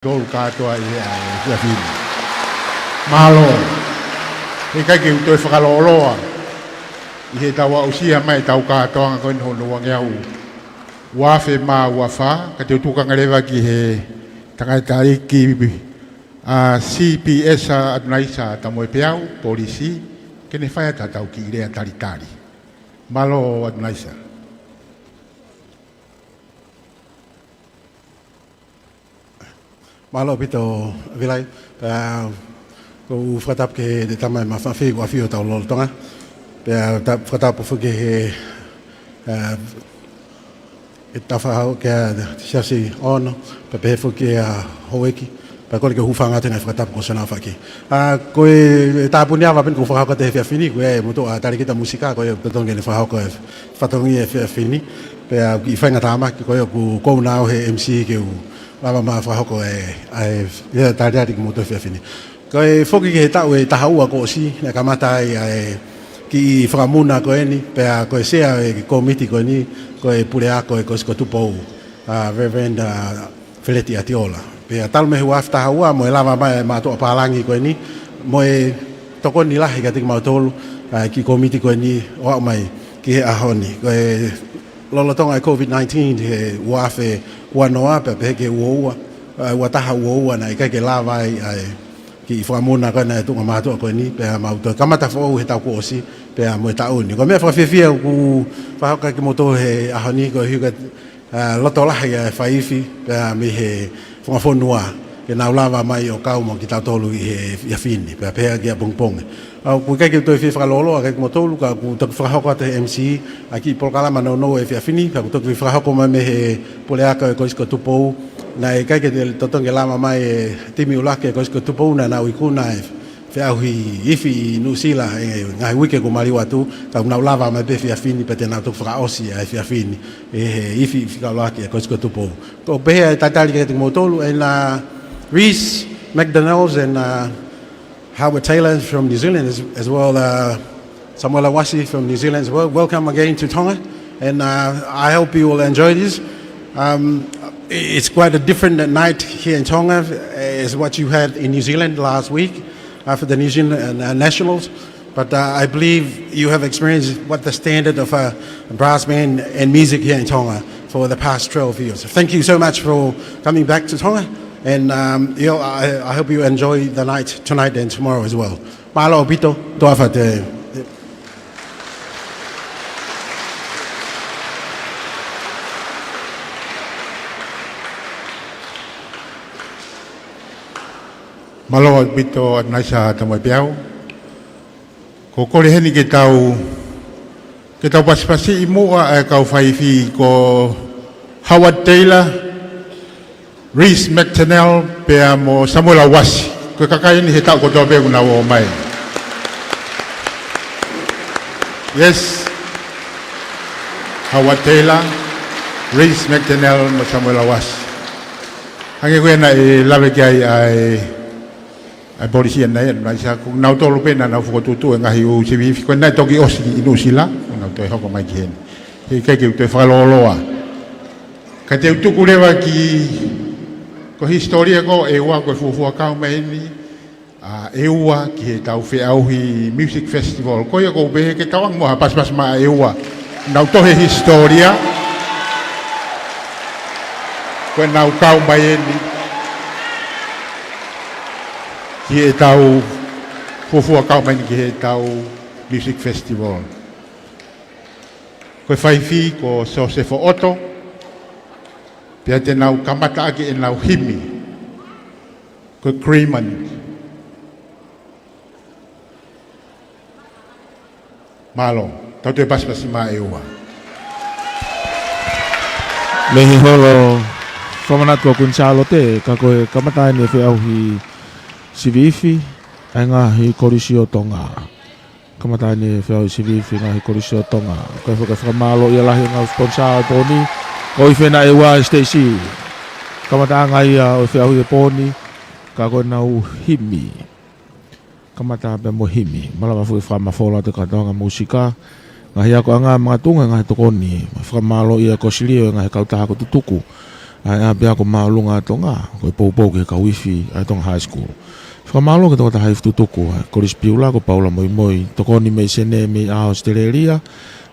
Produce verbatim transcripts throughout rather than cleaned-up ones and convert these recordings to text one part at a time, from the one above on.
tolu kātoa ʻi he ʻaho ni. Mālō. He ʻikai ke u toe fakalōloa ʻi heʻetau aʻusia mai ʻetau kātoanga ko eni hono uangeau ua afe mā ua fā, ka te u tuku ange leva ki he tangataʻeiki ʻa C P S ʻa Atunaisa Tamoepeau, polisi, ke ne fai atu ʻetau kiʻi lea talitali. Mālō Atunaisa. Mālō ʻaupito Vilai. Pea ʻoku ou fakatapu ki he Tamai Mafimafi ʻoku ʻafio ʻi hotau lotolotonga. Pea ta-, fakatapu foki ki he, ʻa, ʻetau fakahoko kia Siaosi Ono, pea pehē foki kia Houʻeiki, pea kole ke u hūfanga atu he ngaahi fakatapu kuo ʻosi ʻaofaki. ʻA, ko e, e tāpuni ava pē eni ʻoku ou fakahoko atu he efiafi ni, ko e motuʻa talēkita mūsika, ko ia ʻoku totonu ke ne fakahoko e fatongia he efiafi ni, pea ʻoku kiʻi faingatāmaki, ko ia ʻoku ou kau na au he M C ke u lava mai ʻo fakahoko e, ʻa e, e talitali kimoutolu he efiafi ni. Ko e foki ki he taʻu ʻe taha ua kuo ʻosi, naʻe kamata ai ʻa e kiʻi fakamuna ko eni, pea ko e sea e kōmiti ko eni, ko e puleako ʻo e Kolisi ko Tupou, ʻa Reverend, ʻa, Feleti ʻAtiola. Pea talu mei he ua afe taha ua mo e lava mai e mātuʻa pālangi ko eni, mo e tokoni lahi kiate kimautolu, ʻa e kiʻi kōmiti ko eni ʻo aʻu mai ki he ʻaho ni. Ko e lolotonga e COVID nineteen he ua afe ua noa, pea pehē ki he ua ua, ʻa, ua taha ua ua naʻe ʻikai ke lava ai ʻa e kiʻi fakamuna ko ena ʻa e tuʻunga mātuʻa ko eni, pea mau toe kamata foʻou he taʻu kuo ʻosi, pea mo e taʻu ni. Ko e meʻa fakafiefia ʻoku ou fakahoko kiate kimoutolu he ʻaho ni, koeʻuhi ko e, ʻa, loto lahi ʻa e faifi, pea mei he funga fonua, ke nau lava mai ʻo kau mo kitautolu ʻi he efiafi ni, pea pehē ki ʻapongipongi. ʻA, ʻoku ʻikai ke u toe fie fakalōloa kiate kimoutolu, ka ʻoku toki fakahoko atu he M C ʻa e kiʻi polokalama nounou he efiafi ni, pea ʻoku toki fakahoko mai mei he puleako ʻo e Kolisi ko Tupou, naʻe ʻikai ke totonu ke lava mai e timi ʻuluaki ʻo e Kolisi ko Tupou, naʻa nau ikuna e feʻauhi ifi ʻi Nuʻusila he ngaahi uike kuo maliu atu, ka ʻoku nau lava mai pē he efiafi ni, pea te nau toki fakaʻosi ʻa e efiafi ni ʻi he ifi, ifi fika ʻuluaki ʻo e Kolisi ko Tupou. Ko e pehē ʻa e talitali kiate kimoutolu, and, ʻa, Rhys McDonald and, ʻa, Howard Taylor from New Zealand, as, as well, ʻa, Samuela Uasi from New Zealand as well. Welcome again to Tonga, and, ʻa, I hope you will enjoy this. Um, it's quite a different night here in Tonga as what you had in New Zealand last week after the New Zealand, ʻa, Nationals. But, ʻa, I believe you have experienced what the standard of a brass band and music here in Tonga for the past twelve years. Thank you so much for coming back to Tonga, and, um, you know, I, I hope you enjoy the night tonight and tomorrow as well. Mālō ʻaupito, toʻa fate. Mālō ʻaupito Atunaisa Tamoepeau. Ko e kole heni ke tau, ke tau pasipasiʻi muʻa ʻa e kau faifi ko Howard Taylor, Rhys McDonald pea mo Samuela Uasi. Ko e kakai eni he taʻu kotoa pē ʻoku nau ō mai. Yes. Howard Taylor, Rhys McDonald mo Samuela Uasi. Hangē ko ia naʻe lave ki ai ʻa e ʻa e polisi ʻanenai, ʻanenai sa ko nautolu pē naʻa nau fokotuʻutuʻu e ngaahi ʻū sivi ifi, ko ē naʻe toki ʻosi ʻi Nuʻusila, ko nau toe hoko mai ki heni. He ʻikai ke u toe fakalōloa. Ka te u tuku leva ki, ko e hisitōlia ko ē ʻa ʻEua, ko e fuofua kau mai eni ʻa ʻEua ki heʻetau feʻauhi Music Festival. Ko ia ʻoku ou pehē ke tau ʻange muʻa ha pasipasi maʻa ʻEua. Nau tohi e hisitōlia. Ko ʻenau kau mai eni ki heʻetau fuofua kau mai eni ki heʻetau Music Festival. Ko e faifi ko Sosefo ʻOto, pea te nau kamata ʻaki ʻenau himi. Ko e Creamant. Mālō, tau toe pasipasi maʻa ʻEua. Mei he holo fakamanatu ʻa Kuini Sālote, ka ko e kamata eni e feʻauhi sivi ifi ʻa e ngaahi kolisi ʻo Tonga. Kamata eni e feʻauhi sivi ifi ngaahi kolisi ʻo Tonga. Ko e faka-, fakamālō ia lahi e ngaahi sponsor ʻo e pō ni. Ko e fēfē ʻEua, Stacy? Kamataʻanga ia ʻo e feʻauhi e pō ni, ka ko ʻenau himi. Kamata pē mo e himi. Malava foki fakamafola atu e kātoanga mūsika, ngaahi akoʻanga, makatuʻunga e ngaahi tokoni. Fakamālō ia ko Silio e ngaahi kautaha kuo tutuku ʻa e ʻapiako māʻolunga ʻa Tonga, ko e poupou ki he kau ifi ʻa e Tonga High School. Fakamālō ki he tokotaha ifi tutuku ʻa e Kolisi Piula ko Paula Moimoi, tokoni mei Senē mei ʻAositelēlia.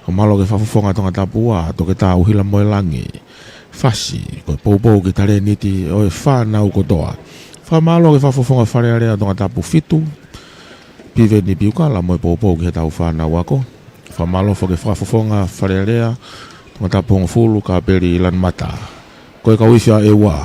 Fakamālō ki he fakafofonga Tongatapu ua, Toketā ʻUhila Moelangi. Fasi, ko e poupou ki he talēniti ʻo e fānau kotoa. Fakamālō ki he fakafofonga Fale Alea Tongatapu fitu, Piveni Piukala mo e poupou ki heʻetau fānau ako. Fakamālō foki ki he fakafofonga Fale Alea Tongatapu hongofulu, Kapeli Lanumata. Ko e kau ifi ʻa ʻEua.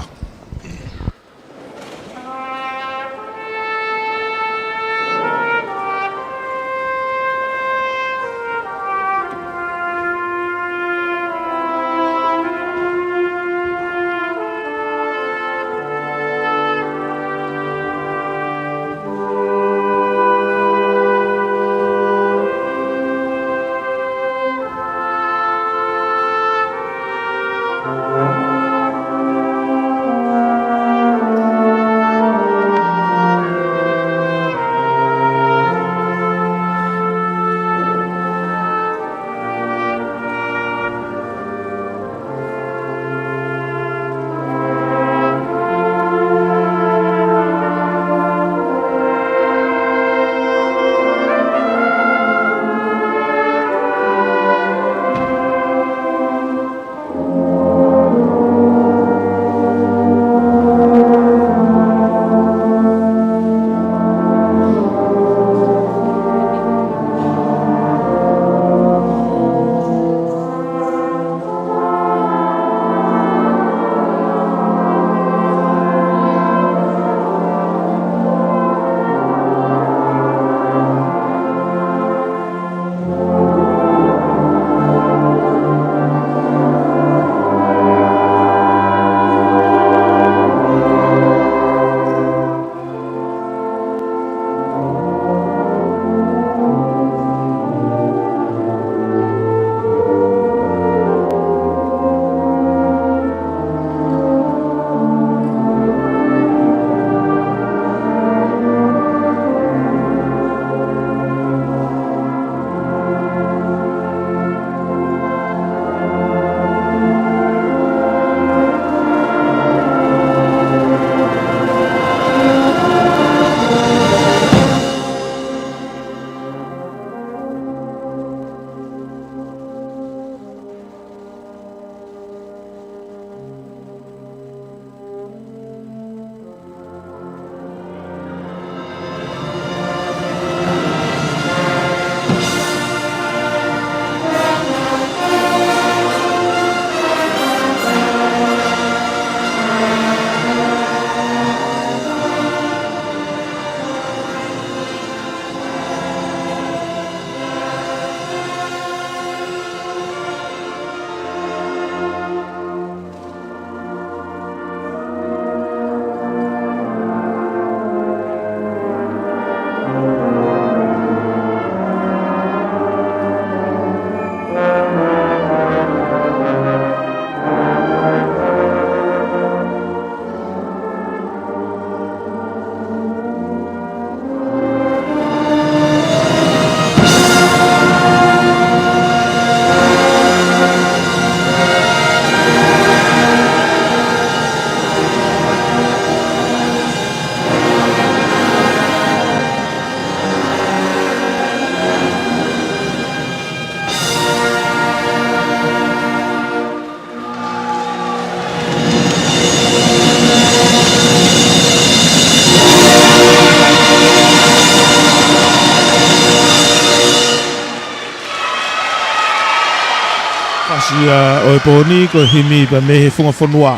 Fasi ia ʻo e pō ni ko e himi pē mei he funga fonua.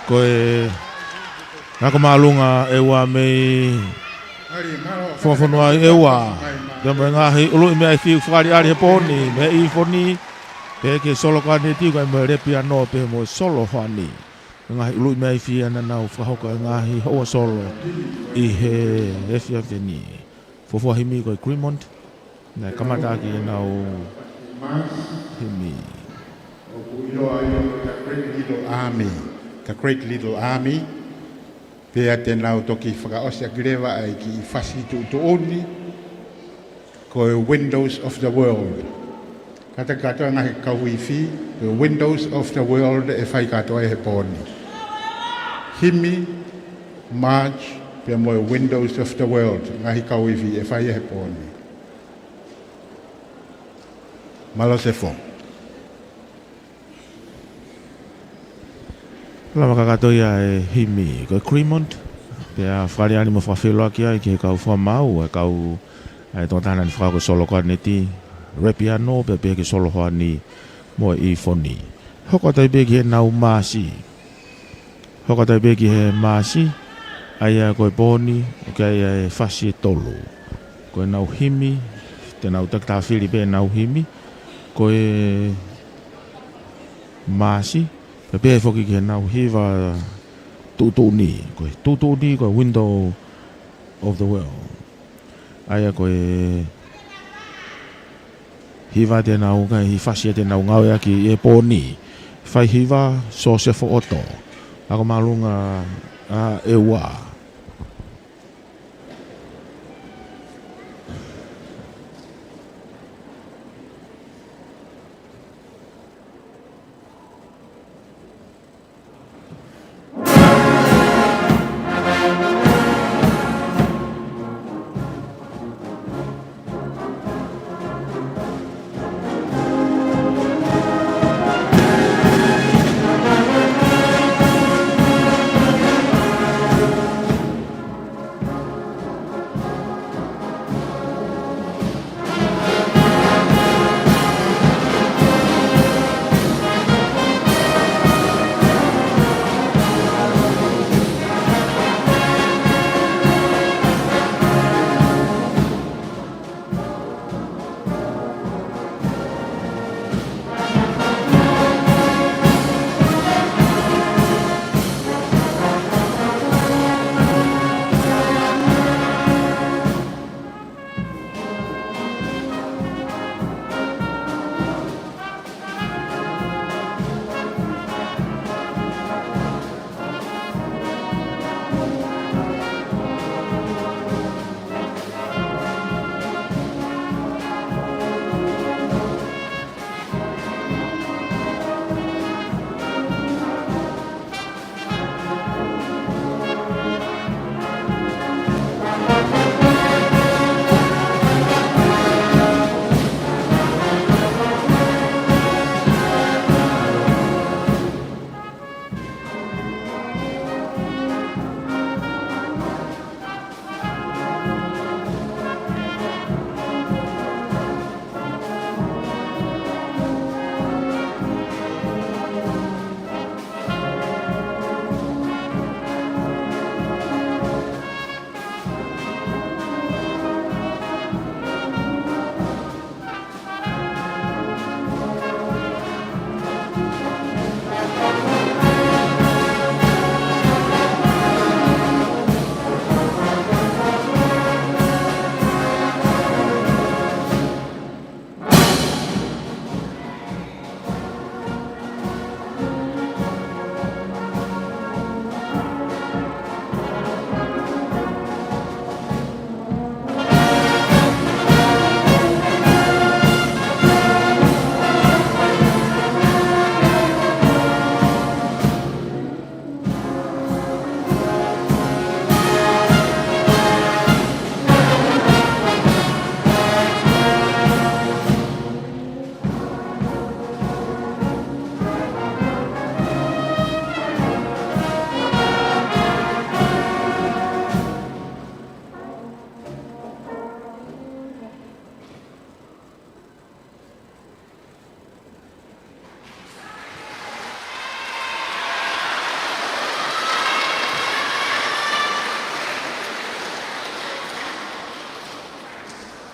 Ko e ako māʻolunga ʻEua mei he funga fonua ʻi ʻEua. Pea mo e ngaahi ʻuluʻi meʻa ifi fakaʻaliʻali he pō ni, mei he efiafi ni, pea ki he solo kāneti kae mo e lepiano pea mo e solo hoani. Ngaahi ʻuluʻi meʻa ifi ia naʻa nau fakahoko e ngaahi houa solo ʻi he efiafi ni. Fuofua himi ko e Cremont, naʻe kamata ʻaki ʻenau himi. ʻOku ʻiloa ia ko e The Great Little Army. The Great Little Army. Pea te nau toki fakaʻosi ʻaki leva ʻa e kiʻi fasi tuʻutuʻuni, ko e Windows of the World. Kātaki kātoa e ngaahi kau ifi, the windows of the world ʻe fai kātoa he pō ni. Himi, march, pea mo e windows of the world, ngaahi kau ifi ʻe fai he pō ni. Mālō Sefo. Lava kakato ia e himi, ko e Cremant, pea fakaʻaliʻali mo fakafeʻiloaki ai ki he kau fakamaau, e kau, e tokotaha naʻa ne fakahoko e solo ko ʻAneti, Repiano, pea pehē ki he solo hoani mo e ifoni. Hoko atu ai pē ki heʻenau maasi. Hoko atu ai pē ki he maasi, ʻa ia ko e pō ni, ʻoku ʻi ai e fasi ʻe tolu. Ko ʻenau himi, te nau takitaha fili pē ʻenau himi, ko e maasi, pea pehē foki ki heʻenau hiva tuʻutuʻuni, ko e tuʻutuʻuni, ko e Window of the World. ʻA ia ko e hiva te nau ngaahi fasi te nau ngāueʻaki he pō ni. Fai hiva, Sosefo ʻOto. Ako māʻolunga ʻa ʻEua.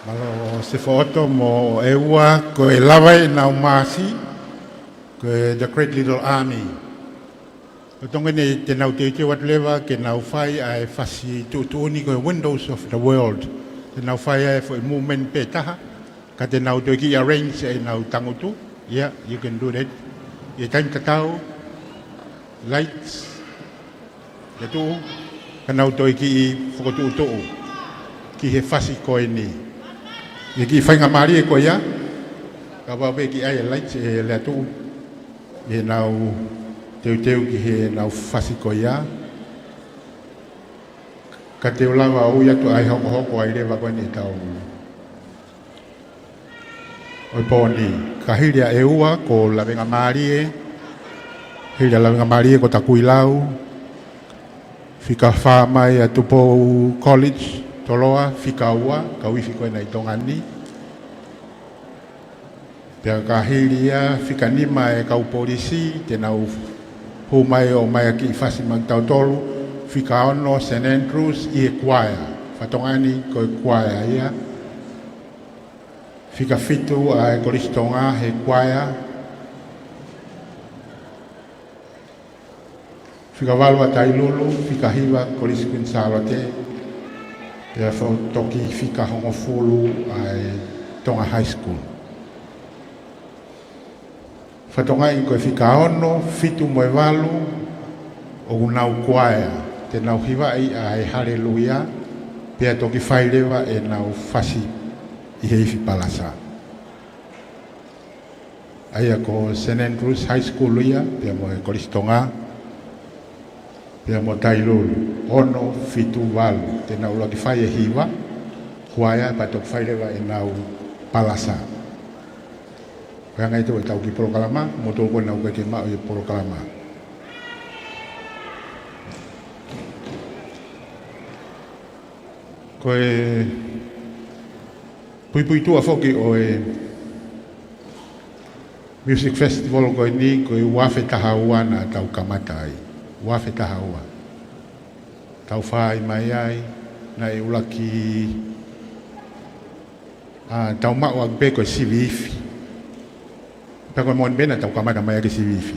Mālō Sefo ʻOto mo ʻEua, ko e lava ʻenau maasi, ko e The Great Little Army. ʻOku totonu eni te nau teuteu atu leva ke nau fai ʻa e fasi tuʻutuʻuni ko e Windows of the World. Te nau fai ʻa e foʻi movement pē taha, ka te nau toe kiʻi arrange ʻenau tangutu. Yeah, you can do that. ʻI he taimi tatau, lights, ʻe tuʻu, ka nau toe kiʻi fokotuʻutuʻu ki he fasi ko eni. ʻI he kiʻi faingamālie ko ia, Kapau pē ʻe ʻi ai e laiti ʻe Leatuʻu, ʻi heʻenau teuteu ki heʻenau fasi ko ia. Ka te u lava ʻo ui atu ʻa e hokohoko ʻa e leva ko eni ʻetau ʻo e pō ni. Ka hili ʻa e ua ko Lavengamālie, hili ʻa Lavengamālie ko Takuilau, fika fā mai ʻa Tupou College, Toloa, fika ua, kau ifi ko ena ʻi Tonga ni. Pea ka hili ia fika nima e kau polisi, te nau hū mai ʻo mai ʻaki e fasi maʻa kitautolu, fika ono Saint Andrews ʻi he kuaea. Fatongia ni ko e kuaea ia. Fika fitu ʻa e Kolisi Tonga he kuaea. Fika valu ʻa Tailulu, fika hiva Kolisi Kuini Sālote, pea fo-, toki fika hongofulu ʻa e Tonga High School. Fatongia ni ko e fika ono, fitu mo e valu, ʻoku nau kuaea, te nau hivaʻi ʻa e Haleluia, pea toki fai leva ʻenau fasi ʻi he ifi palasa. ʻA ia ko Saint Andrews High School ia, pea mo e Kolisi Tonga, pea mo Tailulu, ono, fitu, valu, te nau ʻuluaki fai e hiva, kuaea, pea toki fai leva ʻenau palasa. Ko e anga ia ʻetau kiʻi polokalama, mo tau ko ena ʻoku ʻikai ke maʻu e polokalama. Ko e puipuituʻa foki ʻo e Music Festival ko eni, ko e ua afe taha ua naʻa tau kamata ai. Ua afe taha ua. Tau fai mai ai, naʻe ʻuluaki, ʻa, tau maʻu ʻaki pē ko e sivi ifi. Pea ko e moʻoni pē naʻa tau kamata mai ʻaki e sivi ifi.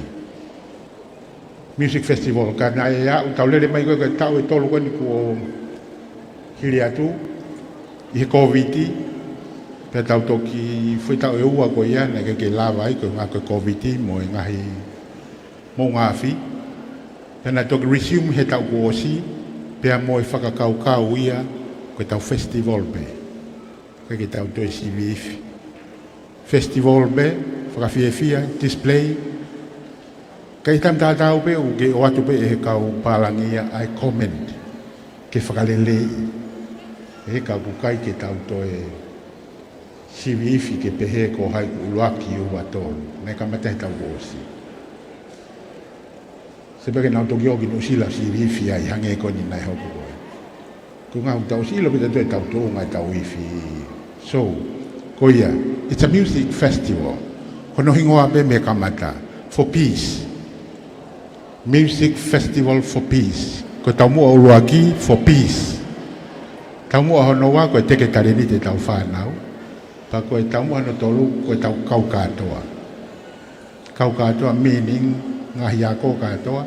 Music Festival, ka naʻe aʻu tau lele mai ko e, ko e taʻu ʻe tolu ko eni kuo hili atu, ʻi he Kōviti, pea tau toki foʻi taʻu ʻe ua ko ia, naʻe ʻikai ke lava ai, ko e ʻuhinga ko e Kōviti, mo e ngaahi moʻunga afi. Pea naʻe toki resume he taʻu kuo ʻosi, pea mo e fakakaukau ia, ko e tau festival pē. ʻIkai ke tau toe sivi ifi. Festival pē, fakafiefia, display. Ka ʻi he taimi tatau pē, ʻoku ke ʻoatu pē ʻe he kau pālangi ia ʻa e comment. Ke fakaleleiʻi. ʻE he kau ʻoku ʻikai ke tau toe sivi ifi ke pehē ko hai kuo ʻuluaki, ua, tolu. Naʻe kamata he taʻu kuo ʻosi. Sio pē ke nau toki ō ki Nuʻusila sivi ifi ai hangē ko eni naʻe hoko ko ē. Ko e ʻuhinga ʻoku tau ʻosi ʻilo pē ʻe tautolu ʻa e tau ifi. So, ko ia, it's a music festival. Ko hono hingoa pē mei he kamata. For peace. Music festival for peace. Ko e taumuʻa ʻuluaki, for peace. Taumuʻa hono ua, ko e teke talēniti ʻetau fānau. Pea ko e taumuʻa hono tolu, ko e tau kau kātoa. Kau kātoa meaning ngaahi ako kātoa.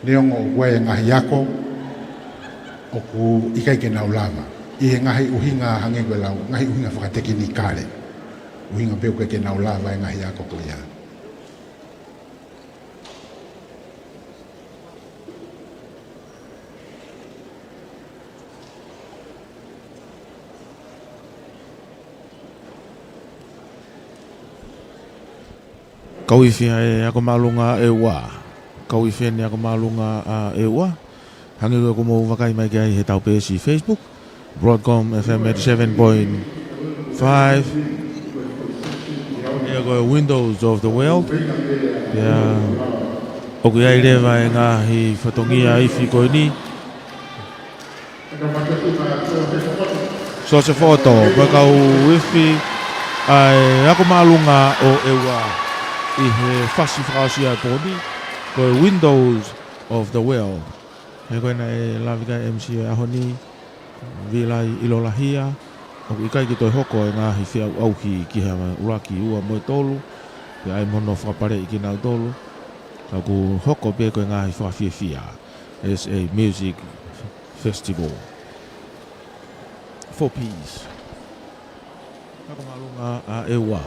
Neongo ʻoku ʻi ai e ngaahi ako ʻoku ʻikai ke nau lava. ʻI he ngaahi ʻuhinga hangē ko e lau, ngaahi ʻuhinga fakatekinikale. ʻUhinga pē ʻoku ʻikai ke nau lava e ngaahi ako ko ia. Kau ifi ʻa e ako māʻolunga ʻEua. Kau ifi ʻa e ako māʻolunga ʻa ʻEua. Hangē ko ʻoku mou vakai mai ki ai he tau peesi Facebook. Broadcom F M eighty-seven point five. Ia ko e Windows of the World. Pea ʻoku ʻi ai leva e ngaahi fatongia ifi ko eni. Sio ki he foto, ko e kau ifi ʻa e ako māʻolunga ʻo ʻEua ʻi he fasi fakaʻosi ʻa e pō ni, ko e Windows of the World. He ko ena ʻe lave ki ai e M C ʻo e ʻaho ni, Vilai ʻIlolahia, ʻoku ʻikai ke toe hoko e ngaahi feʻauʻauhi ki he ʻuluaki, ua mo e tolu, pea ʻai mo hono fakapaleʻi kinautolu, ka ʻoku hoko pē ko e ngaahi fakafiefia, as a music festival for peace. Ako māʻolunga ʻa ʻEua.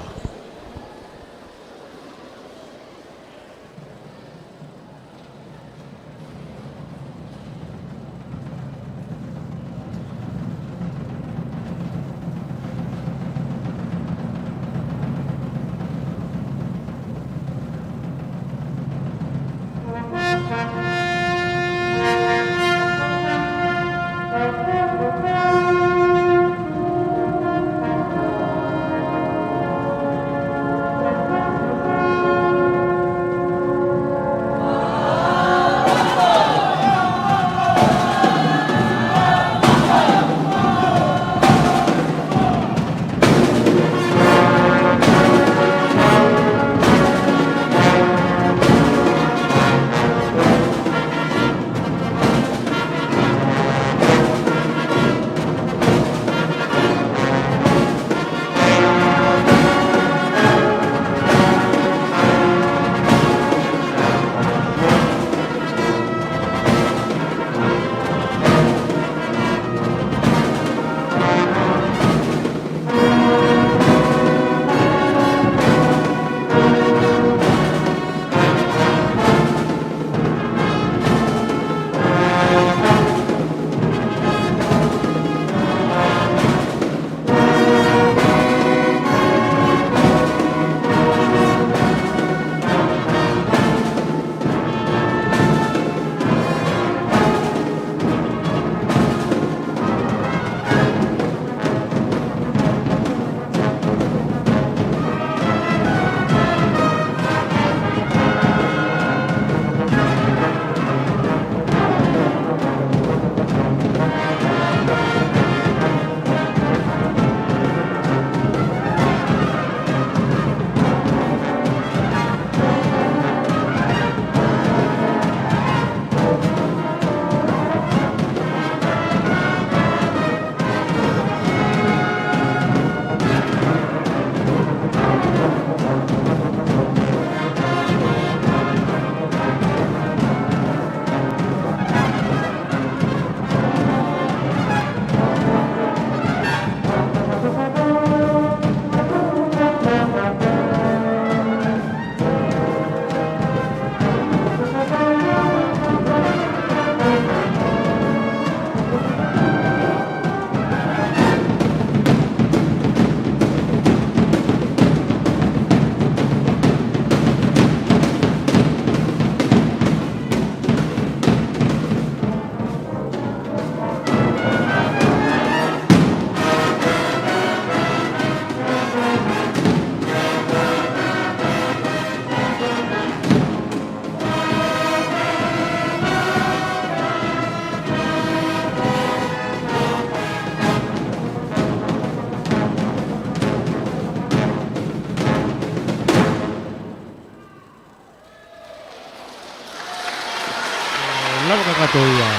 Ko ia,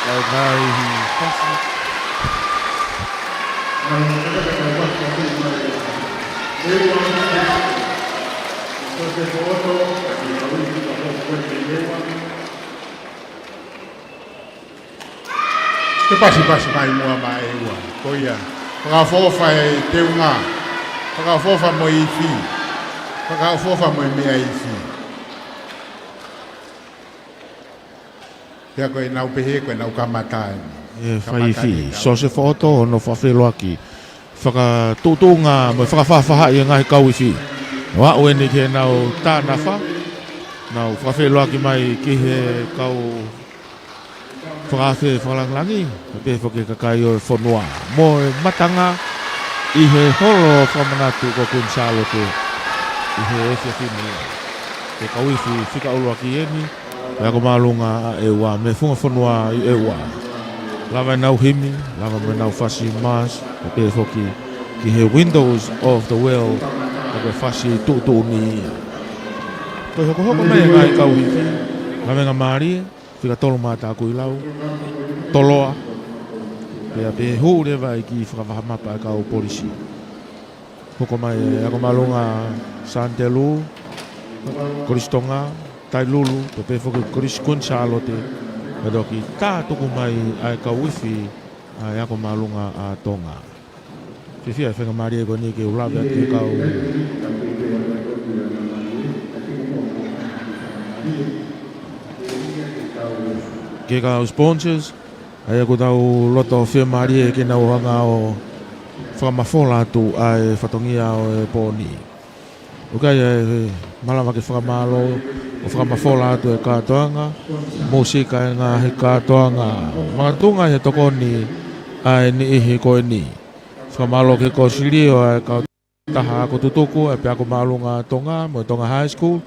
lau mai ʻi he fasi. Ke pasipasi mai muʻa maʻa ʻEua. Ko ia, fakaʻofoʻofa e teunga. Fakaʻofoʻofa mo e ifi. Fakaʻofoʻofa mo e meʻa ifi. Pea ko ʻenau pehē, ko ʻenau kamata eni. ʻE fai ifi, Sosefo ʻOto, hono fakafeʻiloaki. Fakatuʻutuʻunga mo e fakafaʻafaʻahi e ngaahi kau ifi. ʻO aʻu eni ki heʻenau tānafa. Nau fakafeʻiloaki mai ki he kau fakaafe fakalāngilangi. Pea pehē foki ki he kakai ʻo e fonua. Mo e matanga ʻi he holo fakamanatu ko Kuini Sālote. ʻI he efiafi ni. Ko e kau ifi fika ʻuluaki eni. Pea ko e māʻolunga ʻa ʻEua mei he funga fonua ʻi ʻEua. Lava ʻenau himi, lava mo ʻenau fasi mas, pea pehē foki ki he Windows of the World, ʻa ko e fasi tuʻutuʻuni ia. Ko e hokohoko mai e ngaahi kau ifi, lavengamālie, fika tolu Matakuilau, Toloa, pea pehē hū leva ki Fakavahamapa e kau polisi. Hoko mai e ako māʻolunga Sānitelū, Kolisi Tonga, Tailulu, pea pehē foki Kolisi Kuini Sālote, pea toki tā tuku mai ʻa e kau ifi ʻa e ako māʻolunga ʻa Tonga. Fiefia e faingamālie ko eni ke u lave atu ki he kau, ki he kau sponsors, ʻa ia ʻoku tau loto fiemālie ke nau hanga ʻo fakamafola atu ʻa e fatongia ʻo e pō ni. ʻOku ʻi ai e malava ke fakamālō ʻo fakamafola atu e kātoanga, mūsika e ngaahi kātoanga. Makatuʻunga he tokoni ʻa e niʻihi ko eni. Fakamālō ki he Kosilio ʻa e kau taha ako tutuku, ʻa e ako māʻolunga Tonga, mo e Tonga High School,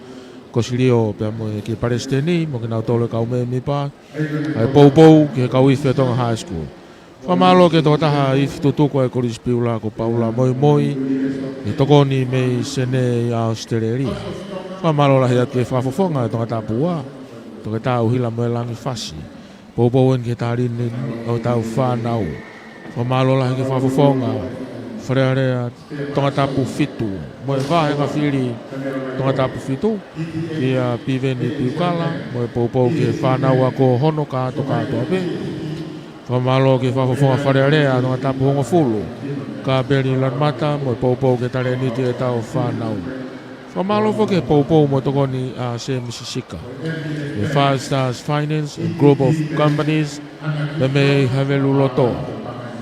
Kosilio pea mo e ki he palesiteni, mo kinautolu e kau mēmipa, ʻa e poupou ki he kau ifi ʻa e Tonga High School. Fakamālō ki he tokotaha ifi tutuku ʻa e Kolisi Piula ko Paula Moimoi, ʻi he tokoni mei Senē ʻi ʻAositelēlia. Fakamālō lahi atu ki he fakafofonga ʻa e Tongatapu ua, Toketā ʻUhila mo e Langi Fasi. Poupou eni ki he talēniti ʻo ʻetau fānau. Fakamālō lahi ki he fakafofonga Fale Alea Tongatapu fitu, mo e vāhenga fili Tongatapu fitu, kia Piveni Piukala, mo e poupou ki he fānau ako hono kātokātoa pē. Fakamālō ki he fakafofonga Fale Alea Tongatapu hongofulu, Kapeli Lanumata, mo e poupou ki he talēniti ʻetau fānau. Fakamālō foki he poupou mo e tokoni ʻa Sēmisi Sika, ʻi he Five Stars Finance and Group of Companies, pea mei Havelu Loto.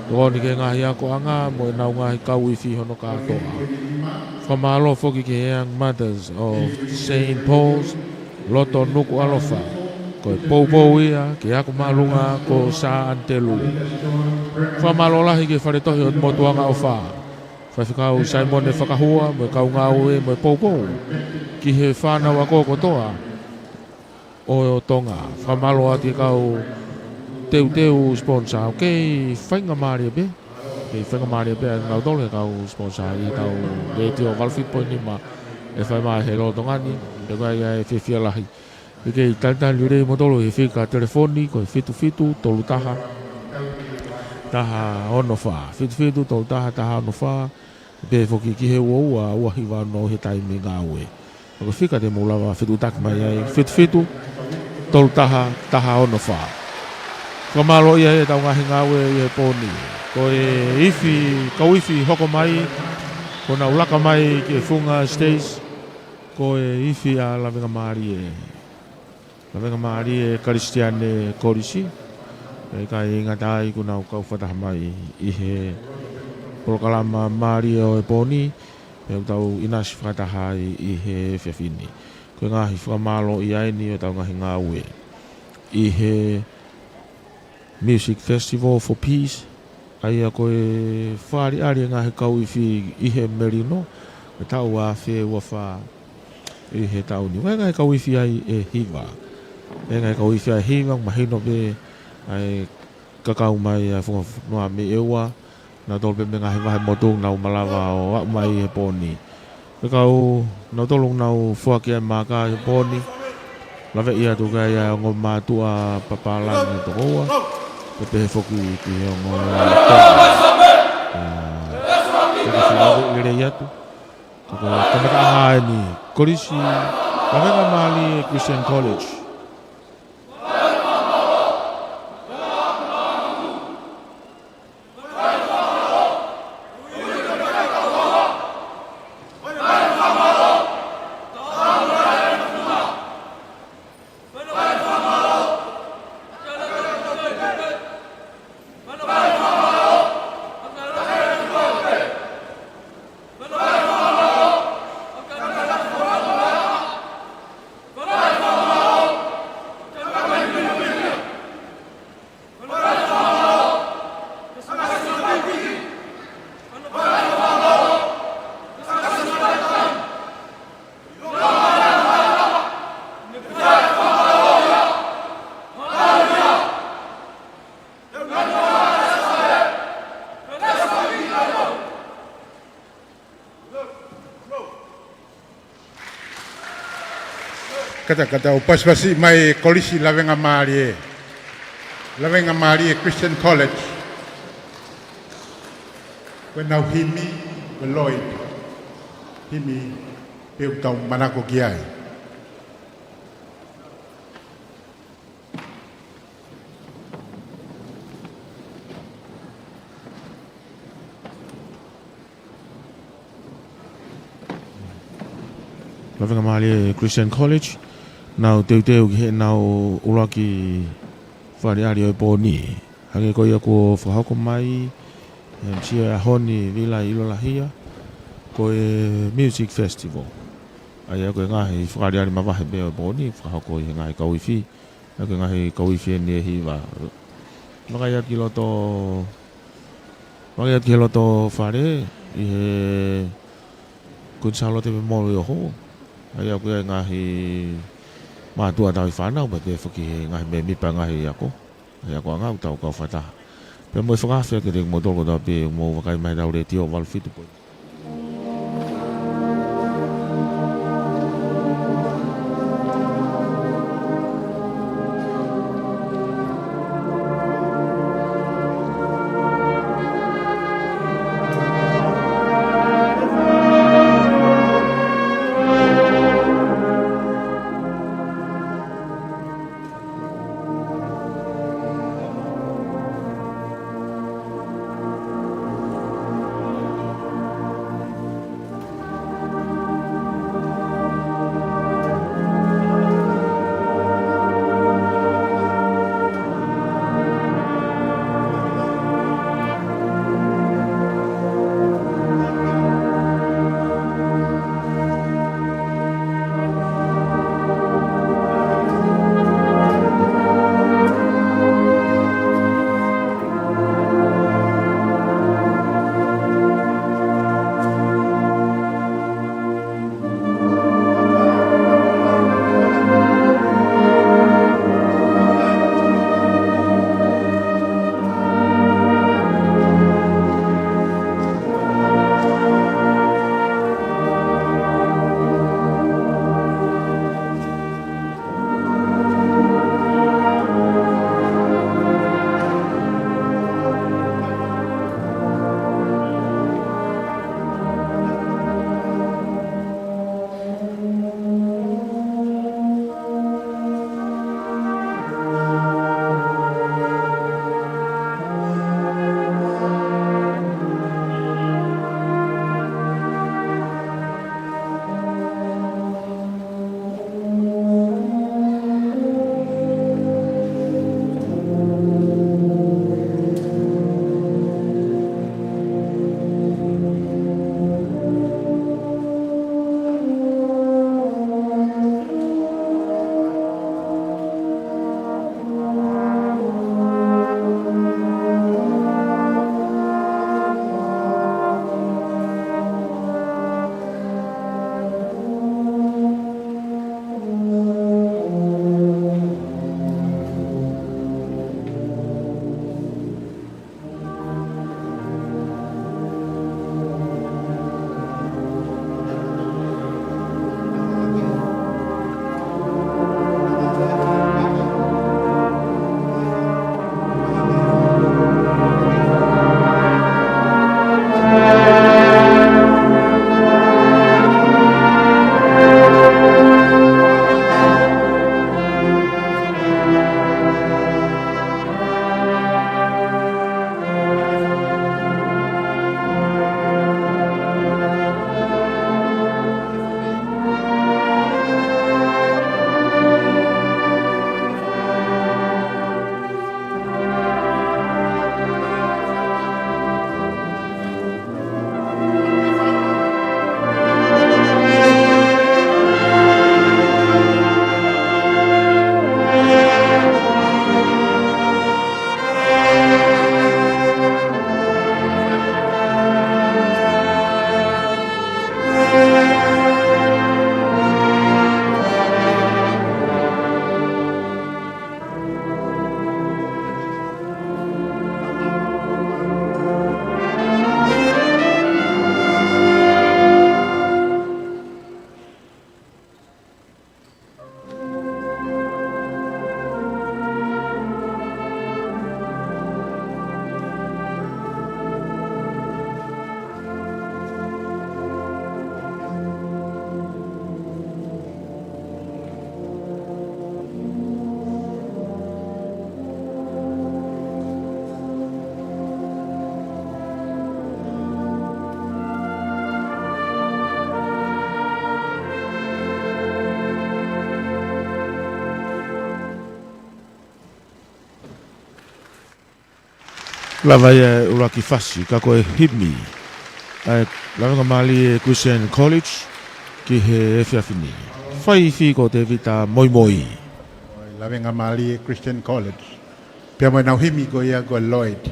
Tokoni ki he ngaahi akoʻanga mo ʻenau ngaahi kau ifi hono kātoa. Fakamālō foki ki he Young Mothers of Saint Paul's, Loto Nukuʻalofa. Ko e poupou ia ki he ako māʻolunga ko Sānitelū. Fakamālō lahi ki he Fale Tohi ʻo e Motuʻanga ʻOfa, Faifekau Saimone Fakahua, mo e kau ngāue mo e poupou ki he fānau ako kotoa ʻo Tonga. Fakamālō atu ki he kau teuteu sponsor, ʻoku kei faingamālie pē. Kei faingamālie pē ʻa kinautolu he kau sponsor ʻi heʻetau letiō valu fitu poini nima ʻe fai mai he lolotonga ni. Pea ko ia ʻoku fiefia lahi ke kei talitali lelei kimoutolu he fika telefoni ko e fitu fitu tolu taha taha ono fā. Fitu fitu tolu taha taha ono fā. Pea foki ki he ua ua ua hiva ono he taimi ngāue. Ko e fika te mou lava fetuʻutaki mai ai, fitu fitu tolu taha taha ono fā. Fakamālō ia ʻetau ngaahi ngāue ʻi he pō ni. Ko e ifi, kau ifi hoko mai, kuo nau laka mai ki he funga States, ko e ifi ʻa Lavengamālie. Lavengamālie Kalisitiane Kolisi. Pea ʻikai ngata ai kuo nau kau fakataha mai ʻi he polokalama mālie ʻo e pō ni, pea ʻoku tau ʻinasi fakataha ai ʻi he efiafi ni. Ko e ngaahi fakamālō ia eni ʻo ʻetau ngaahi ngāue ʻi he Music Festival for Peace, ʻa ia ko e fakaʻaliʻali e ngaahi kau ifi ʻi he melino, ʻi he taʻu afe ua fā ʻi he taʻu ni. Ko e ngaahi kau ifi ai ʻe hiva. Ko e ngaahi kau ifi ai ʻe hiva, mahino pē ʻa e kakau mai ʻa e funga fonua mei ʻEua, nautolu pē mei he ngaahi vahe motu nau malava ʻo aʻu mai he pō ni. Ko e kau, nautolu nau foaki ʻa e maka he pō ni. Laveʻi atu ki ai ʻa e ongo mātuʻa papālangi ʻe toko ua. Pea pehē foki ki he ongo ʻa Tonga. Pea, pea ke fakaʻamu lelei atu. Ko e kamataʻanga eni, Kolisi Lavengamālie Christian College. Kata, kata, ʻo pasipasi mai Kolisi Lavengamālie. Lavengamālie Christian College. Ko ʻenau himi, ko e Lloyd. Himi, pea ʻoku tau manako ki ai. Lavengamālie Christian College, nau teuteu ki heʻenau ʻuluaki fakaʻaliʻali ʻo e pō ni. Hangē ko ia kuo fakahoko mai, ʻe M C ʻo e ʻaho ni, Vila ʻIlolahia, ko e Music Festival. ʻA ia ko e ngaahi fakaʻaliʻali mavahe pē ʻo e pō ni, fakahoko ʻi he ngaahi kau ifi. ʻA ia ko e ngaahi kau ifi eni ʻe hiva. Vakai atu ki loto, vakai atu ki he loto fale, ʻi he Kuini Sālote Memorial Hall. ʻA ia ko e ngaahi mātuʻa tauhi fānau, pea pehē foki he ngaahi mēmipa ngaahi ako. Ngaahi akoʻanga ʻoku tau kau fakataha. Pea mo e fakaafe atu kiate kimoutolu kotoa pē ʻoku mou vakai mai heʻetau letiō valu fitu poini Lava ia e ʻuluaki fasi, ka ko e himi ʻa e Lavengamālie Christian College ki he efiafi ni. Fai ifi ko Tevita Moimoi. Lavengamālie Christian College. Pea mo ʻenau himi ko ia ko Lloyd.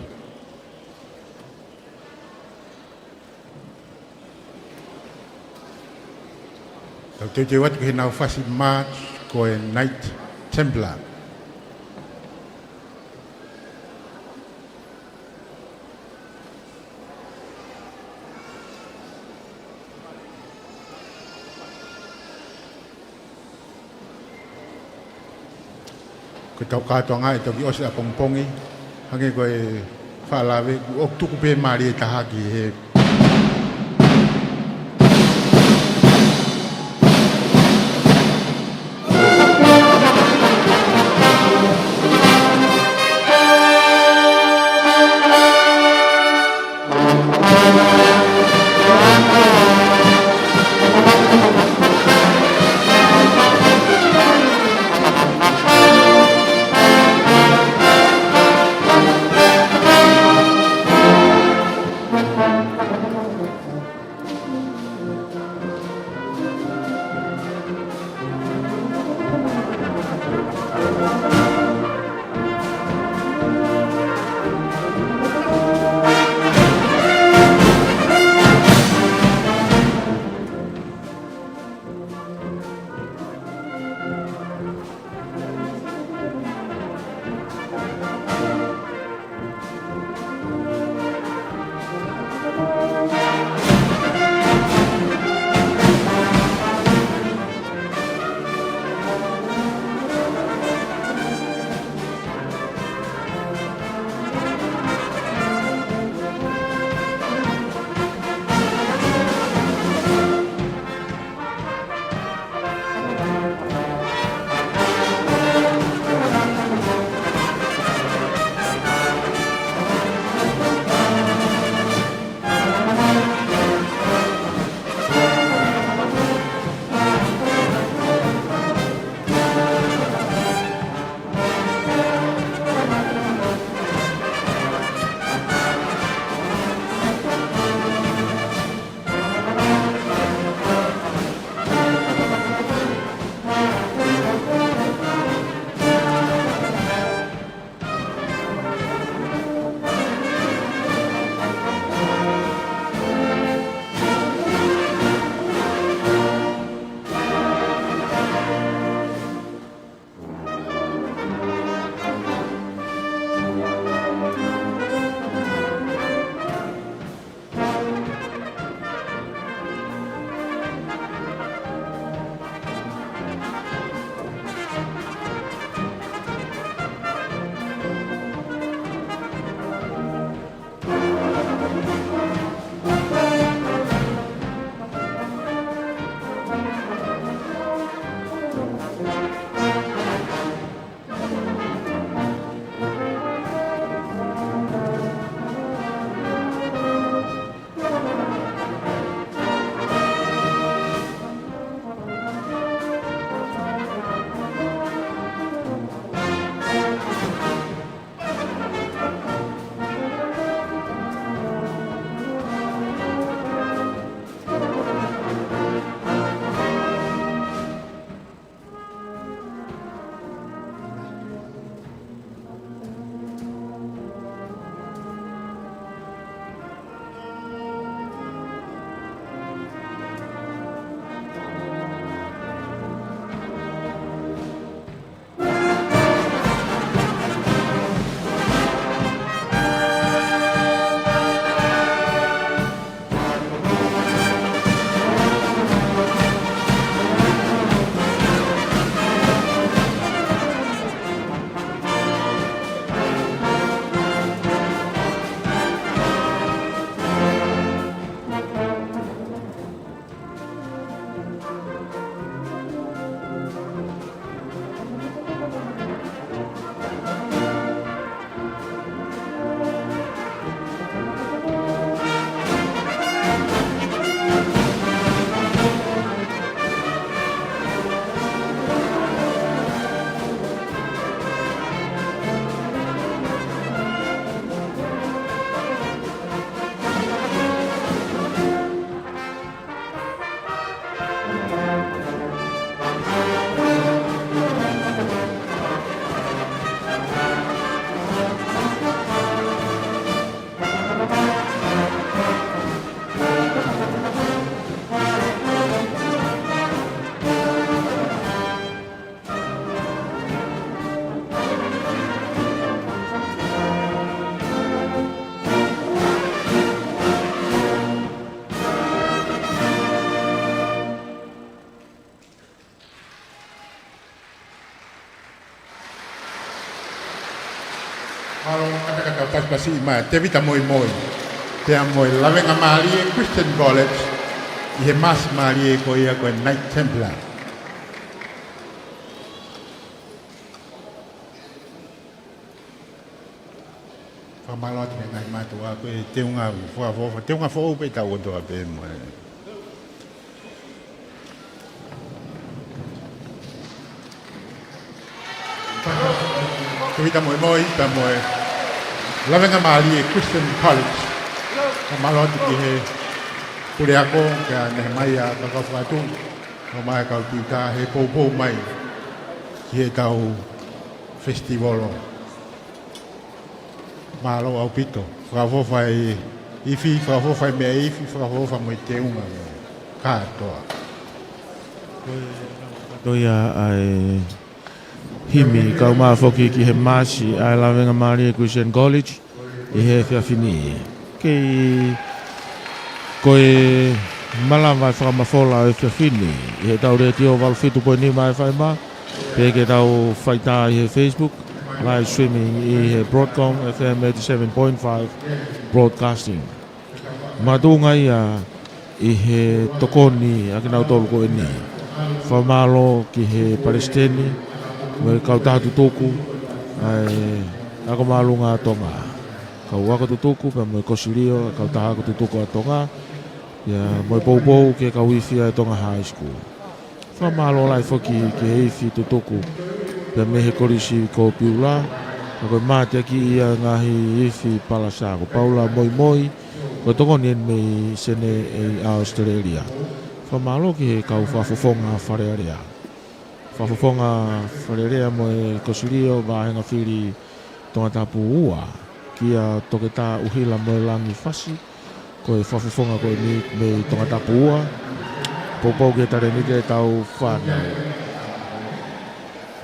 Tau teuteu atu ki heʻenau fasi march ko e Knight Templar. Ko e tau kātoanga ʻe toki ʻosi ʻapongipongi, hangē ko e faʻa lave, ʻoku tuku pē mālie taha ki he Pasipasi maʻa Tevita Moimoi, pea mo e Lavengamālie Christian College, ʻi he māsi mālie ko ia ko e Knight Templar. Fakamālō atu ki he ngaahi mātuʻa ko e teunga fakaʻofoʻofa, teunga foʻou pē ʻetau kotoa pē mo e Tevita Moimoi, pea mo e Lavengamālie Christian College. Fakamālō atu ki he puleako, kia Nehemaia Kakau Fakatu, ʻo mai kau tita he poupou mai ki heʻetau festivolo. Mālō ʻaupito. Fakaʻofoʻofa e ifi, fakaʻofoʻofa e meʻa ifi, fakaʻofoʻofa mo e teunga kātoa. Ko ia ʻa e himi kae ʻumaʻā foki ki he māsi ʻa e Lavengamālie Christian College ʻi he efiafi ni. Kei ko e malava e fakamafola ʻo e efiafi ni ʻi heʻetau Letiō valu fitu poini nima FM, pea ke tau faitā ʻi he Facebook, live streaming ʻi he Broadcom FM eighty-seven point five Broadcasting. Makatuʻunga ia ʻi he tokoni ʻa kinautolu ko eni. Fakamālō ki he palesiteni mo e kautaha tutuku ʻa e Ako Māʻolunga ʻa Tonga, kau ako tutuku pea mo e kosilio, kautaha ako tutuku ʻa Tonga, pea mo e poupou ki he kau ifi ʻa e Tonga High School. Fakamālō lahi foki ki he ifi tutuku pea mei he Kolisi ko Piula, ka ko e mateaki ia ngaahi ifi palasa, ko Paula Moimoi, ko e tokoni eni mei Senē ʻi ʻAositelēlia. Fakamālō ki he kau fakafofonga Fale Alea, fakafofonga Fale Alea mo e kosilio, vāhenga fili Tongatapu ua, kia Toketā ʻUhila Moelangi Fasi, ko e fakafofonga ko eni mei Tongatapu ua. Poupou ki he talēniti ʻetau fānau.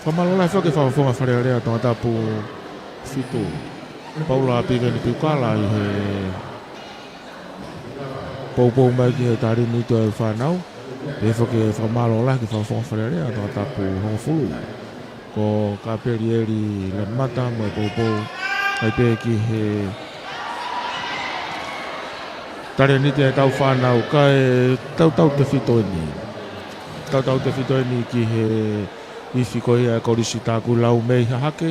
Fakamālō lahi foki ki he fakafofonga Fale Alea Tongatapu fitu, Paula Piveni Piukala, ʻi he poupou mai ki he talēniti ʻo e fānau. Pea foki e fakamālō lahi ki he fakafofonga Fale Alea Tongatapu hongofulu, ko Kapelieli Lamata, mo e poupou ai pē ki he talēniti ʻetau fānau. Kae tautautefito eni, tautautefito eni ki he ifi ko ia ʻa e Kolisi Takuilau mei Hahake,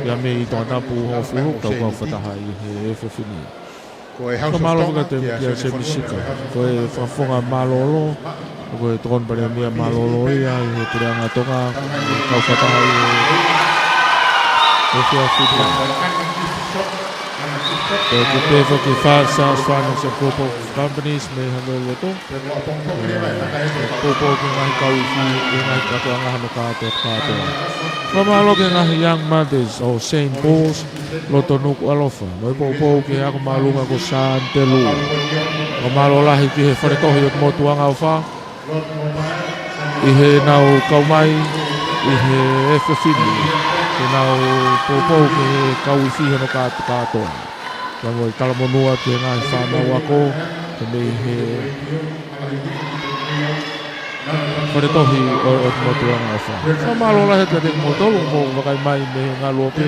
ia mei Tongatapu hongofulu, tau kau fakataha ʻi he efiafi ni. Ko e House of Tonga, kia Semi Sika. Ko e fakafofonga mālōlō, ko e tokoni palēmia mālōlō ia ʻi he puleʻanga Tonga, kau fakataha ʻi he efiafi ni. Pea ko e pehē foki Fa-, Sas Finance Group of Companies mei Honolulu. Poupou ki he ngaahi kau ifi, ki he ngaahi kātoanga hono kātoa kātoa. Fakamālō ki he ngaahi Young Mothers ʻo Saint Paul's, Lotonuku ʻAlofa. Mo e poupou ki he Ako Māʻolunga ko Santelu. Fakamālō lahi ki he Fale Tohi ʻo e Motuʻanga ʻOfa, ʻi heʻenau kau mai ʻi he efiafi ni ke nau poupou ki he kau ifi hono kātoa kātoa. Pea mo e talamonū atu ki he ngaahi fānau ako, pea mei he Fale Tohi ʻo, ʻo e Motuʻanga ʻOfa. Fakamālō lahi kiate kimoutolu ʻoku mou vakai mai mei he ngaluope.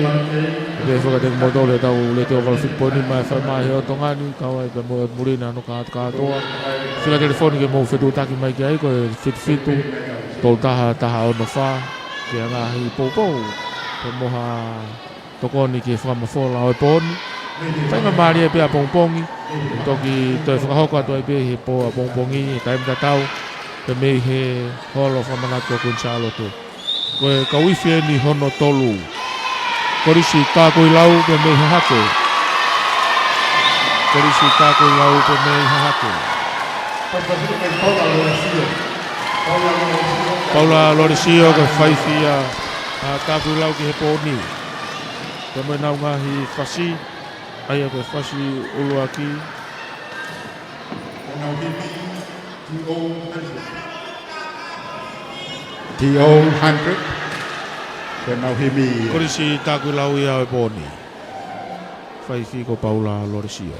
Pea foki kiate kimoutolu ʻetau Letiō valu fitu poini nima FM ʻi he ʻOtu Tonga ni, kau ai pea mo e ʻOtu Muli na hono kātoa kātoa. Fika telefoni ke mou fetuʻutaki mai ki ai ko e fitu fitu, tolu taha, taha ono fā, ki he ngaahi poupou pea mo ha tokoni ki he fakamafola ʻo e pō ni. Faingamālie pē ʻapongipongi, ʻe toki toe fakahoko atu ai pē he pō ʻapongipongi, he taimi tatau, pea mei he holo fakamanatu ʻo Kuini Sālote. Ko e kau ifi eni hono tolu. Kolisi Takuilau pea mei Hahake. Kolisi Takuilau pea mei Hahake. Paula Lolesio, ko e faifi ia ʻa Takuilau ki he pō ni. Pea mo ʻenau ngaahi fasi, ʻa ia ko e fasi ʻuluaki. T O hundred. Ko ʻenau himi. Kolisi Takuilau ia ʻo e pō ni. Faifi ko Paula Lolesio.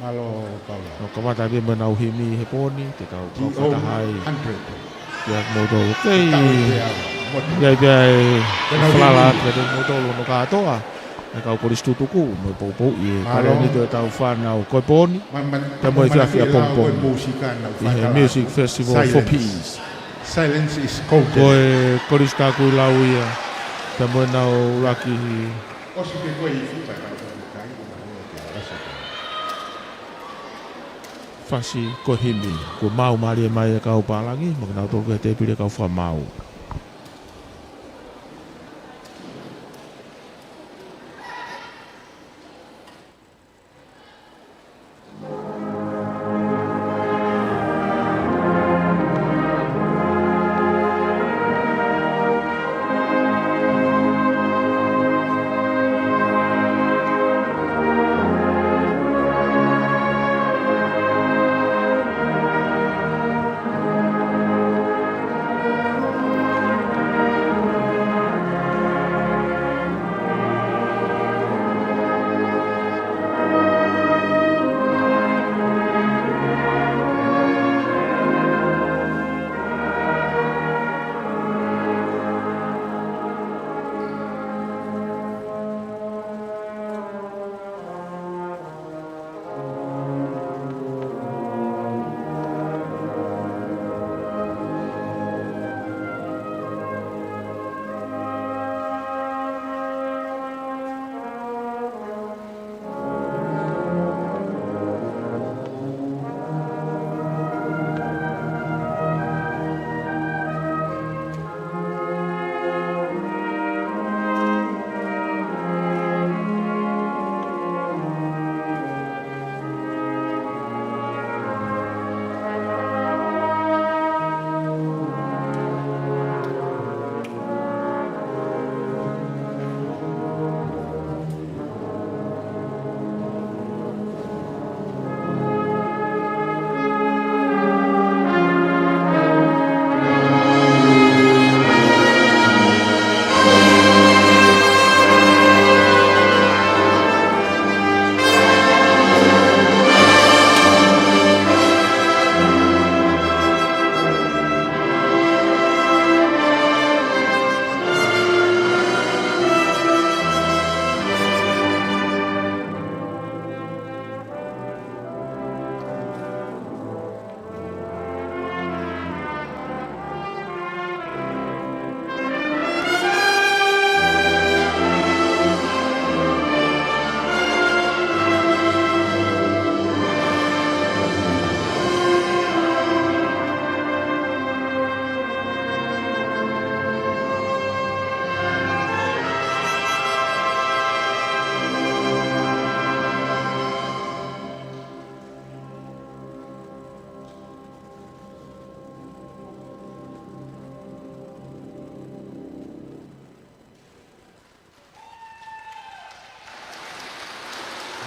Mālō, Paula. ʻO kamata pē mo ʻenau himi he pō ni, ke tau kau fakataha ai. T O hundred. Ia moutolu. Kei. Tau te au. Motu. Ia pea e. Tena falala himi. Atu kiate moutolu hono kātoa. ʻa e kau kolisi tutuku, mo e poupouʻi e talēniti ʻo ʻetau fānau ko e pō ni, pea mo e efiafi ʻapongipongi ʻi he Music Festival for Peace. Ko e Kolisi Takuilau ia, pea mo ʻenau ʻuluaki fasi ko e himi. Kuo maau mālie mai e kau pālangi, mo kinautolu ki he tēpile kau fakamaau.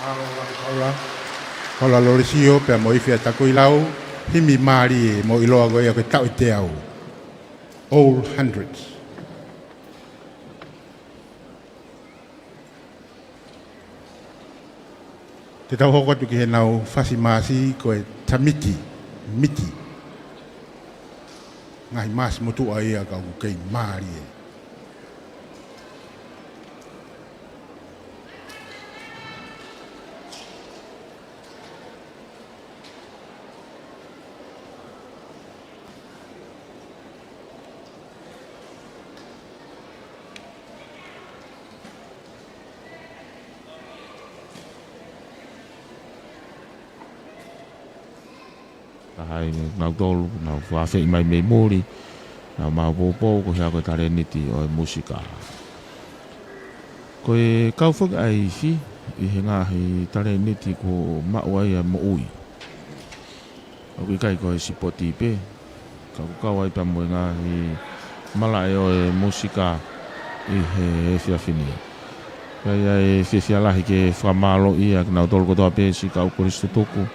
Mālō Paula, Paula Lolesio, pea mo Ifea Takuilau, himi mālie mo ʻiloa ko ia ko e Taʻu ʻe Teau, Old Hundreds. Te tau hoko atu ki heʻenau fasi maasi ko e Tamiti, Miti. Ngaahi maasi motuʻa ia ka ʻoku kei mālie. Ka ʻi ai kinautolu, nau fakaafeʻi mai mei muli, nau maʻu poupou ko e hā ko e talēniti ʻo e mūsika. Ko e kau foki ʻa e ifi ʻi he ngaahi talēniti kuo maʻu ai ʻa e moʻui. ʻOku ʻikai ko e sipoti pē, ka ʻoku kau ai pea mo e ngaahi malaʻe ʻo e mūsika ʻi he efiafi ni. Pea ʻi ai e fiefia lahi ke fakamālōʻia kinautolu kotoa pē siʻi kau kolisi tutuku,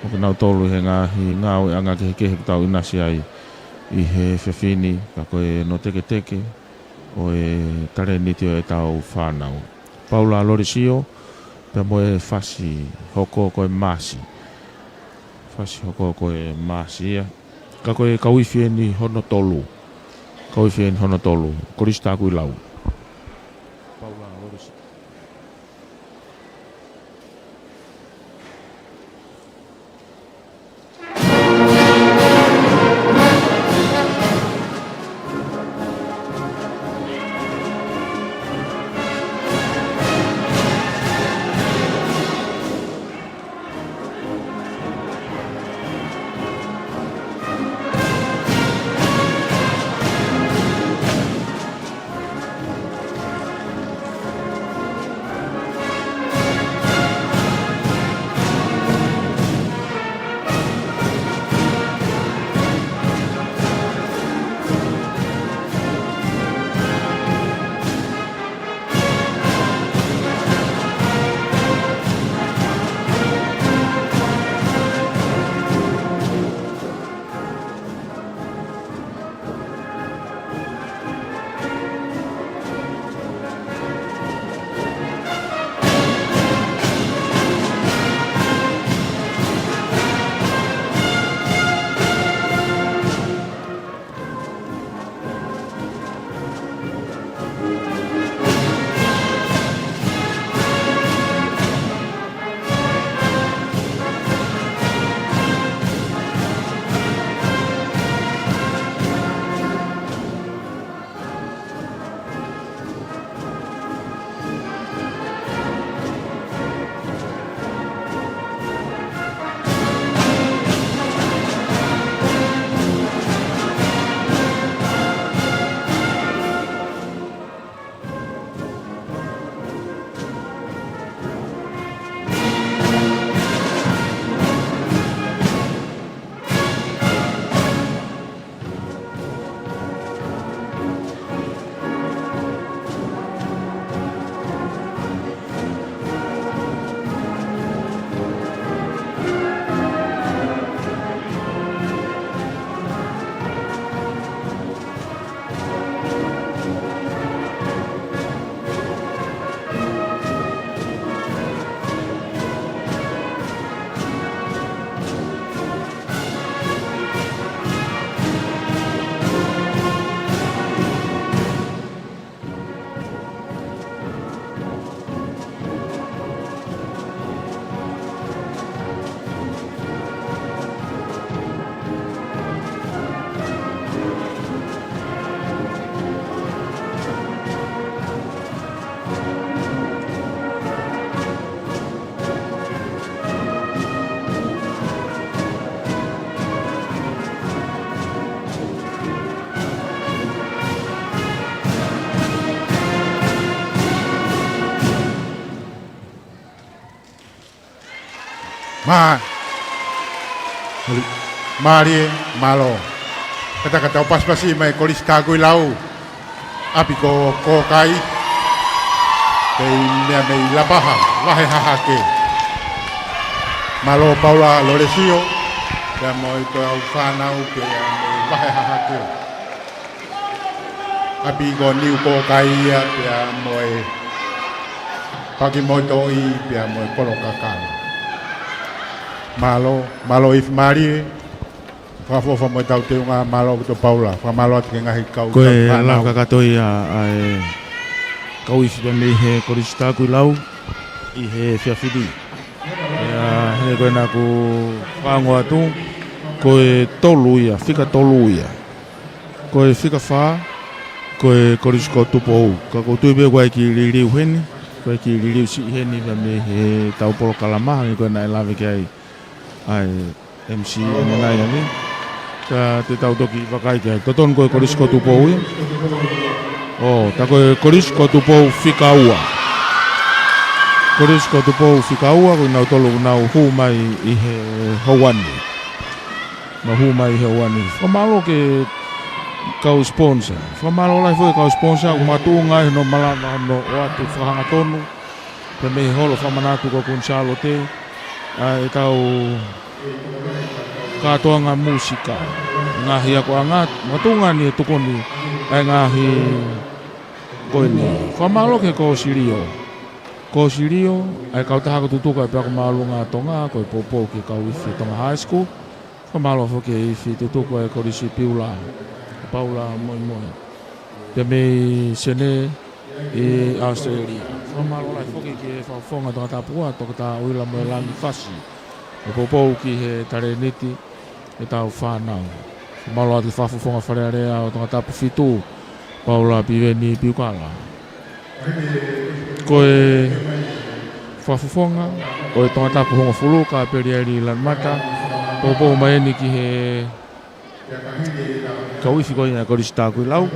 mo kinautolu ʻi he ngaahi ngāueʻanga kehekehe ʻoku tau ʻinasi ai ʻi he efiafi ni, ka ko e noteketeke ʻo e talēniti ʻo ʻetau fānau. Paula Lolesio, pea mo e fasi hoko ko e maasi. Fasi hoko ko e maasi ia. Ka ko e kau ifi eni hono tolu. Kau ifi eni hono tolu. Kolisi Takuilau. Paula Lolesio. Mā. Mālie, mālō. Kātaki ʻetau pasipasi mai Kolisi Takuilau. ʻApi ko Kōkai. Pea meʻa mei Lapaha, Vahe Hahake. Mālō Paula Lolesio. Pea mo e tau fānau pea mei Vahe Hahake. ʻApi ko Niu Kōkai ia pea mo e Paki mo e Toʻi pea mo e Kolo Kakano. Mālō, mālō ifi mālie. Fakaʻofoʻofa mo e tau teunga, mālō ʻaupito Paula. Fakamālō atu ki he ngaahi kau Ko e tau fānau. Laka kakato ia ʻa e kau ifi pea mei he Kolisi Takuilau ʻi he efiafi ni. Ia, hangē ko ena kuo fanongo atu, ko e tolu ia, fika tolu ia. Ko e fika fā, ko e Kolisi ko Tupou. Ka ʻoku ou tui pē ʻoku ʻi ai e kiʻi liliu heni, ko e kiʻi liliu siʻi heni pea mei he tau polokalama, hangē ko ena ʻe lave ki ai ʻa e M C ʻanenai ange. Ka te tau toki vakai ki ai. Totonu ko e Kolisi ko Tupou ia. ʻŌ, tā ko e Kolisi ko Tupou fika ua. Kolisi ko Tupou fika ua, ko kinautolu ʻoku nau hū mai ʻi he houa ni. Nau hū mai ʻi he houa ni. Fakamālō ki he kau sponsor. Fakamālō lahi foki ki he kau sponsor, ʻoku makatuʻunga ai hono malava hono ʻoatu fakahangatonu. Pea mei he holo fakamanatu ko Kuini Sālote, ʻa e tau kātoanga mūsika. Ngaahi akoʻanga, makatuʻunga ni e tokoni, ʻa e ngaahi ko eni. Fakamālō ki he Kosilio. Kosilio, ʻa e kautaha ko Tutuka ʻa e Pea ko Māʻolunga Tonga, ko e poupou ki he kau ifi Tonga High School. Fakamālō foki ki he ifi Tutuka ʻa e Kolisi Piula, Paula Moimoi. Pea mei Senē, ʻi ʻAositelēlia. Fakamālō lahi foki ki he fakafofonga Tongatapu ua, Toketā ʻUilamoelangi Fasi. Mo poupou ki he talēniti ʻetau fānau. Fakamālō atu ki he fakafofonga Fale Alea ʻo Tongatapu fitu, Paula Piveni Piukala. Ko e fakafofonga ʻo e Tongatapu hongofulu, Kapelieli Lanumata, poupou mai eni ki he kau ifi ko ia ʻa e Kolisi Takuilau,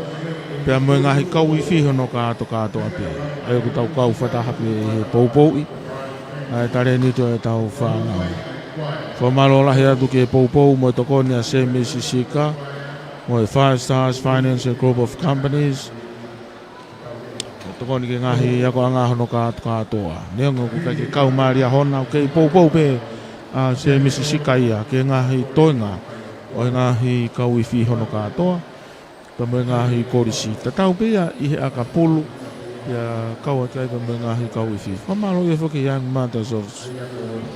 pea mo e ngaahi kau ifi hono kātokātoa pē. ʻA ia ʻoku tau kau fakataha pē ʻi he poupouʻi ʻa e talēniti ʻo ʻetau fānau. Fakamālō lahi atu ki he poupou mo e tokoni ʻa Semisi Sika, mo e Five Stars Finance and Group of Companies, ʻo tokoni ki he ngaahi akoʻanga hono kātokātoa. Neongo ʻoku ʻikai ke kau mai ʻi he ʻaho na, ʻoku kei poupou pē ʻa Semisi Sika ia ki he ngaahi toenga ʻo e ngaahi kau ifi hono kātoa, pea mo e ngaahi kolisi. Tatau pē ia ʻi he ʻakapulu, pea kau atu ai pea mo e ngaahi kau ifi. Fakamālō ia foki Young Mothers of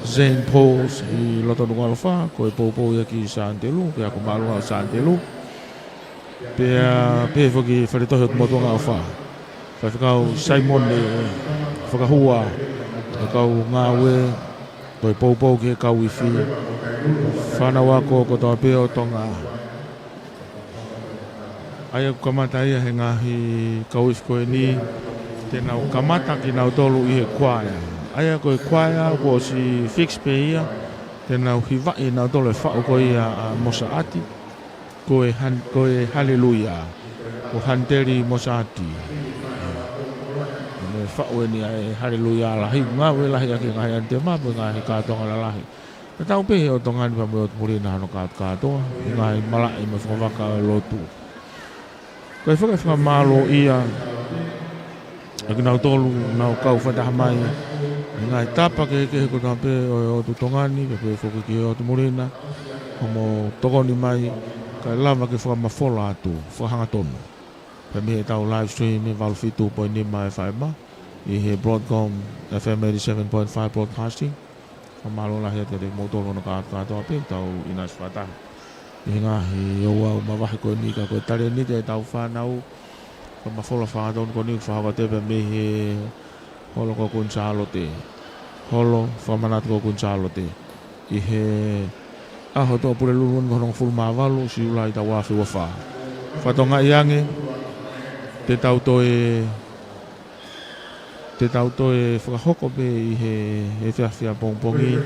Saint Paul's ʻi loto Nukuʻalofa, ko e poupou ia ki Santelu, pea ko Māʻolunga ʻo Santelu. Pea pehē foki Fale Tohi ʻo Motuʻanga ʻOfa. Faifekau Saimone Fakahua, ʻa e kau ngāue, ko e poupou ki he kau ifi. Fānau ako kotoa pē ʻo Tonga. ʻA ia ʻoku kamata ia he ngaahi kau ifi ko eni, te nau kamata kinautolu ʻi he kuaea. ʻA ia ko e kuaea kuo ʻosi fix pē ia, te nau hivaʻi nautolu e faʻu ko ia ʻa Mosaʻati. Ko e han-, ko e Haleluia. Ko Hanteli Mosaʻati. Mo e faʻu eni ʻa e Haleluia lahi, ngāue lahi ʻaki e ngaahi ʻanitema, mo e ngaahi kātoanga lalahi. Tatau pē he ʻo Tonga ni pea mo e ʻOtu Muli na hono kātokātoa, ʻi he ngaahi malaʻe mo e fakavaka ʻo e lotu. Ko e faka-, fakamālō ia ʻa kinautolu ʻoku nau kau fakataha mai ʻi he ngaahi tapa kehekehe kotoa pē ʻo e ʻOtu Tonga ni, pea pehē foki ki he ʻOtu Muli na, hoʻomo tokoni mai, kae lava ke fakamafola atu, fakahangatonu. Pea mei heʻetau live stream ʻi he valu fitu poini nima F M, ʻi he Broadcom F M eighty-seven point five Broadcasting. Fakamālō lahi atu kiate kimoutolu hono kātokātoa pē, tau ʻinasi fakataha ʻi he ngaahi ouau mavahe ko eni ka ko e talēniti ʻetau fānau. Fakamafola fakahangatonu ko eni ʻoku fakahoko atu pē mei he holo ko Kuini Sālote. Holo fakamanatu ko Kuini Sālote. ʻI he ʻaho Tuʻapulelulu ko e hongofulu mā valu Siulai taʻu ua afe ua fā. Fakatokangaʻi ange, te tau toe Te tau toe fakahoko pē ʻi he, he efiafi ʻapongipongi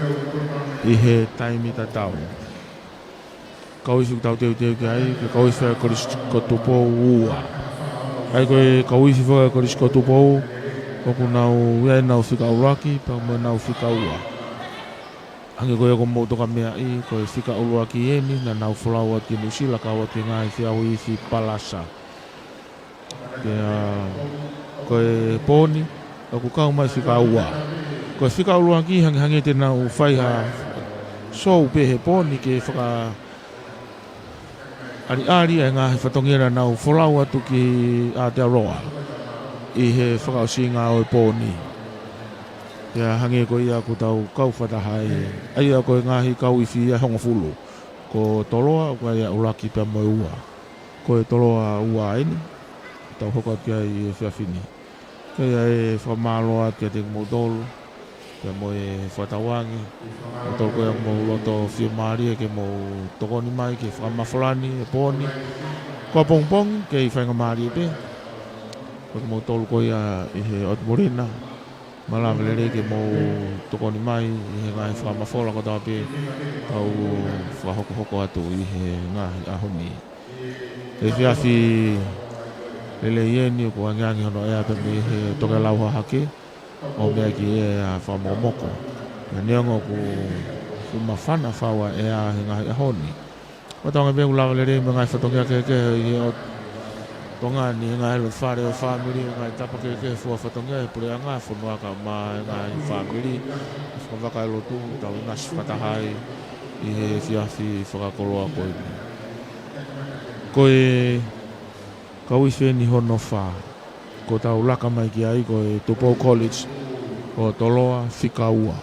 ʻi he taimi tatau. Kau ifi ʻoku tau teuteu ki ai, ko e kau ifi ʻa e Kolisi ko Tupou ua. ʻA ia ko e kau ifi foki ʻa e Kolisi ko Tupou, ʻoku nau ʻi ai ʻenau fika ʻuluaki, pea mo ʻenau fika ua. Hangē ko ia ko mou toka meaʻi, ko e fika ʻuluaki eni naʻa nau folau atu ki Nuʻusila, kau atu ki he ngaahi feʻauhi ifi Palasa. Pea ko e pō ni, ʻoku kau mai fika ua. Ko e fika ʻuluaki hangehangē te nau fai ha sou pē he pō ni ke faka ʻaliʻali ʻa e ngaahi fatongia naʻa nau folau atu ki Aotearoa ʻi he fakaʻosinga ʻo e pō ni. Pea hangē ko ia ʻoku tau kau fakataha ai, ʻa ia ko e ngaahi kau ifi ia ʻe hongofulu. Ko Toloa, ko ia ʻuluaki pea mo e ua. Ko e Toloa ua eni, tau hoko atu ki ai he efiafi ni. Ko ia e fakamālō atu kiate kimoutolu, pea mo e fakatauange, kimoutolu ko ia ʻoku mou loto fiemālie ke mou tokoni mai ki he fakamafola ni he pō ni. Ko ʻapongipongi, kei faingamālie pē. Ko kimoutolu ko ia ʻi he ʻOtu Moʻui na, malava lelei ke mou tokoni mai ʻi he ngaahi fakamafola kotoa pē ʻoku tau fakahokohoko atu ʻi he ngaahi ʻaho ni. Efiafi lelei eni ʻoku angiangi hono ʻea pē mei he tokelau hahake ʻo meʻa ki he ʻea fakamomoko. Pea neongo ʻoku, ʻoku māfana fau ʻa e ʻea he ngaahi ʻaho ni, ʻoku tau ngāue pē ʻoku lava lelei mo e ngaahi fatongia kehekehe ʻi he ʻo Tonga ni, he ngaahi loto fale ʻo e fāmili, he ngaahi tapa kehekehe fua fatongia ʻi he puleʻanga, fonua kae ʻumaʻā e ngaahi fāmili, fakavaka e lotu, tau ʻinasi fakataha ai ʻi he efiafi fakakoloa ko eni. Ko e kau ifi eni hono fā, ʻoku tau laka mai ki ai, ko e Tupou College ʻo Toloa, fika ua.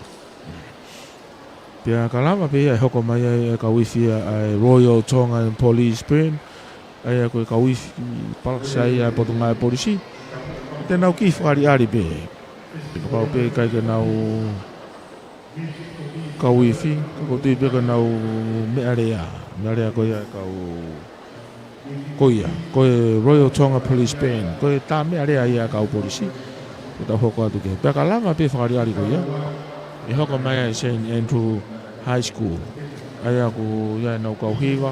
Pea ka lava pē ia ʻe hoko mai ai e kau ifi ʻa e Royal Tongan Police Band, ʻa ia ko e kau ifi palakisi ia ʻa e Potungāue Polisi. Te nau kiʻi fakaʻaliʻali pē. Kapau pē ʻikai ke nau kau ifi, ka ʻoku ou tui pē ko ʻenau meʻalea. Meʻalea ko ia e kau, ko ia, ko e Royal Tonga Police Band, ko e tā meʻalea ia e kau polisi. Pea tau hoko atu ki ai. Pea ka lava pē fakaʻaliʻali ko ia, ʻe hoko mai ai Saint Andrew High School. ʻA ia ko ia ʻenau kau hiva,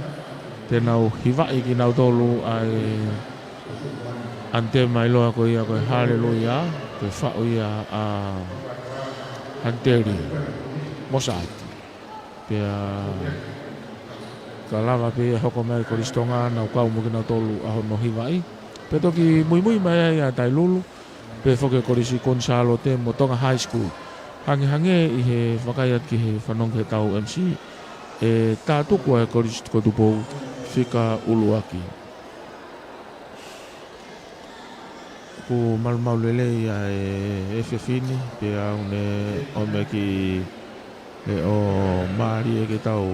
te nau hivaʻi kinautolu ʻa e ʻanitemi ʻiloa ko ia ko e Haleluia, ko e faʻu ia ʻa Hanteli Mosati. Pea ka lava pē ia ʻe hoko mai Kolisi Tonga, nau kau mo kinautolu ʻa hono hivaʻi. Pea toki muimui mai ai ʻa Tailulu, pehē foki e Kolisi Kuini Sālote mo Tonga High School. Hangehangē ʻi he vakai atu ki he fanongo ki heʻetau M C, ʻe tā tuku ʻa e Kolisi ko Tupou fika ʻuluaki. ʻOku malumalu lelei ʻa e efiafi ni, pea ʻoku ne ʻomai ki he ʻo mālie ke tau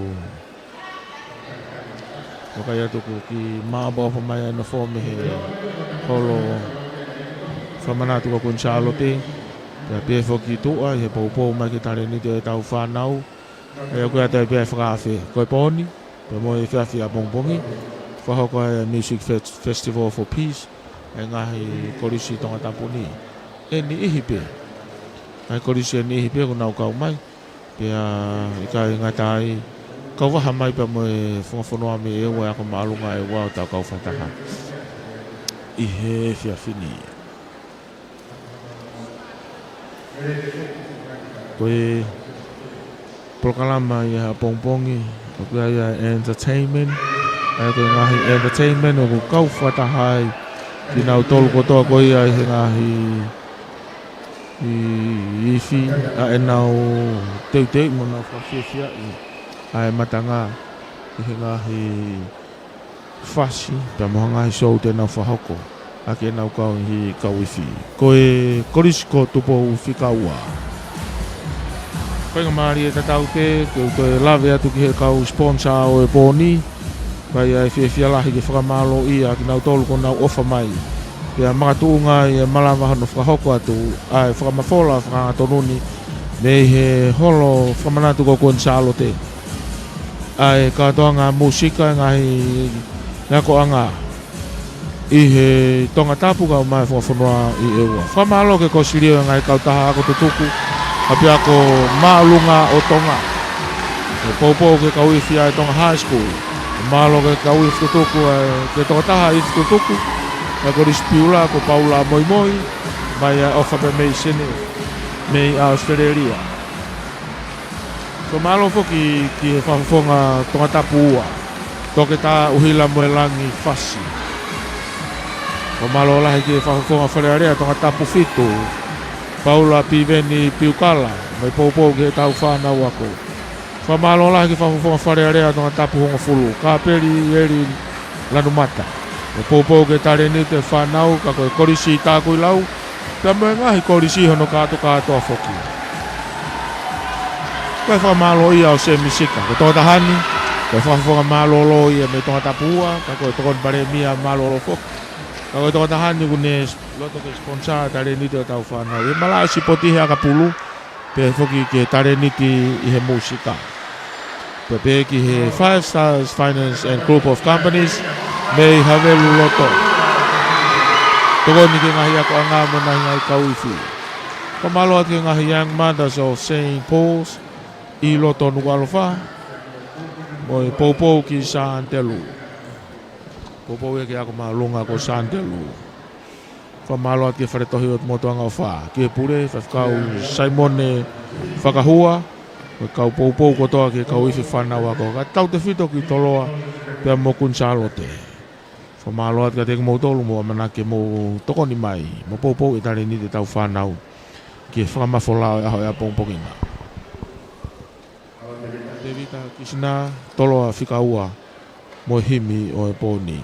vakai atu ʻoku kiʻi maʻopoʻopo mai ʻa e nofo mei he holo fakamanatu ko Kuini Sālote. Pea pehē foki ki tuʻa ʻi he poupou mai ki he talēniti ʻo ʻetau fānau. ʻA ia ʻoku ʻi ai pē ʻa e fakaafe ko e pō ni, pea mo e efiafi ʻapongipongi, fakahoko ai e Music Fes-, Festival for Peace ʻa e ngaahi kolisi Tongatapu ni. ʻE niʻihi pē, ngaahi kolisi ʻe niʻihi pē ʻoku nau kau mai. Pea ʻikai ngata ai, kau vaha mai pea mo e fakafonua mei ʻEua, ako māʻolunga ʻEua ʻo tau kau fakataha ʻi he efiafi ni. Ko e polokalama ia he ʻapongipongi, ʻoku ʻi ai ʻa e entertainment, ʻa ia ko e ngaahi entertainment ʻoku kau fakataha ai kinautolu kotoa ko ia ʻi he ngaahi ifi, ʻa ʻenau teuteu mo ʻenau fakafiefiaʻi ʻa e matanga ʻi he ngaahi fasi, pea mo e ngaahi sou te nau fakahoko ʻaki ʻenau kau ifi, kau ifi. Ko e Kolisi ko Tupou fika ua. Faingamālie tatau pē ke u toe lave atu ki he kau sponsor ʻo e pō ni. Pea ʻoku fiefia lahi ke fakamālōʻia kinautolu kuo nau ʻofa mai. Pea makatuʻunga ʻi he malava hono fakahoko atu ʻa e fakamafola fakaangatonu ni mei he holo fakamanatu ko Kuini Sālote. ʻA e kātoanga mūsika, ngaahi akoʻanga ʻi he Tongatapu kae ʻumaʻā e fakafonua ʻi ʻEua. Fakamālō ki he Kosilio ʻo e ngaahi kautaha ako tutuku, ʻapiako māʻolunga ʻo Tonga. ʻE poupou ki he kau ifi ʻa e Tonga High School. Mālō ki he kau ifi tutuku, ʻa e, ki he tokotaha ifi tutuku ʻa e Kolisi Piula, ko Paula Moimoi, mai ʻa e ʻofa pē mei Senē, mei ʻAositelēlia. Fakamālō foki ki he Fakafofonga Tongatapu ua, Toketā ʻUhila Moelangi Fasi. Fakamālō lahi ki he Fakafofonga Fale Alea Tongatapu fitu, Paula Piveni Piukala, mo e poupou ki heʻetau fānau ako. Fakamālō lahi ki he Fakafofonga Fale Alea Tongatapu hongofulu, Kapeli Eli Lanumata, mo e poupou ki he talēniti ʻo e fānau, ka ko e Kolisi Takuilau, pea mo e ngaahi kolisi hono kātokātoa foki. Ko e fakamālō ia ʻo Semi Sika, ko e tokotaha ni, ko e fakafofonga mālōlō ia mei Tongatapu ua, ka ko e tokoni palēmia mālōlō foki. Ka ko e tokotaha ni ʻoku ne loto ke sponsor talēniti ʻo ʻetau fānau. ʻI he malaʻe sipoti he ʻakapulu, pehē foki ki he talēniti ʻi he mūsika. Pea pehē ki he Five Stars Finance and Group of Companies, mei Havelu Loto. Tokoni ki he ngaahi akoʻanga mo e ngaahi kau ifi. Fakamālō atu ki he ngaahi Young Mothers of Saint Paul's ʻi loto Nukuʻalofa. Mo e poupou ki Santelu. Poupou ia ki he ako māʻolunga ko Santelu. Fakamālō atu ki he Fale Tohi ʻo e Motuʻanga ʻOfa, ki he pule, Faifekau Saimone Fakahua, mo e kau poupou kotoa ki he kau ifi fānau ako, kae tautefito ki Toloa, pea mo Kuinisālote. Fakamālō atu kiate kimoutolu mo ʻamanaki ke mou tokoni mai, mo poupou e talēniti ʻetau fānau, ki he fakamafola ʻo e ʻaho ʻo e ʻapongipongi na. Tēvita Kisina, Toloa fika ua, mo e himi ʻo e pō ni.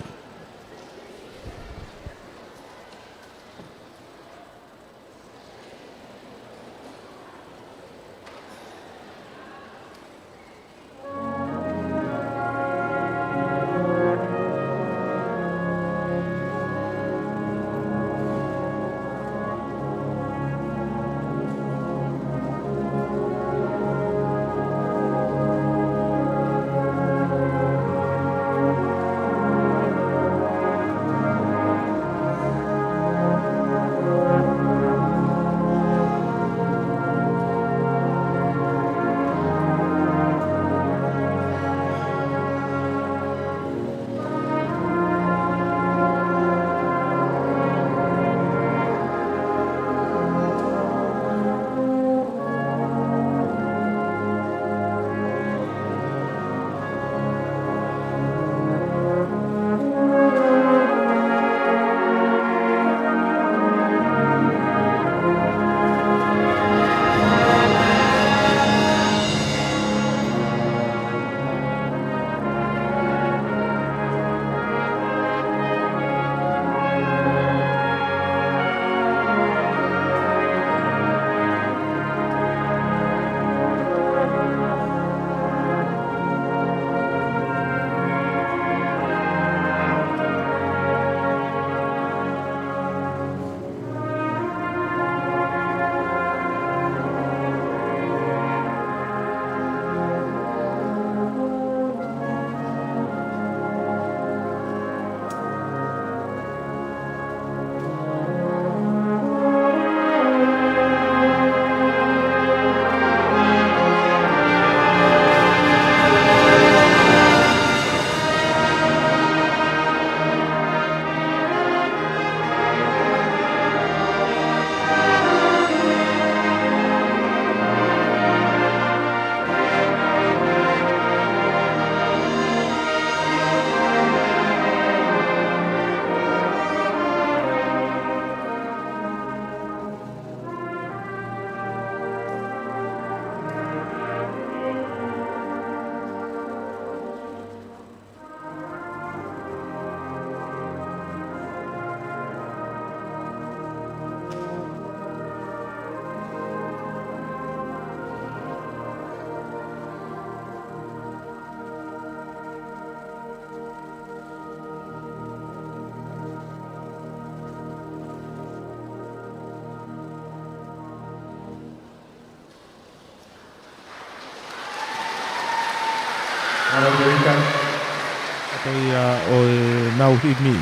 Kato ia ʻo e nau himi.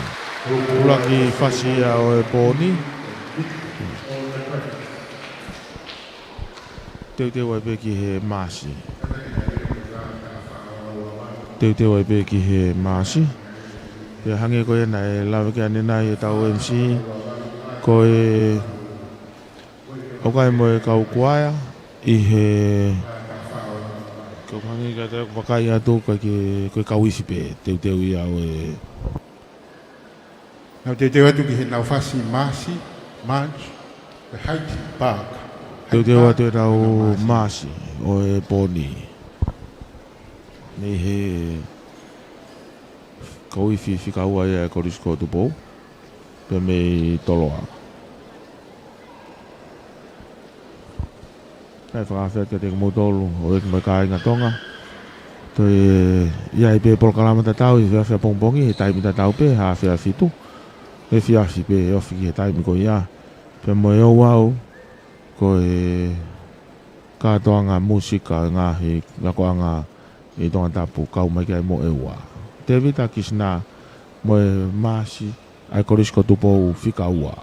Ulaki fasi ia ʻo e pō ni. Teuteu ai pē ki he māsi. Teuteu ai pē ki he māsi. Pea hangē ko ia naʻe lave ki ai ʻanenai ʻetau M C, ko e ʻoku ʻi ai mo e kau kuaea ʻi he Ko e hangē ka te vakai atu ko e ke, ko e kau ifi pē, teuteu ia ʻo e. Nau teuteu atu ki heʻenau fasi Maasi, March, the Hyde Park. Teuteu atu ʻenau Maasi ʻo e pō ni. Mei he kau ifi fika ua ia ʻa e Kolisi ko Tupou. Pea mei Toloa. Kae fakaafeʻi atu kiate kimoutolu, ʻo e kiʻi kāinga Tonga. Toe ʻi ai pē polokalama tatau ʻi he efiafi ʻapongipongi, he taimi tatau pē, hā efiafi fitu. Efiafi pē, ofi ki he taimi ko ia. Pea mo e ouau, ko e kātoanga mūsika, ngaahi akoʻanga ʻi Tongatapu, kau mai ki ai mo e ua. Tēvita Kisina, mo e Maasi, ʻa e Kolisi ko Tupou fika ua.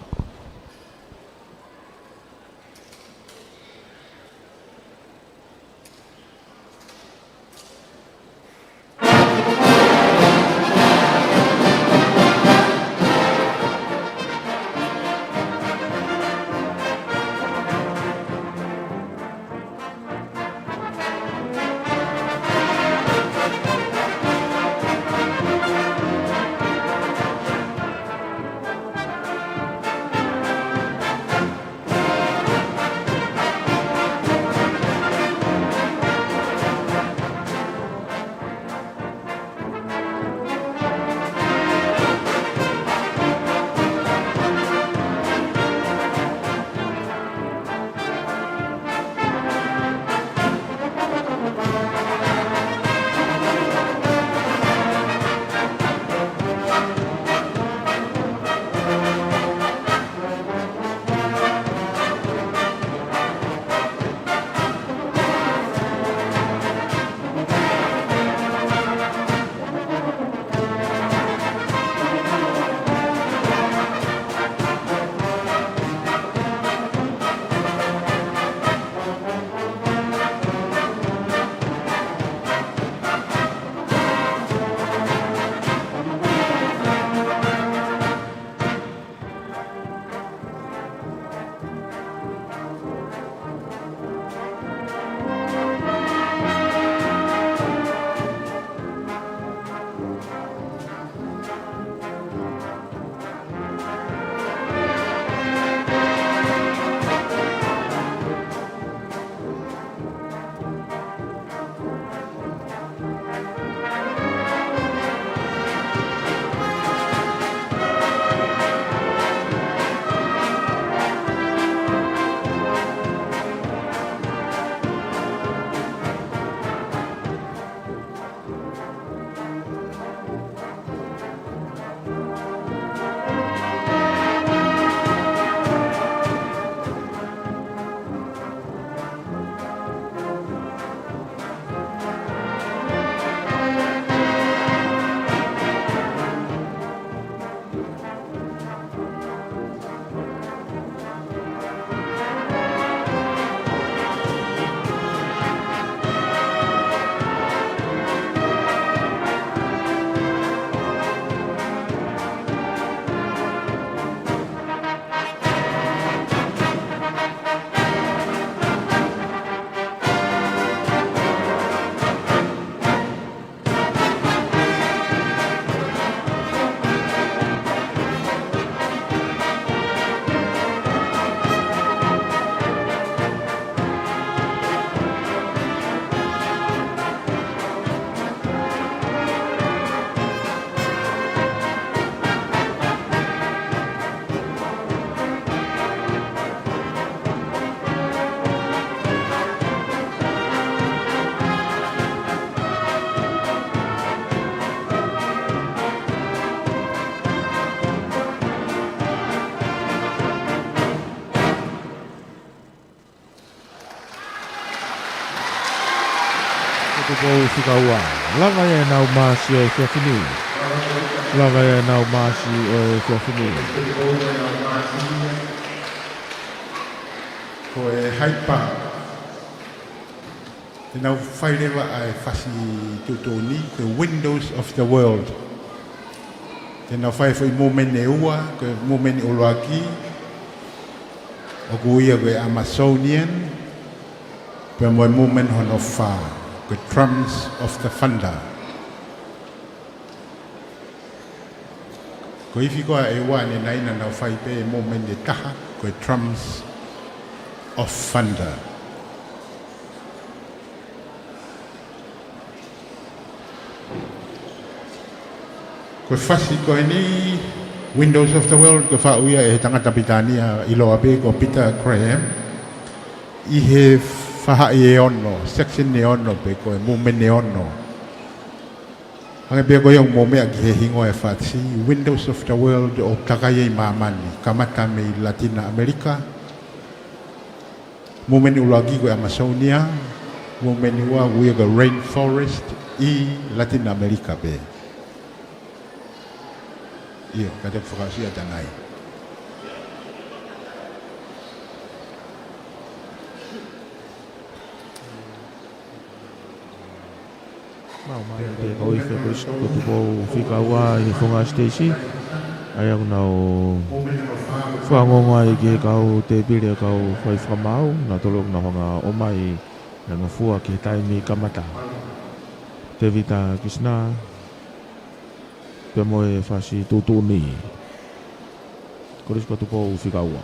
Ko Tupou fika ua. Lava ia ʻenau maasi ʻo e efiafi ni. Lava ia ʻenau maasi ʻo e efiafi ni. Ko e Hyde Park. Te nau fai leva ʻa e fasi tuʻutuʻuni, The Windows of the World. Te nau fai foʻi movement ʻe ua, ko e movement ʻuluaki, ʻoku ui ia ko e Amazonian, pea mo e movement hono fā. Ko e Drums of the Thunder. Ko e ifi ko ē ʻe ua ʻe nai naʻa nau fai pē ʻi he mōmeni ʻe taha, ko e Drums of Thunder. Ko e fasi ko eni, Windows of the World, ko e faʻu ia ʻe he tangata Pilitānia ʻiloa pē ko Peter Graham, ʻi he faʻahi ʻe ono, section ʻe ono, pe ko e mōmeni ʻe ono. Hangē pē ko ia ʻoku mou meʻa ki he hingoa ʻo e fasi, Windows of the World, ʻoku takai ai māmani, kamata mei Latina America, mōmeni ʻuluaki ko e Amasonia, mōmeni ua ʻoku ui ko e Rainforest ʻi Latina America pē. ʻIo, ka te u fakaʻosi atu ʻanai. Mau mai pē ko e ifi ko Kolisi ko Tupou fika ua ʻi he founga siteisi. ʻA ia ʻoku nau fakaongoongo ai ki he kau tēpile ʻo e kau fai fakamaau, nautolu ʻoku nau hanga ʻo ʻomai ʻa e ngofua ki he taimi kamata. Tēvita Kisina, pea mo e fasi tuʻutuʻuni. Kolisi ko Tupou fika ua.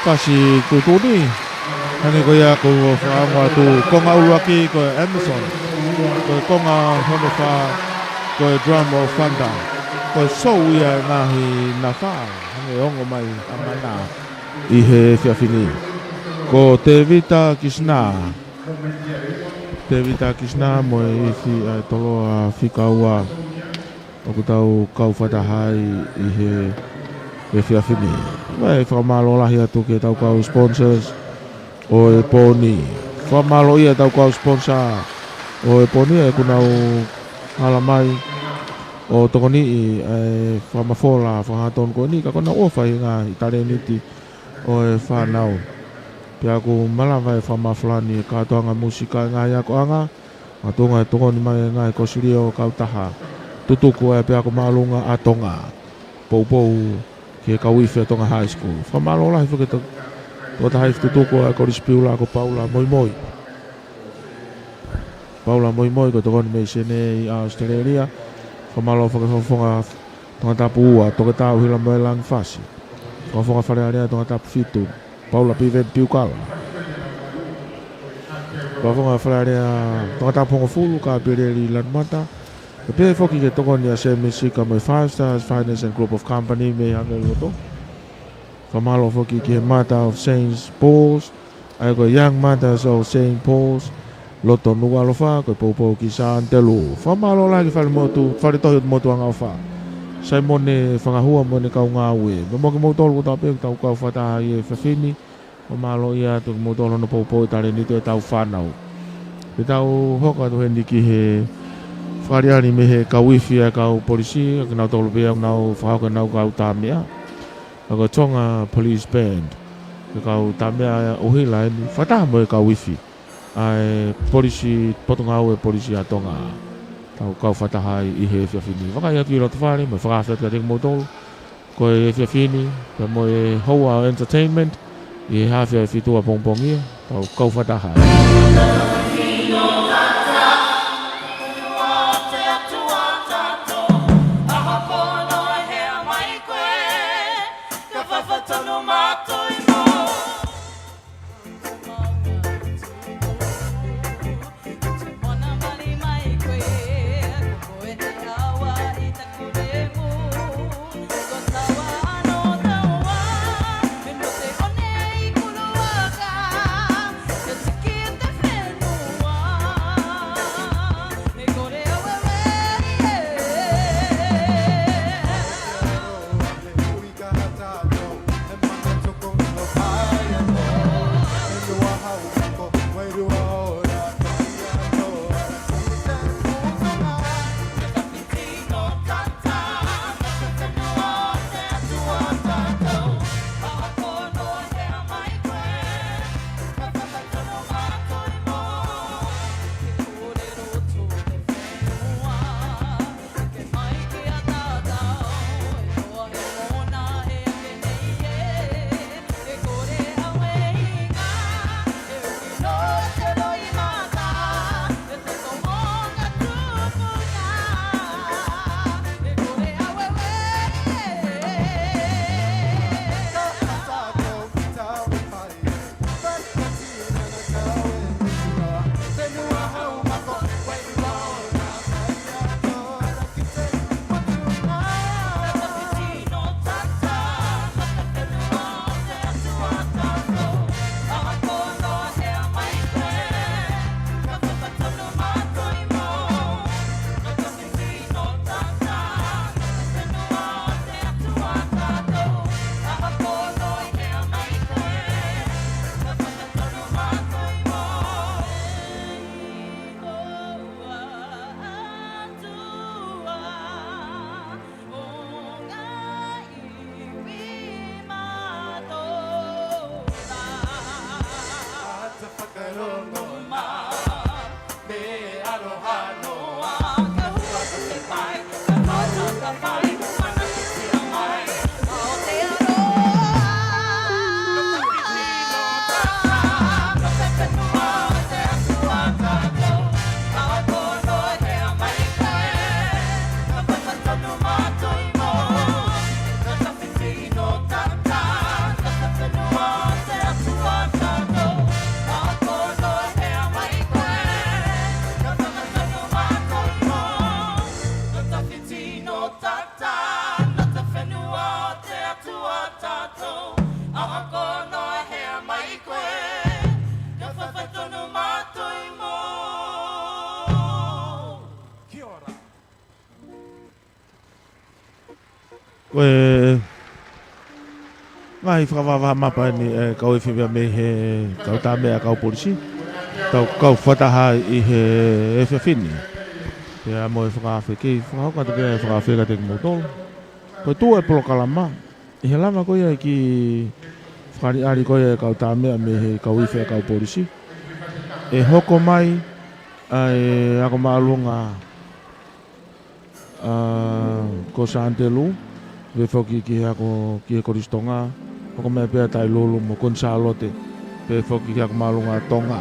Pasi tuʻutuʻuni. Hangē ko ia kuo fakaongo atu, konga ʻuluaki ko e Amazon. Ko e konga hono fā ko e Drum of Thunder. Ko e sou ia e ngaahi nafa. Hangē ongo mai ʻa Mana ʻi he efiafi ni. Ko Tevita Kisina. Tevita Kisina mo e ifi ʻa e Toloa Fika Ua. ʻOku tau kau fakataha ai ʻi he efiafi ni. Vakai, fakamālō lahi atu ki he tau kau sponsors ʻo e pō ni. Fakamālō ia tau kau sponsor ʻo e pō ni ʻa ia ʻoku nau ala mai ʻo tokoniʻi ʻa e fakamafola fakahangatonu ko eni ka ʻoku nau ʻofa ʻi he ngaahi talēniti ʻo e fānau. Pea ʻoku malava e fakamafola ni e kātoanga mūsika e ngaahi akoʻanga, makatuʻunga e tokoni mai e ngaahi kosilio kautaha tutuku ʻa e ʻapiako māʻolunga ʻa Tonga. Poupou ki he kau ifi ʻa Tonga High School. Fakamālō lahi foki ki he to-, tokotaha ifi tutuku ʻa e Kolisi Piula ko Paula Moimoi. Paula Moimoi ko e tokoni mei Senē ʻi ʻAositelēlia. Fakamālō foki ki he Fakafofonga Tongatapu Ua, Toketā ʻUhila Moelangi Fasi. Fakafofonga Fale Alea Tongatapu Fitu, Paula Piveni Piukala. Fakafofonga Fale Alea Tongatapu Hongofulu, Kapileli Lanumata. Pehē foki ki he tokoni ʻa Sēmisi Sika mo e Five Stars Finance and Group of Company mei Hangē Loto. Fakamālō foki ki he Mother of Saint Paul's, ʻa ia ko e Young Mothers of Saint Paul's, Loto Nukuʻalofa, ko e poupou ki Sā ʻAnitelū. Fakamālō lahi ki he Fale Motu, Fale Tohi ʻo e Motu Angaʻofa. Saimone Fakahua mo ʻene kau ngāue. Pea mo kimoutolu kotoa pē ʻoku tau kau fakataha ʻi he efiafi ni. Fakamālō ia atu kimoutolu hono poupou e talēniti ʻo e tau fānau. Pea tau hoko atu heni ki he fakaʻaliʻali mei he kau ifi ʻa e kau polisi, ʻa kinautolu pē ʻoku nau fakahoko ʻenau kau tā meʻa. ʻA ia ko e Tonga Police Band. Ko e kau tā meʻa ʻuhila eni, fakataha mo e kau ifi ʻa e polisi, Potungāue Polisi ʻa Tonga. Tau kau fakataha ai ʻi he efiafi ni. Vakai atu ʻi loto fale, mo e fakaafe atu kiate kimoutolu. Ko e efiafi ni, pea mo e houa ʻo e entertainment, ʻi he hafe ʻa e fitu ʻapongipongi ia, tau kau fakataha ai. Ko e ngaahi fakavavā mapa eni ʻa e kau F M mei he kau tāmeʻa kau polisi. Tau kau fakataha ʻi he efiafi ni. Pea mo e fakaafe kei fakahoko atu pē ʻa e fakaafe kiate kimoutolu. Ko e tuʻu ʻa e polokalama, ʻi he lava ko ia e kiʻi fakaʻaliʻali ko ia ʻa e kau tāmeʻa mei he kau ifi ʻa e kau polisi, ʻe hoko mai ʻa e ako māʻolunga ʻa, ko Santelu, pehē foki ki he ako ki he Kolisi Tonga, hoko mai pē ʻa Tailulu mo Konisalote, pehē foki ki he ako māʻolunga Tonga.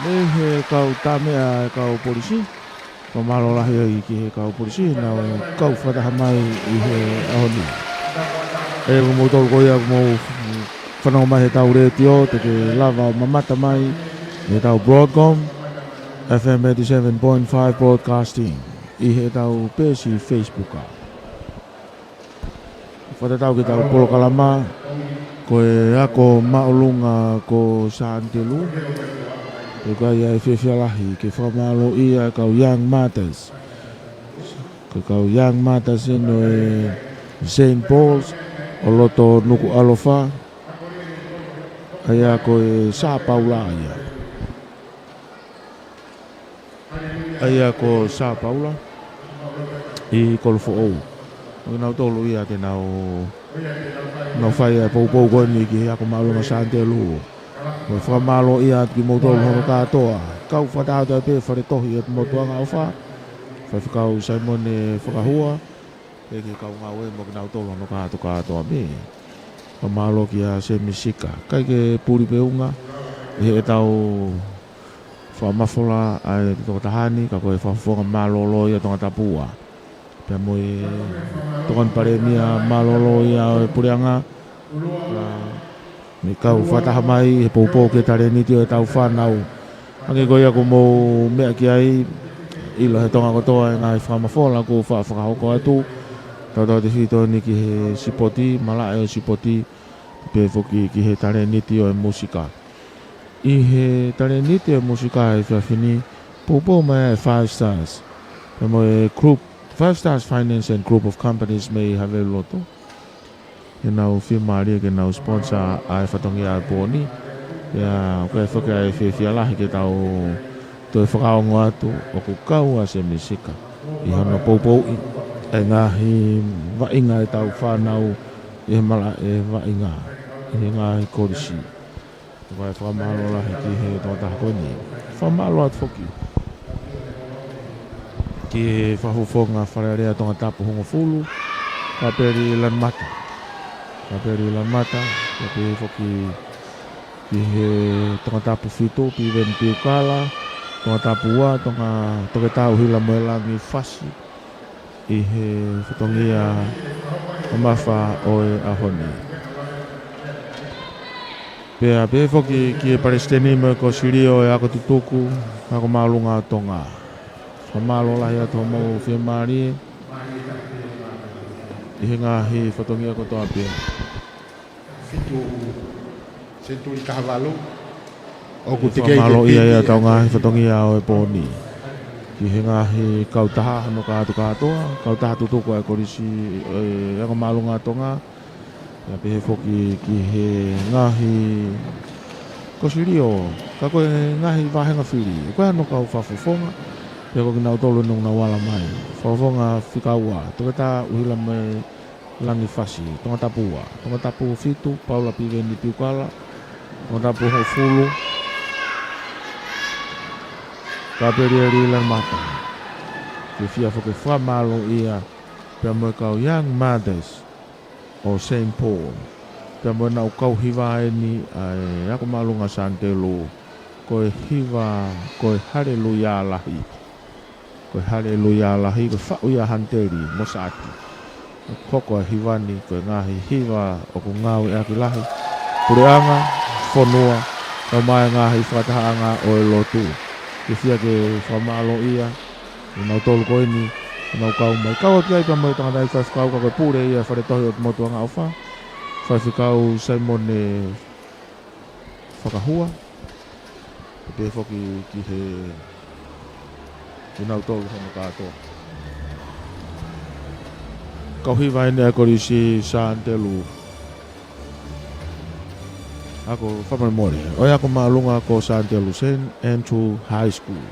Mei he kau tāmeʻa ʻa e kau polisi. Fakamālō lahi ai ki he kau polisi, nau kau fakataha mai ʻi he ʻaho ni. ʻE, ko moutolu ko ia ʻoku mou fanongo mai he tau letiō, te ke lava ʻo mamata mai he tau Broadcom, F M eighty-seven point five Broadcasting, ʻi he tau peesi Facebook. Fakatatau ki he tau polokalama, ko e ako māʻolunga ko Santelu. Pea ko ia ʻe fiefia lahi ke fakamālōʻia ʻa e kau Young Martyrs. Ko e kau Young Martyrs eni ʻo e Saint Paul's ʻo loto Nukuʻalofa. ʻA ia ko e Sā Paula ia. ʻA ia ko Sā Paula ʻi Kolofoʻou. ʻO kinautolu ia te nau, nau fai ʻa e poupou ko eni ki he ako māʻolunga Santelu. Ko e fakamālōʻia atu kimoutolu hono kātoa. Kau fakataha atu ai pē Fale Tohi ʻo e Motuʻanga ʻOfa, Faifekau Saimone Fakahua, Pea ki he kau ngāue mo kinautolu hono kātoa kātoa pē. Fakamālō kia Semi Sika. ʻIkai ke puli pē unga ʻi heʻetau fakamafola ʻa e tokotaha ni, ka ko e fakafofonga mālōlō ia Tongatapu ua. Pea mo e tokoni palēmia mālōlō ia ʻo e puleʻanga. Ka mei kau fakataha mai he poupou ki he talēniti ʻo ʻetau fānau. Hangē ko ia kuo mou meʻa ki ai, ʻilo he Tonga kotoa e ngaahi fakamafola kuo fa-, fakahoko atu. Tautautefito ni ki he sipoti, malaʻe ʻo e sipoti, pea foki ki he talēniti ʻo e mūsika. ʻI he talēniti ʻo e mūsika he efiafi ni, poupou mai e Five Stars. Pea mo e group, Five Stars Finance and Group of Companies mei Havelu Lotu. Ke nau fiemālie ke nau sponsor ʻa e fatongia ʻo e pō ni. Pea ʻoku ʻi ai foki ʻa e fiefia lahi ke tau toe fakaongo atu ʻoku kau ʻa Semi Sika ʻi hono poupouʻi ʻa e ngaahi vaʻinga ʻetau fānau ʻi he malaʻe vaʻinga ʻi he ngaahi kolisi. Ko e fakamālō lahi ki he tokotaha ko eni. Fakamālō atu foki ki he fakafofonga Fale Alea Tongatapu hongofulu, Kapeli Lanumata. Kapeli Lanumata, pea pehē foki ki he Tongatapu fitu, Piveni Piukala, Tongatapu ua, Tonga Toketā ʻUhilamoelangi Fasi, ʻi he fatongia mamafa ʻo e ʻaho ni. Pea pehē foki ki he palesiteni mo e kosilio ʻo e ako tutuku, ako māʻolunga ʻo Tonga. Fakamālō lahi atu hoʻomou fiemālie ʻi he ngaahi fatongia kotoa pē. Fitu senituli taha valu. ʻOku tekeʻi ke fakamālō ia piki ʻetau ngaahi fatongia ʻo e pō ni. Ki he ngaahi kautaha hono kātoa kātoa, kautaha tutuku ʻa e kolisi ʻo e ako māʻolunga ʻo Tonga. Pea pehē foki ki he ngaahi kosilio, ka ko e ngaahi vāhenga fili. Ko e hano kau fakafofonga, pea ko kinautolu ʻoku nau ala mai. Fakafofonga fika ua, Toketā ʻUhilamoe Langi Fasi, Tongatapu ua, Tongatapu fitu, Paula Piveni Piukala, Tongatapu hongofulu, Kapeli Lanumata. Fiefia foki fakamālō ia, pea mo e kau Young Mothers ʻo Saint Paul. Pea mo e nau kau hiva eni ʻa e ako māʻolunga Santelu, ko e hiva, ko e Haleluia Lahi. Ko e Haleluia Lahi, ko e faʻu ia ʻa Hanteli mo Sati. Hoko ʻa e hiva ni, ko e ngaahi hiva ʻoku ngāueʻaki lahi. Puleʻanga, fonua, kae ʻumaʻā e ngaahi fakatahaʻanga ʻo e lotu. Fiefia ke fakamālō ia, ʻi he nau tolu ko eni, ʻi he nau kau mai. Kau atu ai pea mo e tangataʻi faifekau ka ko e pule ia Fale Tohi ʻo Motuʻanga ʻOfa. Faifekau Saimone Fakahua. Pea pehē foki ki he, kinautolu hono kātoa. Kau hiva eni ʻa e kolisi Santelu. Ako fakamolemole. ʻO e ako māʻolunga ko Santelu Saint Andrew High School.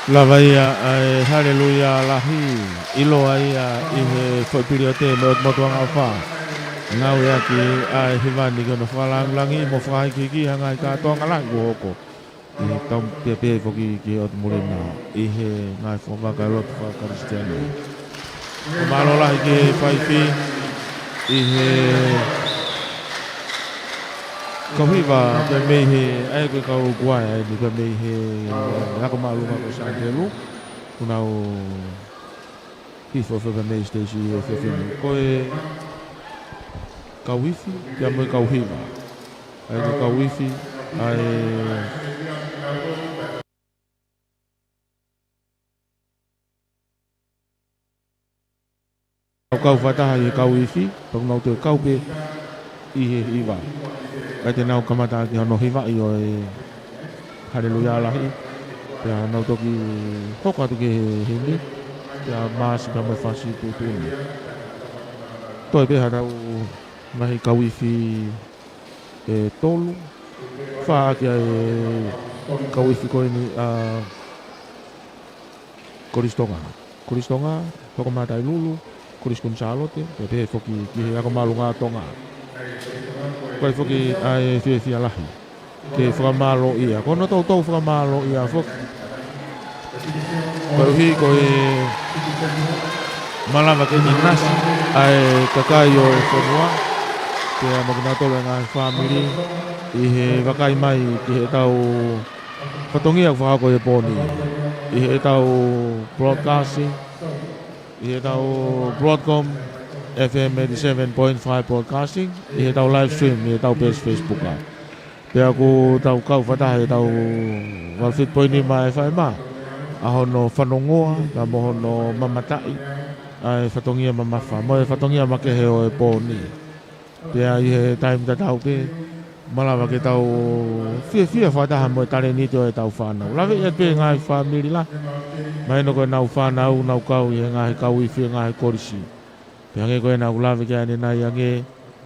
Lava ia ʻa e haleluia lahi, ʻiloa ia ʻi he foʻi piliote mo e ʻOtu Motu Angaʻofa. Ngāueʻaki ʻa e hiva ni ki hono fakalāngilangiʻi mo fakahīkihiki ʻa e ngaahi kātoanga lahi kuo hoko. ʻI he tau pehē foki ki he ʻOtu Muli na, ʻi he ngaahi fakavaka ʻo e lotu fakakalisitiane. Mālō lahi ki he faifi, ʻi he kau hiva pea mei he, ʻa ia ko e kau kuaea eni pea mei he ako māʻolunga ko Sāntelu, kuo nau hifo pea mei he siteisi he efiafi ni. Ko e kau ifi, pea mo e kau hiva. ʻA ia ko e kau ifi, ʻa e kau fakataha ʻi he kau ifi, pea kuo nau toe kau pē ʻi he hiva. ʻA ia te nau kamata ʻaki hono hivaʻi ʻo e haleluia lahi, pea nau toki hoko atu ki he himi, pea maasi pea mo e fasi tuʻutuʻuni. Toe pē ha tau ngaahi kau ifi ʻe tolu, fā ʻaki ʻa e kau ifi ko eni ʻa Kolisi Tonga. Kolisi Tonga, Hokomataʻi Lulu, Kolisi Kuini Sālote, pea pehē foki ki he ako māʻolunga ʻa Tonga. Ko e foki ʻa e fiefia lahi ke fakamālōʻia. Ko hono toutou fakamālōʻia foki. Koeʻuhi ko e malava ke ʻinasi ʻa e kakai ʻo e fonua, pea mo kinautolu e ngaahi fāmili ʻi he vakai mai ki heʻetau fatongia ʻoku fakahoko he pō ni. ʻI heʻetau broadcasting, ʻi heʻetau Broadcom F M eighty-seven point five broadcasting, ʻi heʻetau live stream, ʻi heʻetau peesi Facebook. Pea ʻoku tau kau fakataha ʻi heʻetau valu fitu poini nima F M ʻa hono fanongoa, pea mo hono mamataʻi ʻa e fatongia mamafa, mo e fatongia makehe ʻo e pō ni. Pea ʻi he taimi tatau pē, malava ke tau fiefia fakataha mo e talēniti ʻo ʻetau fānau. Laveʻi atu pē ngaahi fāmili lahi, mahino ko ʻenau fānau, nau kau ʻi he ngaahi kau ifi ʻo e ngaahi kolisi. Pea hangē ko ʻenau lave ki ai ʻanenai ange,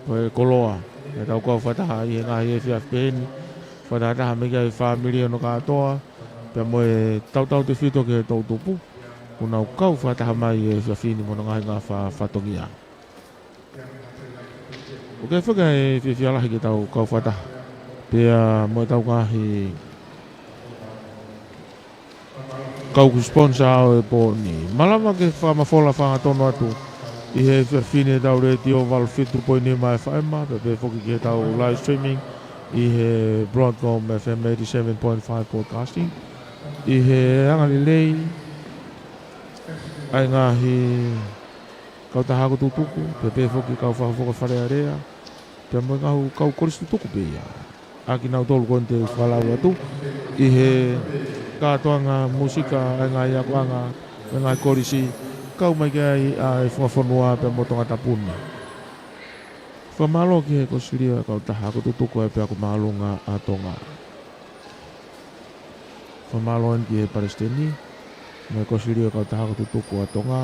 ko e koloa, ʻetau kau fakataha ʻi he ngaahi efiafi pehē ni, fakatahataha mai ki ai e fāmili hono kātoa, pea mo e tautautefito ki he toʻutupu, kuo nau kau fakataha mai he efiafi ni mo hono ngaahi ngafa fatongia. ʻOku ʻi ai foki ʻa e fiefia lahi ke tau kau fakataha pea mo ʻetau ngaahi kau sponsor ʻo e pō ni. Malava ke fakamafola fakatonu atu ʻi he efiafi ni ʻetau letiō valu fitu poini nima F M, pea pehē foki ki heʻetau live streaming ʻi he Broadcom F M eighty-seven point five broadcasting. ʻI he angalelei ʻa e ngaahi kautaha ako tutuku, pea pehē foki kau fakafofonga Fale Alea, pea mo e ngaahi kau kolisi tutuku pē ia. ʻA kinautolu ko eni te u fakalau atu ʻi he kātoanga mūsika ʻa e ngaahi akoʻanga ʻa e ngaahi kolisi, kau mai ki ai ʻa e funga fonua pea mo Tongatapu ni. Fakamālō ki he Kosilio ʻa e Kautaha Ako Tutuku ʻa e Ako Māʻolunga ʻa Tonga. Fakamālō eni ki he Palesiteni mo e Kosilio ʻa e Kautaha Ako Tutuku ʻa Tonga,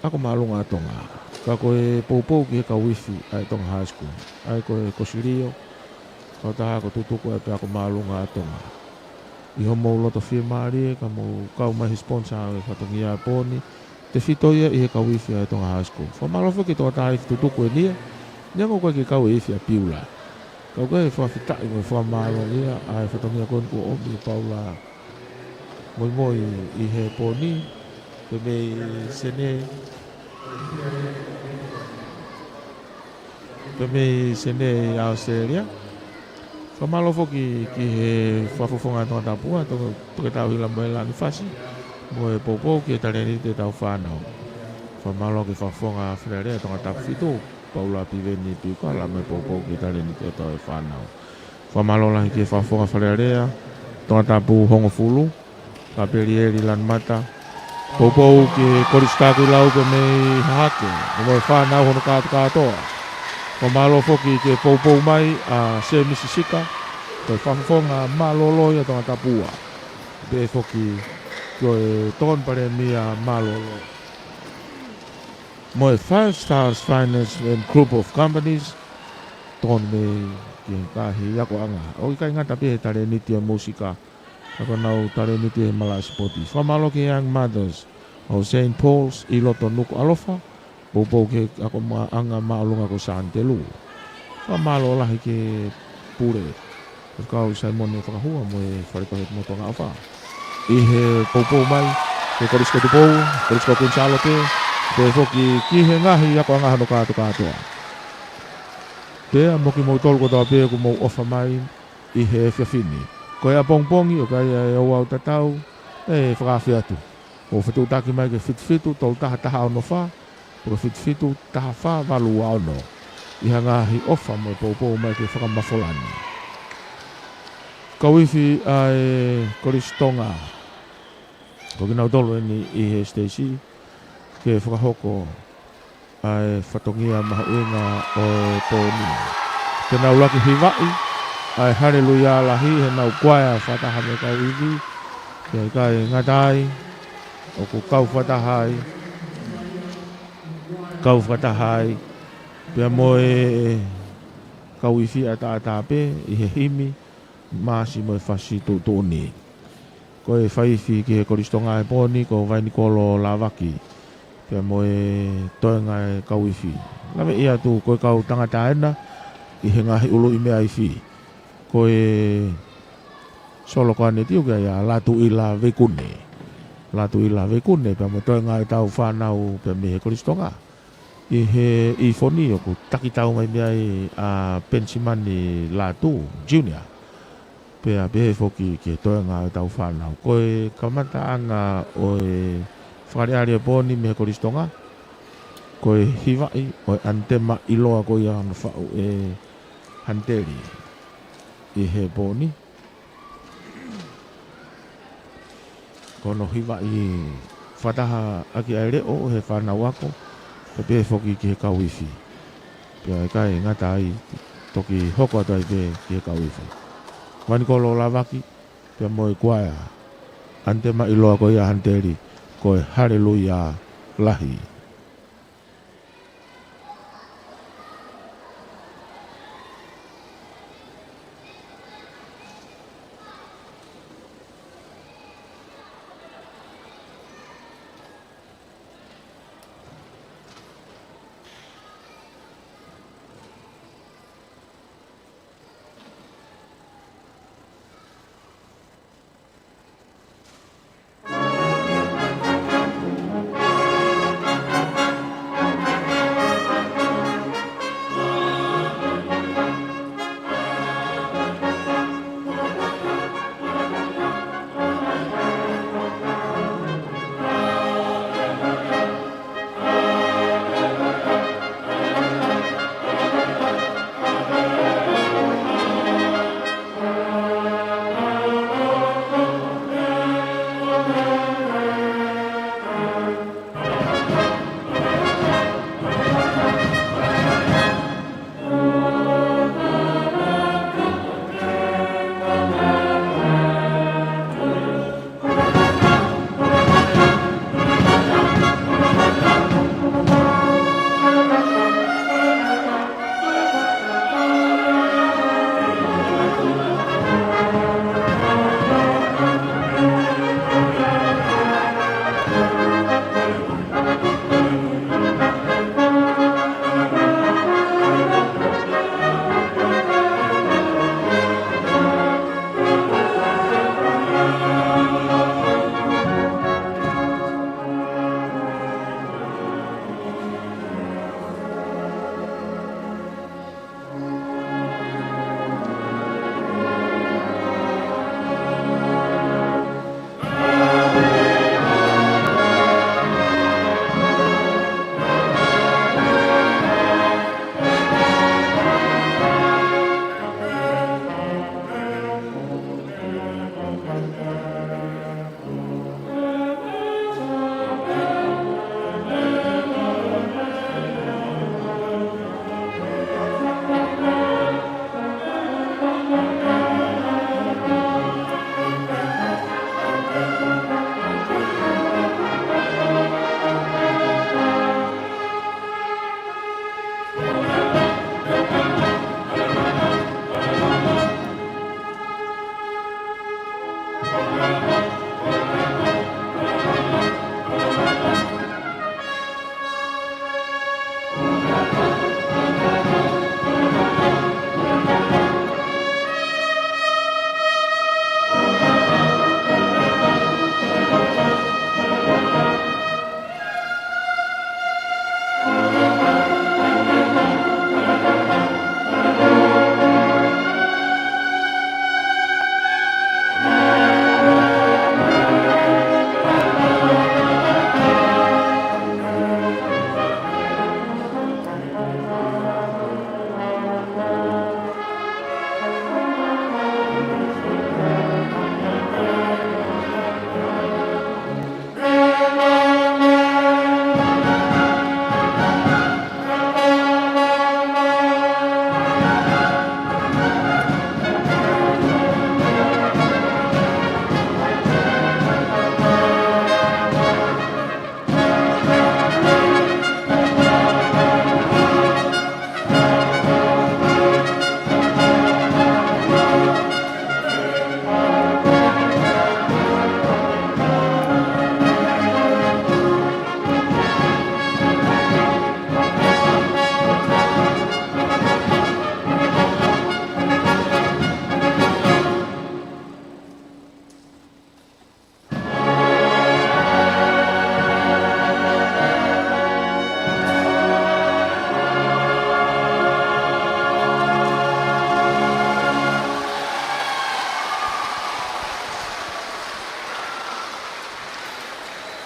Ako Māʻolunga ʻa Tonga. Ka ko e poupou ki he kau ifi ʻa e Tonga High School, ʻa ia ko e Kosilio ʻa e Kautaha Ako Tutuku ʻa e Ako Māʻolunga ʻa Tonga. ʻI hoʻomou loto fiemālie ka mou kau mai he sponsor ʻo e fatongia ʻo e pō ni, tefito ia ʻi he kau ifi ʻa e Tonga High School. Fakamālō foki ki he tokotaha ifi tutuku eni ia, neongo ʻoku ʻikai ke kau e ifi ʻa Piula. Ka ʻoku ʻi ai e fakafetaʻi mo e fakamālō ia ʻa e fatongia ko eni kuo ʻomi ʻe Paula Moimoi ʻi he pō ni, pea mei Senē, pea mei Senē ʻi ʻAositelēlia. Fakamālō foki ki he fakafofonga Tongatapu, Toketā Hila mo e Lani Fasi, mo e poupou ki he talēniti ʻetau fānau. Fakamālō ki he fakafofonga Fale Alea Tongatapu fitu, Paula Piveni Piukala, mo e poupou ki he talēniti ʻetau fānau. Fakamālō lahi ki he fakafofonga Fale Alea Tongatapu hongofulu, Kapelieli Lanumata. Poupou ki he Kolisi Takuilau pea mei Hahake, mo e fānau hono kātokātoa. Fakamālō foki ki he poupou mai ʻa Semisi Sika, ko e fakafofonga mālōlō ia ʻa Tongatapu. Pehē foki ki he Tokoni Palēmia mālōlō. Mo e Five Stars Finance and Group of Companies, tokoni mai ki he ngaahi akoʻanga. ʻOku ʻikai ngata pē he talēniti ʻo e mūsika, Ka ko ʻenau talēniti ʻi he malaʻe sipoti. Fakamālō ki he Young Mothers ʻo Saint Paul's ʻi loto Nukuʻalofa, poupou ki he akoʻanga māʻolunga ko Sānitelū. Fakamālō lahi ki he pule, ʻa e kau Saimone Fakahua mo e Fale Tauhi ʻo e Motuʻa Angaʻofa, ʻi he poupou mai ki he Kolisi ko Tupou, Kolisi ko Kuini Sālote, pea foki ki he ngaahi akoʻanga hono kātokātoa. Pea mo kimoutolu kotoa pē kuo mou ʻofa mai ʻi he efiafi ni. Ko e ʻapongipongi ʻoku ʻi ai ʻa e ouau tatau, ʻe fakaafe atu. Mou fetuʻutaki mai ki he fitu fitu tolu taha taha ono fā, pe ko e fitu fitu taha fā valu ua ono. ʻI ha ngaahi ʻofa mo e poupou mai ki he fakamafola ni. Kau ifi ʻa e Kolisi Tonga, ko kinautolu eni ʻi he siteisi ke fakahoko ʻa e fatongia mahuʻinga ʻo e pō ni. Te nau laki hivaʻi ʻa e Haleluia Lahi heʻenau kuaea fakataha mo e kau ifi, pea ʻikai ngata ai, ʻoku kau fakataha ai, kau fakataha ai pea mo e kau ifi ʻataʻatā pē ʻi he himi, māsi mo e fasi tuʻutuʻuni. Ko e faifi ki he Kolisi Tonga he pō ni ko Vainikolo Lavaki, pea mo e toenga e kau ifi. Laveʻi atu ko e kau tangata ena ʻi he ngaahi ʻuluʻi meʻa ifi. Ko e solo ko ʻanenai ʻoku ʻi ai ʻa Lātūʻila Veikune. Lātūʻila Veikune, pea mo e toenga ʻetau fānau pea mei he Kolisi Tonga. ʻI he efiafi ni ʻoku takitau mai mei ai ʻa Penisimani Lātū Junior. Pea pehē foki ki he toenga ʻetau fānau. Ko e kamataʻanga ʻo e fakaʻaliʻali e pō ni mei he Kolisi Tonga, ko e hivaʻi ʻo e ʻanitema ʻiloa ko ia naʻe faʻu ʻe Haniteli ʻi he pō ni. Ko hono hivaʻi fakataha ʻaki ʻa e leʻo he fānau ako, pea pehē foki ki he kau ifi. Pea ʻikai ngata ai, toki hoko atu ai pē ki he kau ifi. Vainikolo Lavaki, pea mo e kuaea, ʻanitema ʻiloa ko ia ʻa Haniteli, ko e Haleluia Lahi.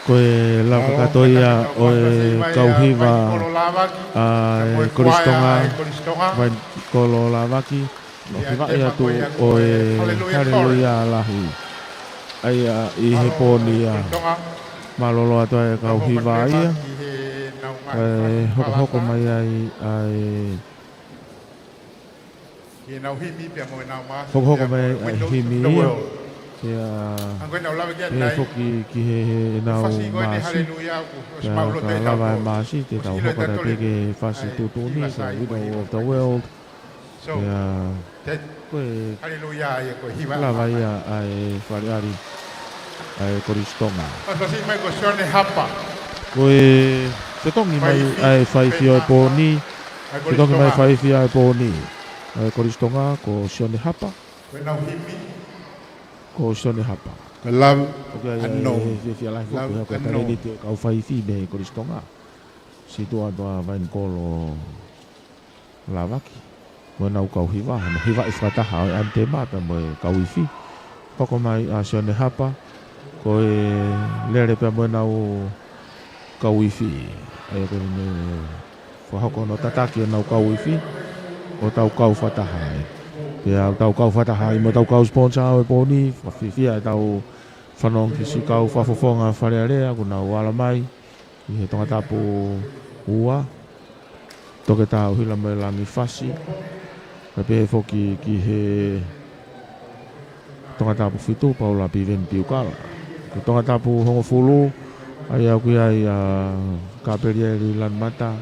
Ko e lava kakato ia ʻo e kau hiva ʻa e Kolisi Tonga, Vainikolo Lāvaki, ʻo hivaʻi atu ʻa e Haleluia lahi. ʻA ia ʻi he pō ni ia, mālōlō atu ʻa e kau hiva ia, ʻa e hokohoko mai ai ʻa e Hokohoko mai ʻa e himi ia. Pea pehē foki ki he, heʻenau maasi. Pea ka lava e maasi, te tau hoko atu pē ki he fasi tuʻutuʻuni, ko e Widow of the World. Pea ko e lava ia ʻa e faleʻali ʻa e Kolisi Tonga. Ko e fetongi mai ʻa e faifi ʻo e pō ni. Fetongi mai faifi ʻo e pō ni ʻa e Kolisi Tonga, ko Sione Hapa. Ko Sione Hapa. Ko e love unknown. Ko e fiefia lahi foki ko e talēniti ʻo e kau faifi mei Kolisi Tonga. Siʻi tuʻa ʻa Vainikolo Lāvaki. Mo ʻenau kau hiva, hono hivaʻi fakataha ʻo e ʻanitema pea mo e kau ifi. Hoko mai ʻa Sione Hapa, ko e lele pea mo ʻenau kau ifi. ʻA ia ko ʻene fakahoko hono tataki ʻenau kau ifi, ʻo tau kau fakataha ai. Pea tau kau fakataha ai mo ʻetau kau sponsor ʻo e pō ni, fakafiefia ʻetau fanongo ki siʻi kau fakafofonga Fale Alea, kuo nau ala mai ʻi he Tongatapu ua, Toketā ʻUhila mo e Langi Fasi, pea pehē foki ki he Tongatapu fitu, Paula Piveni Piukala. Ko e Tongatapu hongofulu, ʻa ia ʻoku ʻi ai ʻa Kapelieli Lanumata,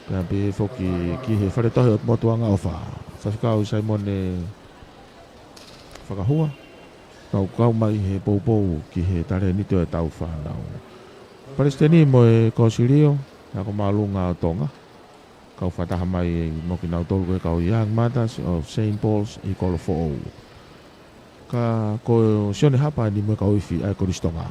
pea pehē foki ki he Fale Tohi ʻo Motu Angaʻofa, Faifekau Saimone Fakahua. Kau, kau mai he poupou ki he talēniti ʻo ʻetau fānau. Palesiteni mo e Kōsilio, Ako Māʻolunga ʻo Tonga. Kau fakataha mai mo kinautolu ko e kau Young Mothers of Saint Paul's ʻi Kolofoʻou. Ka ko Sione Hapa eni mo e kau ifi ʻa e Kolisi Tonga.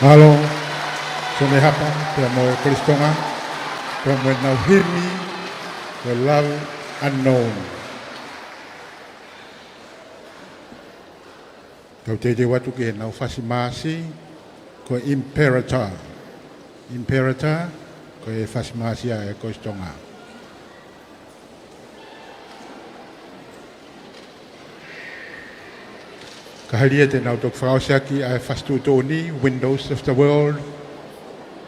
Mālō, Sione Hapa, pea mo e Kolisi Tonga, pea mo ʻenau himi, ko e Love Unknown. Tau teuteu atu ki heʻenau fasi maasi, ko e Imperator. Imperator, ko e fasi maasi ʻa e Kolisi Tonga. Ka hili ia te nau toki fakaʻosi ʻaki ʻa e fasi tuʻutuʻuni, Windows of the World,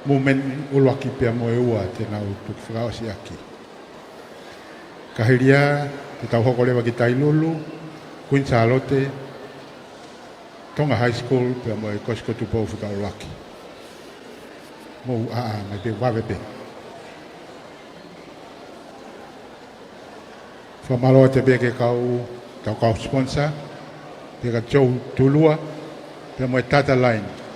movement ʻuluaki pea mo e ua te nau toki fakaʻosi ʻaki. Ka hili ia, te tau hoko leva ki Tailulu, Queen Sālote, Tonga High School, pea mo e Kolisi ko Tupou fika ʻuluaki. Mou ʻā mai pē, vave pē. Fakamālō atu pē ki he kau, tau kau sponsor, pea kia Joe Tulua, pea mo e Tata Line.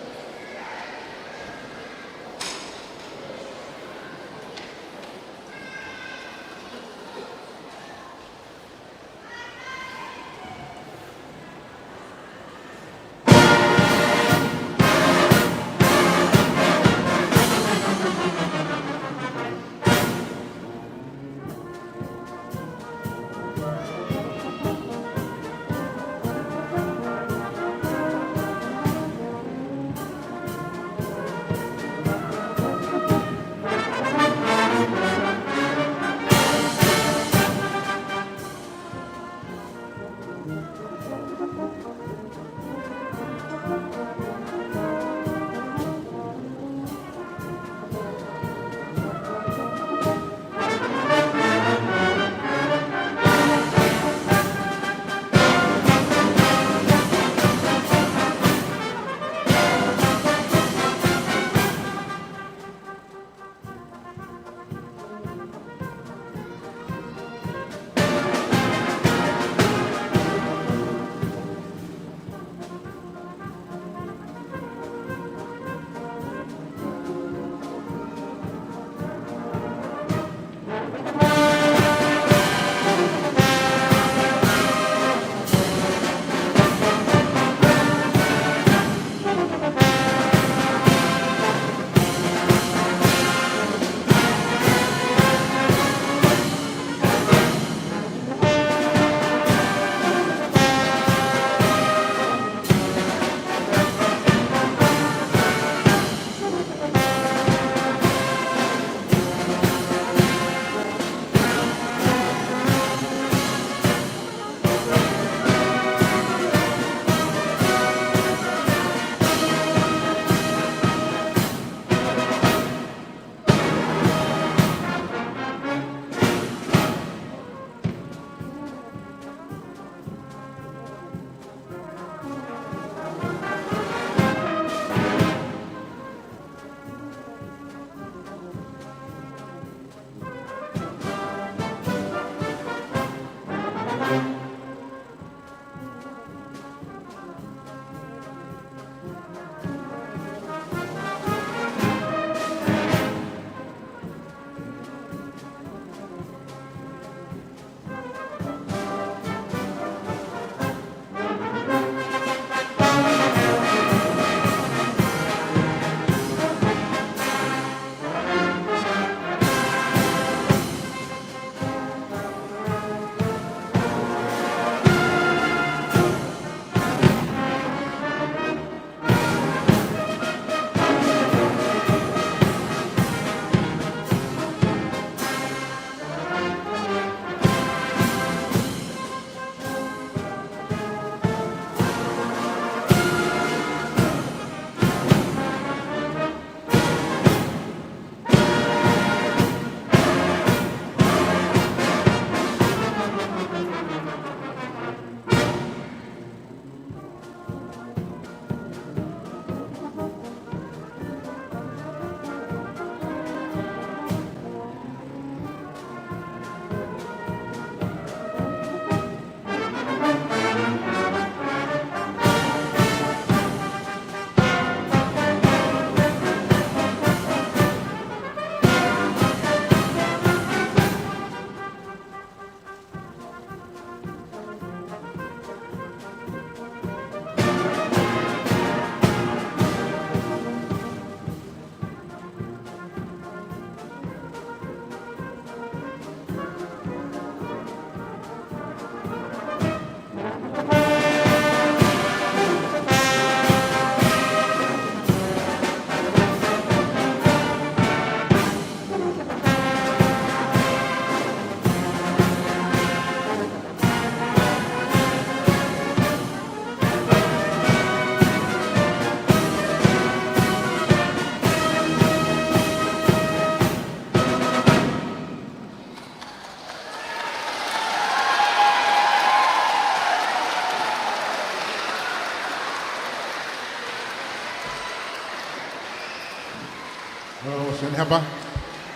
Hapa,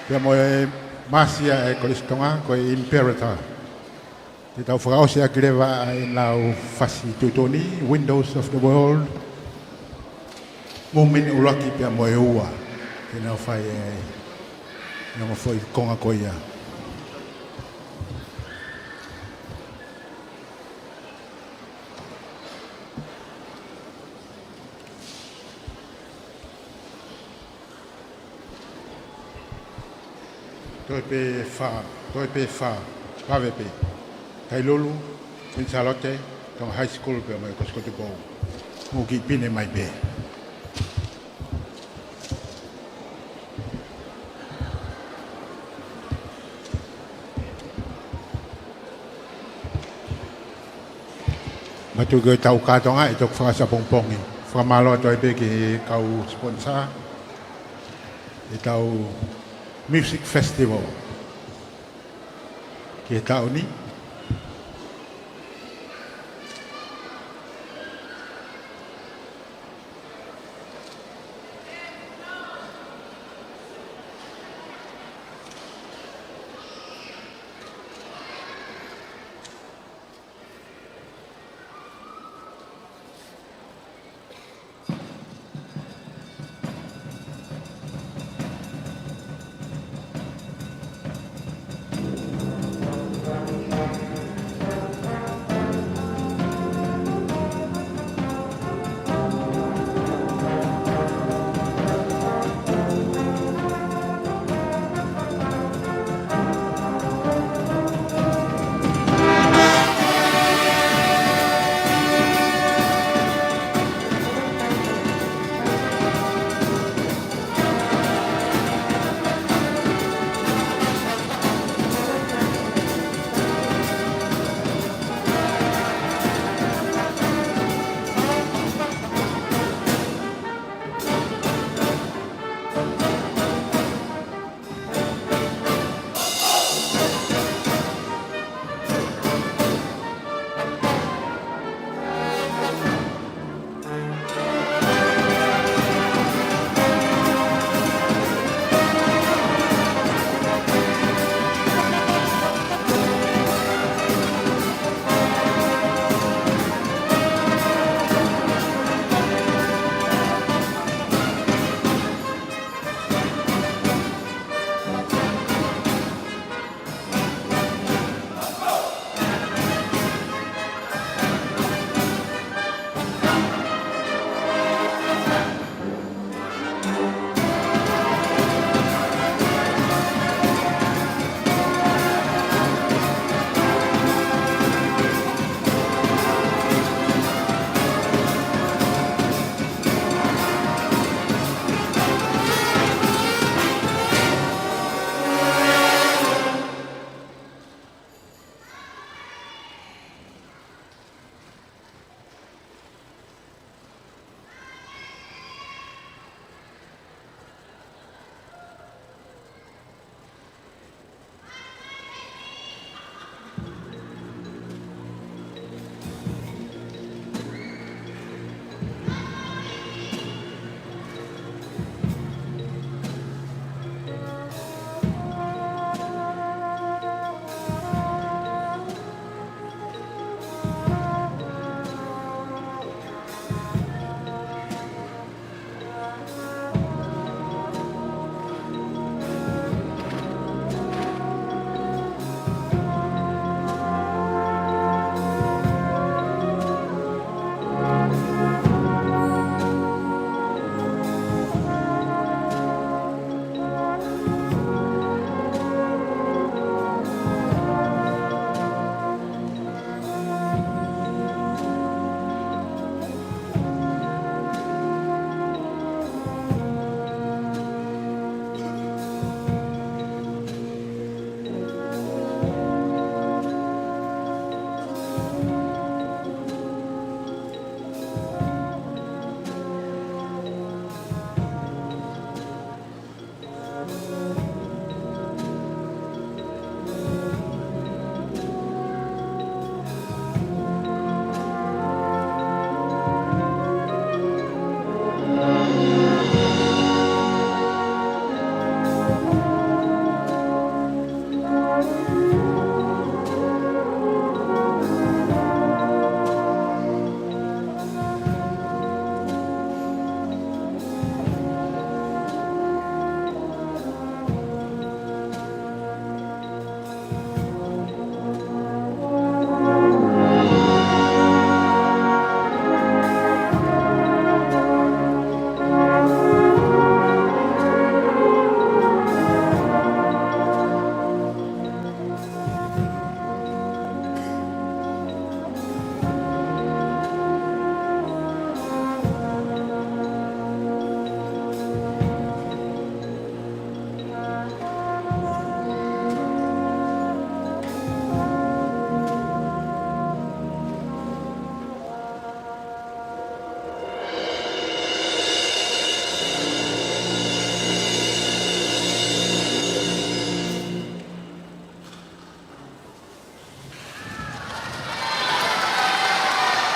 pea mo e māsia ʻa e Kolisi Tonga, ko e Imperator. Te tau fakaʻosi ʻaki leva ʻa ʻenau fasi tuʻutuʻuni, Windows of the World, movement ʻuluaki pea mo e ua. Te nau fai e, e ongo foʻi konga ko ia. Toe pē fā, toe pē fā, vave pē. Tailulu, Queen Sālote, Tonga High School pea mo e Kolisi Kotupou. Mou kiʻi pine mai pē. Mātuʻaki ʻo e tau kātoanga ʻe toki fakasā pongipongi. Fakamālō atu ai pē ki he kau sponsor ʻetau Music Festival ki he taʻu ni.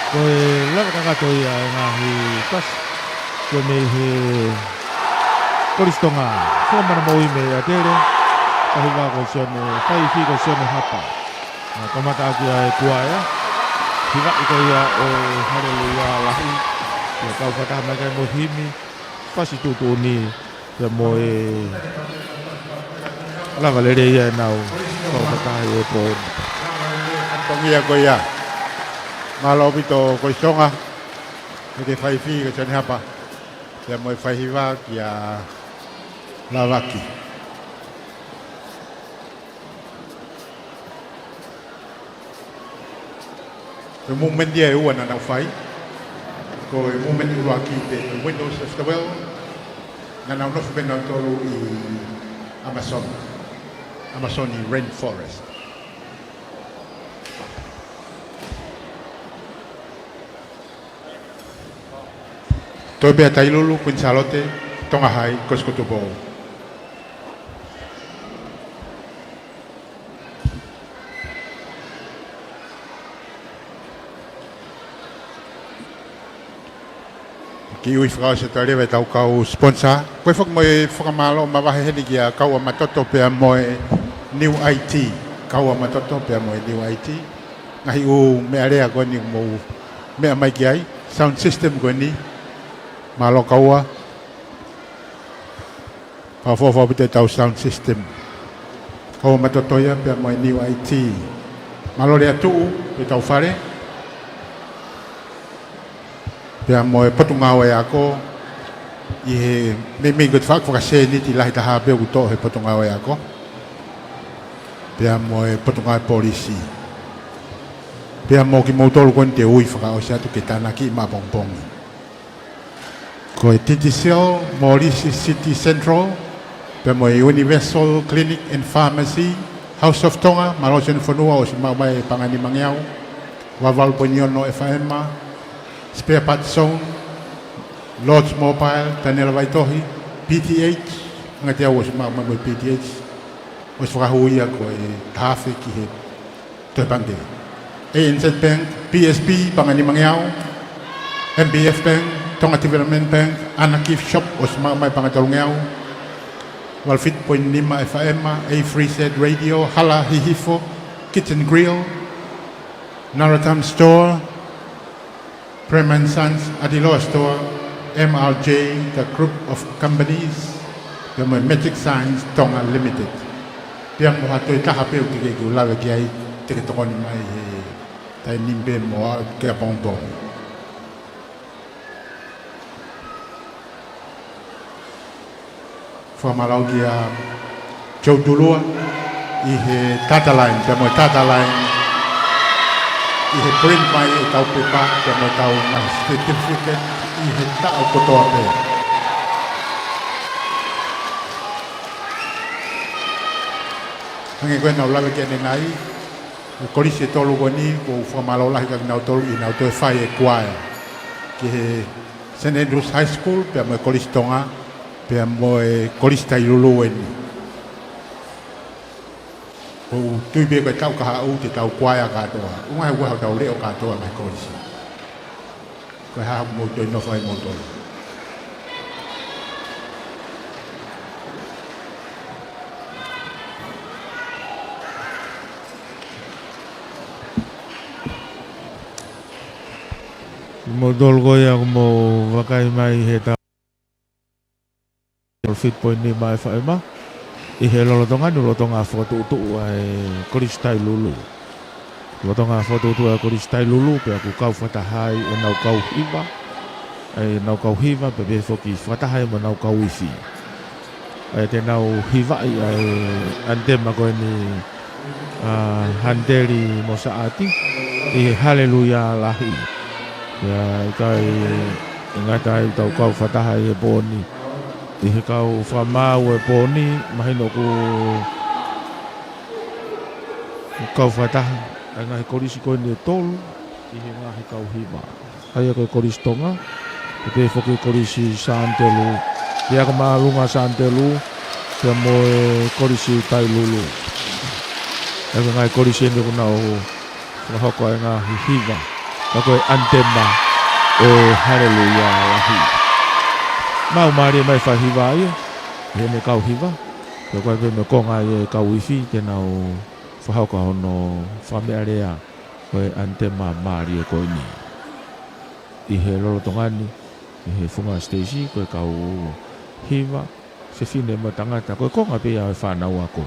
Ko e lava kakato ia e ngaahi pasi ko eni he Kolisi Tonga. Fua mana moʻui mei ʻAtele. Faiva ko Sione, faifi ko Sione Hapa. Naʻe kamata ʻaki ʻa e kuaea. Hivaʻi ko ia ʻo e Haleluia Lahi. Pea kau fakataha mai ki ai mo e himi. Pasi tuʻutuʻuni. Pea mo e lava lelei ia ʻenau kau fakataha ʻi he pō ni. Tongia ko ia. Mālō ʻaupito Kolisi Tonga. Mei he faifi ko Sione Hapa. Pea mo e faihiva kia Lavaki. Ko e movement ia ʻe ua naʻa nau fai. Ko e movement ʻuluaki pē ko e Windows of the World. Naʻa nau nofo pē nautolu ʻi Amazon. Amazon ʻi Rainforest. Toe pē ʻa Tailulu, Kuini Sālote, Tonga High, Kolisi ko Tupou. Kiʻi ui fakaʻosi atu leva ʻetau kau sponsor. Ko e foki mo e fakamālō mavahe heni kia Kaua Matoto pea mo e New I T. Kaua Matoto pea mo e New I T. Ngaahi ʻū meʻalea ko eni mou meʻa mai ki ai. Sound system ko eni. Mālō Kaua. Fakaʻofoʻofa ʻaupito ʻetau sound system. Kaua Matoto ia pea mo e New I T. Mālō Lea Tuʻu, pea ʻetau fale. Pea mo e Potungāue Ako. ʻI he meimei ko e fak-, fakasēniti lahi taha pē ʻoku toʻo he Potungāue Ako. Pea mo e Potungāue Polisi. Pea mo kimoutolu ko eni te u ui fakaʻosi atu ke tānaki maʻapongipongi. Ko e Digicel, Molisi City Central, pea mo e Universal Clinic and Pharmacy, House of Tonga, mālō Sione Fonua, ʻosi maʻu mai e paʻanga ʻe nima ngeau, valu valu poini ono F M, Spare Parts Zone, Lords Mobile, Tanela Vaitohi, P T H, ngati au ʻosi maʻu mai mo e P T H, ʻosi fakahū ia ko e taha afe ki he Toe Pangikē. A N Z Bank, B S P, paʻanga ʻe nima ngeau, M B F Bank, Tonga Development Bank, Ana Gift Shop, ʻosi maʻu mai paʻanga ʻe tolu ngeau, valu fitu poini nima F M, A three Z Radio, Hala Hihifo, Kitchen Grill, Naratam Store, Bremen Sons, Adiloa Store, M R J, the Group of Companies, pea mo e Magic Signs Tonga Limited. Pea mo ha toe taha pē ʻoku teʻeki ke u lave ki ai, te ke tokoni mai he taimi ni pē mo aʻu ki ʻapongipongi. Fakamālō kia Joe Tulua ʻi he data line, pea mo e data line, ʻi he print mai ʻetau pepa, pea mo ʻetau ngaahi certificate, ʻi he taʻu kotoa pē. Hangē ko ʻenau lave ki ai ʻanenai, e kolisi ʻe tolu ko eni, ʻoku ou fakamālō lahi kia kinautolu ʻi heʻenau toe fai e kuaea ki he Saint Andrew's High School, pea mo e Kolisi Tonga, pea mo e Kolisi Tailulu eni. ʻOku ou tui pē ko e taʻu kahaʻu te tau kuaea kātoa. ʻUhinga he ʻoku ʻi ai hotau leʻo kātoa ngaahi kolisi. Ko e hā ʻoku mou toe nofo ai moutolu? Moutolu ko ia ʻoku mou vakai mai he taʻu valu fitu poini nima F M. ʻI he lolotonga ni, lolotonga fakatuʻutuʻu ʻa e Kolisi Tailulu. Lolotonga fakatuʻutuʻu ʻa e Kolisi Tailulu, pea ʻoku kau fakataha ai ʻenau kau hiva. ʻA ʻenau kau hiva, pea pehē foki fakataha ai mo ʻenau kau ifi. ʻA ia te nau hivaʻi ʻa e ʻanitema ko eni, ʻa Haniteli Mosaʻati, ʻi he Haleluia Lahi. Pea ʻikai ngata ai, tau kau fakataha ʻi he pō ni. ʻI he kau fakamaau e pō ni, mahino ʻoku kau fakataha ʻa e ngaahi kolisi ko eni ʻe tolu, ʻi he ngaahi kau hiva. ʻA ia ko e Kolisi Tonga, pea pehē foki Kolisi Santelu, pea ko Māʻolunga Santelu, pea mo e Kolisi Tailulu. ʻA ia ko e ngaahi kolisi eni ʻoku nau fakahoko ʻa e ngaahi hiva. Ka ko e ʻanitema ʻo e Haleluia Lahi. Mau mālie mai fai hiva ia, ʻi heʻene kau hiva. Ko e kau pē mo e konga ia ʻa e kau ifi te nau fakahoko hono fakameʻalea ʻo e ʻanitema mālie ko eni. ʻI he lolotonga ni, ʻi he funga siteisi, ko e kau hiva, fefine mo tangata, ko e konga pē ia ʻo e fānau ako.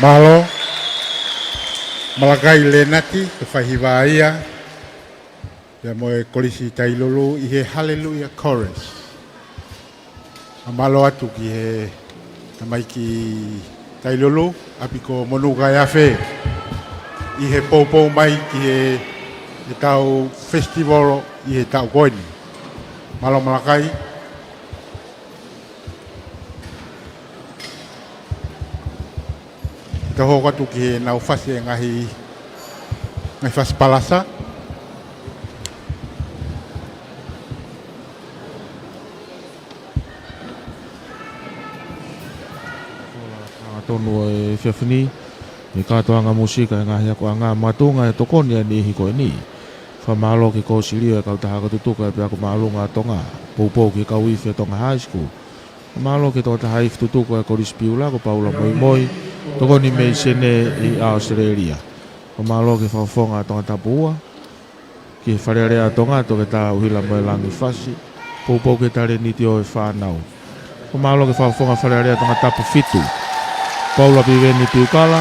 Mālō Malakai Lenati, ko e faihiva ia, pea mo e Kolisi Tailulu ʻi he Hallelujah Chorus. ʻA mālō atu ki he tamaiki Tailulu, ʻapi ko Monū Kaiafe, ʻi he poupou mai ki he, he tau festival ʻi he taʻu ko eni. Mālō Malakai. Tau hoko atu ki he nau fasi e ngaahi, ngaahi fasi palasa. Tonu ʻo e efiafi ni, ʻi he kātoanga mūsika ʻa e ngaahi akoʻanga makatuʻunga ʻi he tokoni ʻa e niʻihi ko eni. Fakamālō ki he kōsilio ʻa e kautaha ako tutuki ʻa e ʻapiako māʻolunga ʻa Tonga, poupou ki he kau ifi ʻa Tonga High School. Fakamālō ki he tokotaha ifi tutuki ʻa e Kolisi Piula ko Paula Moimoi, tokoni mei Senē ʻi ʻAositelēlia. Fakamālō ki he fakafofonga ʻa Tongatapu ua, ki he Fale Alea ʻa Tonga, Toketā ʻUhila Moelangi Fasi, poupou ki he talēniti ʻo e fānau. Fakamālō ki he fakafofonga Fale Alea Tongatapu fitu, Paula Piveni Piukala.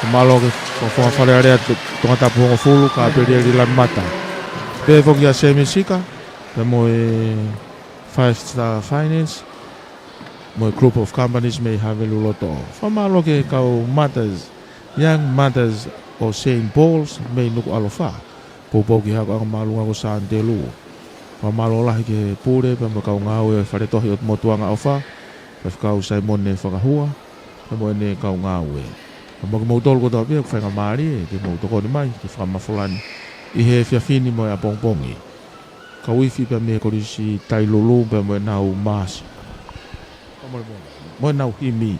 Fakamālō ki he fakafofonga Fale Alea To-, Tongatapu hongofulu, Kapelieli Lamata. Pehē foki kia Sēmisi Ika, pea mo e Five Star Finance, mo e Group of Companies mei Havelulotoʻo. Fakamālō ki he kau Mothers, Young Mothers ʻo Saint Paul's mei Nukuʻalofa, poupou ki he akoʻanga māʻolunga ko Sānitelū. Fakamālō lahi ki he pule pea mo e kau ngāue ʻo e Fale Tohi ʻo Motuʻanga ʻOfa, Faifekau Saimone Fakahua, pea mo ʻene kau ngāue. Pea mo kimoutolu kotoa pē ʻoku faingamālie ke mou tokoni mai ki he fakamafola ni ʻi he efiafi ni mo e ʻapongipongi. Kau ifi pea mei he Kolisi Tailulu pea mo ʻenau maasi, mo ʻenau himi.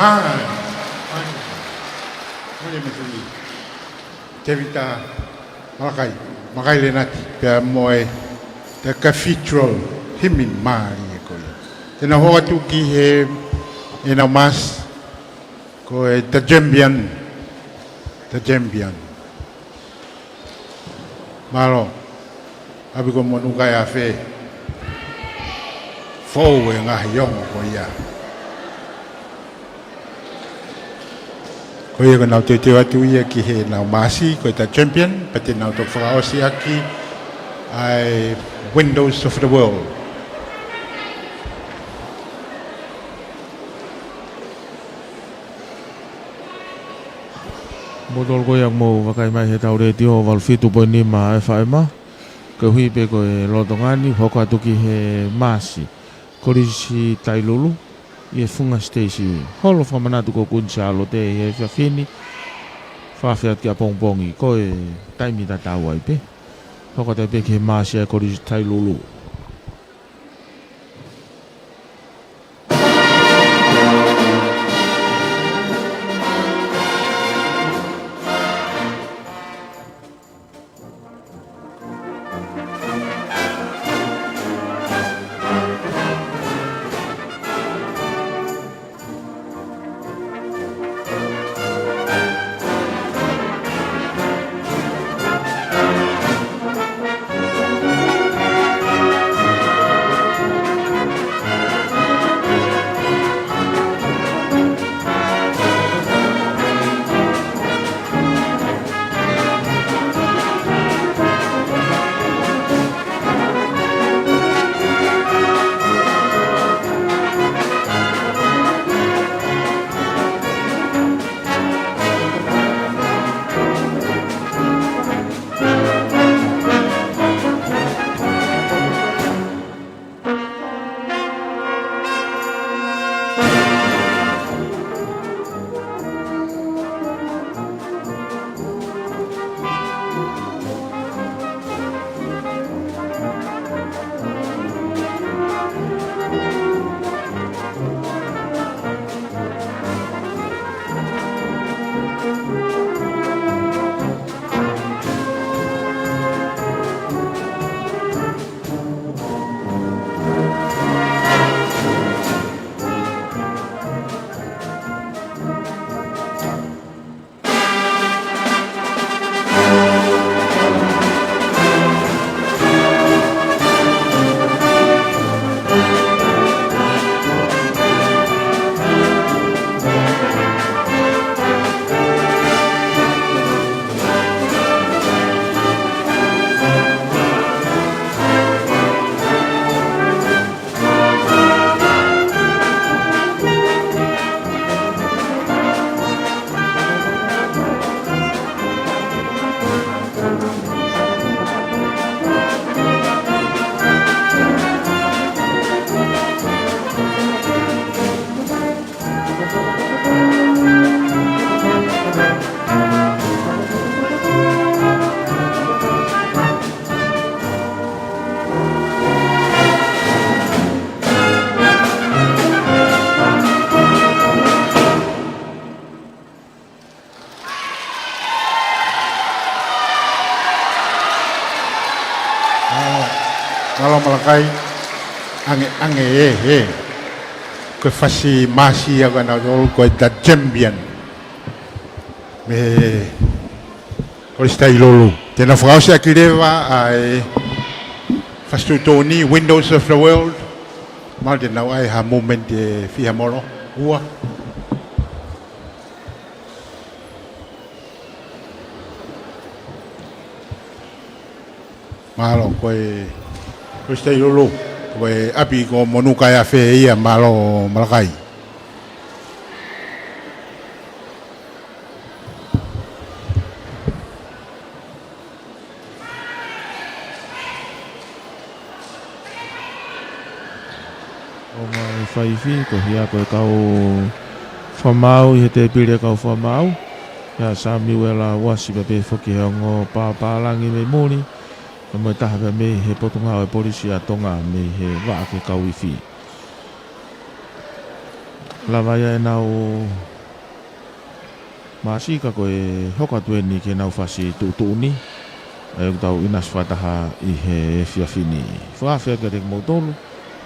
ʻAi, ʻai. Mole me tui. Tēvita Malakai, Malakai Lenati, pea mo e The Cathedral, himi mālie ko ia. Te nau hoko atu ki he, ʻenau maasi, ko e The Champion, The Champion. Mālō, ʻapi ko Monukaiafe. Fou e ngaahi ongo ko ia. Ko ia ko ʻenau teuteu atu ia ki heʻenau maasi, ko e The Champion, pea te nau toki fakaʻosi ʻaki ʻa e Windows of the World. Mou tolu ko ia ʻoku mou vakai mai he tau letiō valu fitu poini nima F M. Koeʻuhi pē ko e lolotonga ni, hoko atu ki he maasi, Kolisi Tailulu, ʻi he funga siteisi holo fakamanatu ko Kuini Sālote ʻi he efiafi ni, fakaafeʻi atu ki ʻapongipongi, ko e taimi tatau ai pē. Hoko atu pē ki he maasi ʻa e Kolisi Tailulu. Mālō, mālō Malakai. Ange, ange ē, ē. Ko e fasi maasi ia ko ena tolu ko e The Champion. Mei Kolisi Tailulu. Te nau fakaʻosi ʻaki leva ʻa e fasi tuʻutuʻuni Windows of the World. Mahalo te nau ʻai ha movement ʻe fiha molo. Ua. Mālō, ko e Kolisi Tailulu, ko e ʻapi ko Monukaiafe ia, mālō Malakai. ʻO mai faifi, ko ia ko e kau fakamaau ʻi he tēpile kau fakamaau. ʻIa Samiuela Uasi pea pehē foki he ongo pāpālangi mei muli. Pea mo e taha pea mei he Potungāue Polisi ʻa Tonga mei he vaʻa ki he kau ifi. Lava ia ʻenau māsika ko e hoko atu eni ki heʻenau fasi tuʻutuʻuni. ʻE ʻoku tau ʻinasi fakataha ʻi he efiafi ni. Fakafeʻao kiate kimoutolu,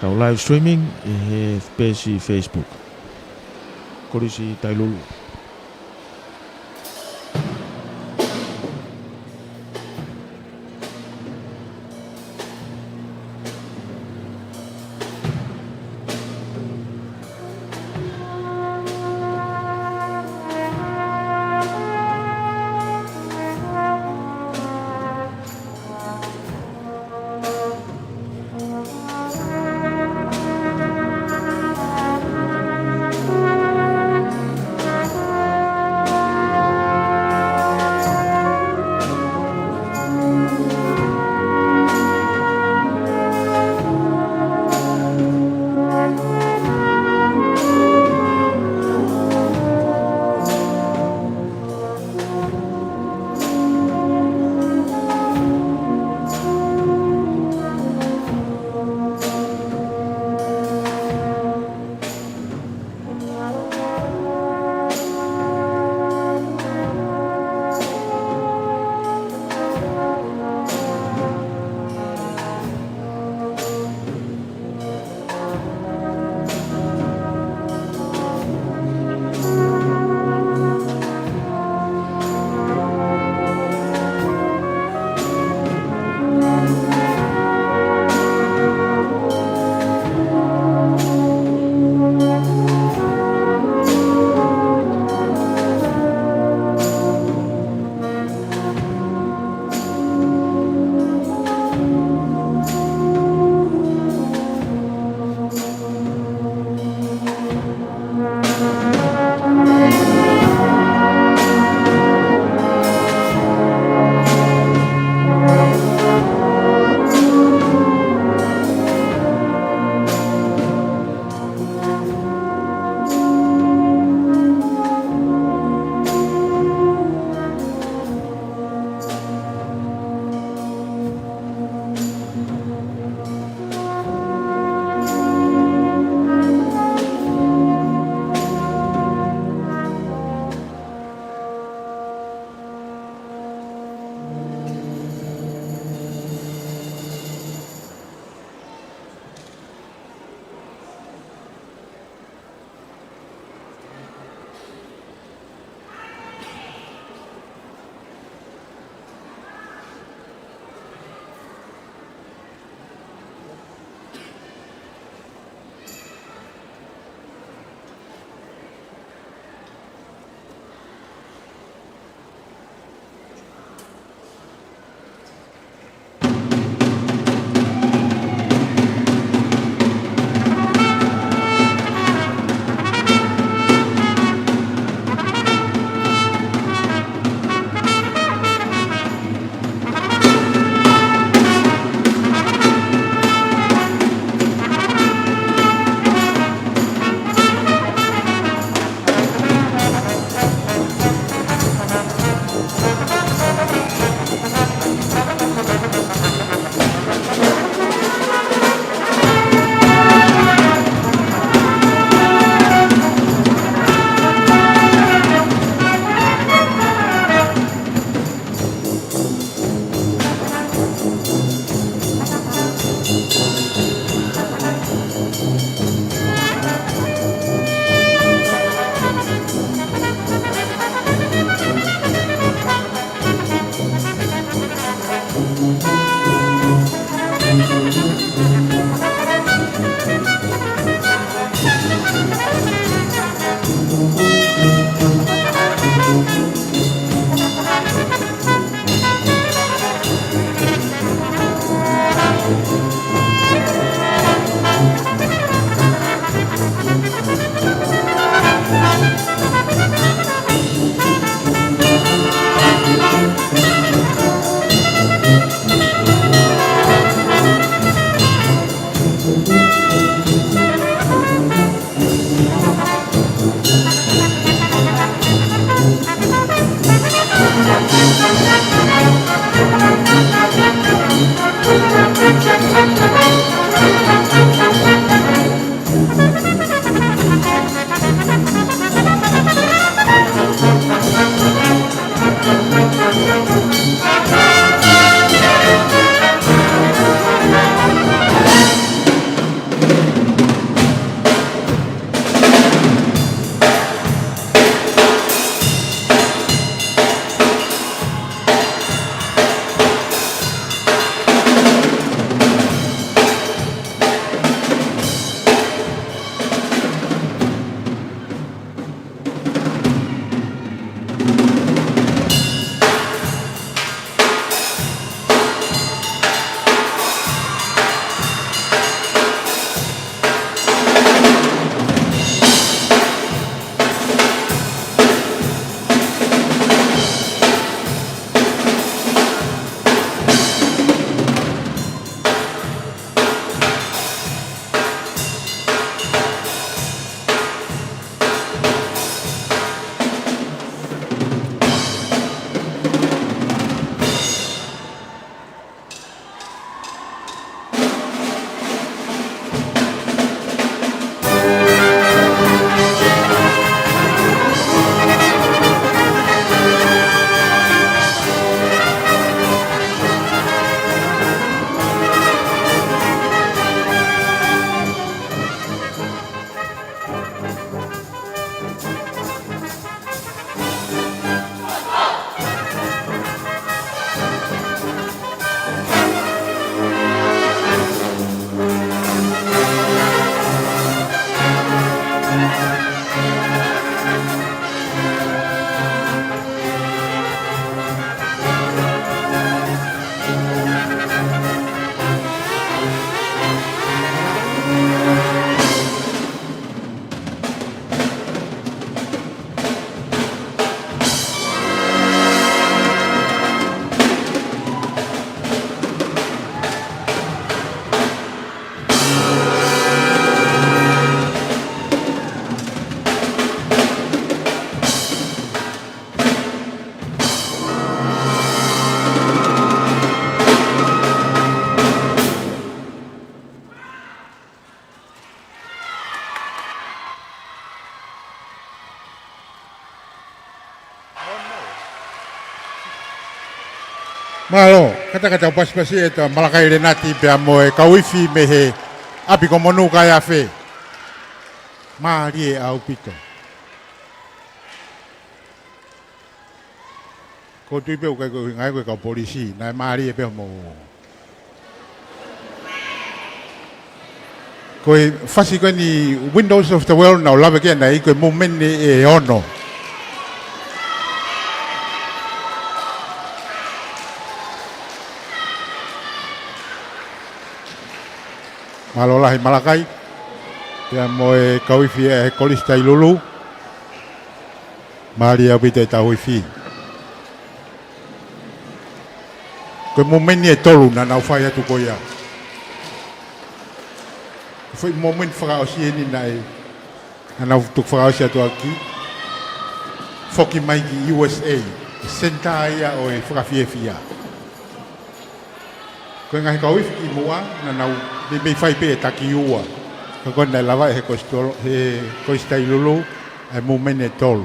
tau live streaming ʻi he peesi Facebook. Kolisi Tailulu. Mālō, kātaki ʻetau pasipasi ʻa Malakai Lenati pea mo e kau ifi mei he ʻapi ko Monū Kaiafe. Mālie ʻaupito. Ko e tui pē ʻoku ʻikai ko e ʻuhinga ia ko e kau polisi, naʻe mālie pē mo. Ko e fasi ko eni Windows of the World naʻa ku lave ki ai ʻanenai, ko e movement ʻe ono. Mālō lahi Malakai. Pea mo e kau ifi ʻa e Kolisi Tailulu. Mālie ʻaupito ʻetau ifi. Ko e movement ʻe tolu naʻa nau fai atu ko ia. Ko e foʻi movement fakaʻosi eni naʻe, naʻa nau toki fakaʻosi atu ʻaki. Foki mai ki U S A. Senitā ia ʻo e fakafiefia. Ko e ngaahi kau ifi kimuʻa, naʻa nau meimei fai pē ʻe taki ua. Ka ko eni naʻe lava ʻe he Kolisi Tolo-, he Kolisi Tailulu, ʻa e movement ʻe tolu.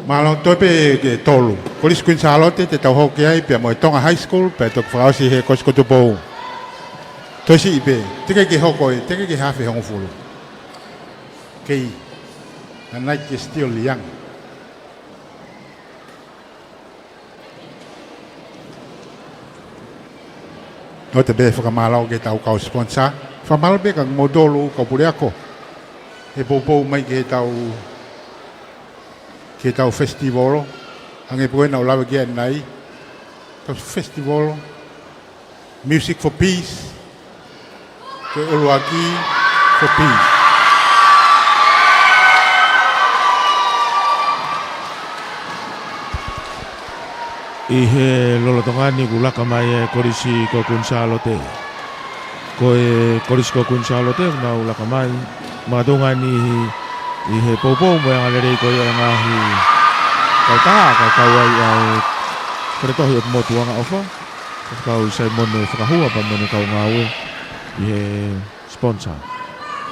Mālō, toe pē ʻe tolu. Kolisi Kuini Sālote, te tau hoko ai, pea mo e Tonga High School, pea toki fakaʻosi he Kolisi ko Tupou. Toe siʻi pē, teʻeki ke hoko ē, teʻeki ke hafe hongofulu. Kei, a night is still young. ʻOatu pē fakamālō ki heʻetau kau sponsor. Fakamālō pē kia moutolu kau puleako. He poupou mai ki heʻetau, ki heʻetau festival. Hangē pē ko ē naʻa ku lave ki ai ʻanenai. Ko e festival. Music for Peace. Ko e ʻuluaki for peace. ʻI he lolotonga ni kuo laka mai e Kolisi ko Kuini Sālote. Ko e Kolisi ko Kuini Sālote, naʻa nau laka mai. Makatuʻunga ni ʻi he poupou mo e angalelei ko ia ʻa e ngaahi kautaha, ka kau ai ʻa e Koletohi ʻo e Motu Angaʻofa. Kau Saimone Fakahua pea mo ʻene kau ngāue ʻi he sponsor.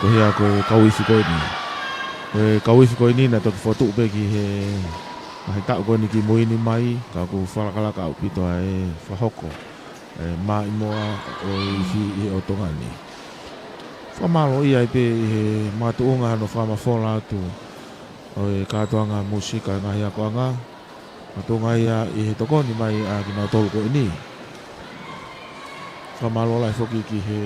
Ko ia ko e kau ifi ko eni. Ko e kau ifi ko eni naʻe toki fokotuʻu pē ki he ngaahi taʻu ko eni kimui ni mai, ka ʻoku fakalakalaka ʻaupito ʻa e fakahoko ʻa e maʻimoa ʻo e ifi ʻi he ʻotu ngaahi. Fakamālō ai pē ʻi he makatuʻunga hono fakamafola atu ʻo e kātoanga mūsika ʻa e ngaahi akoʻanga. Makatuʻunga ia ʻi he tokoni mai ʻa kinautolu ko eni. Fakamālō lahi foki ki he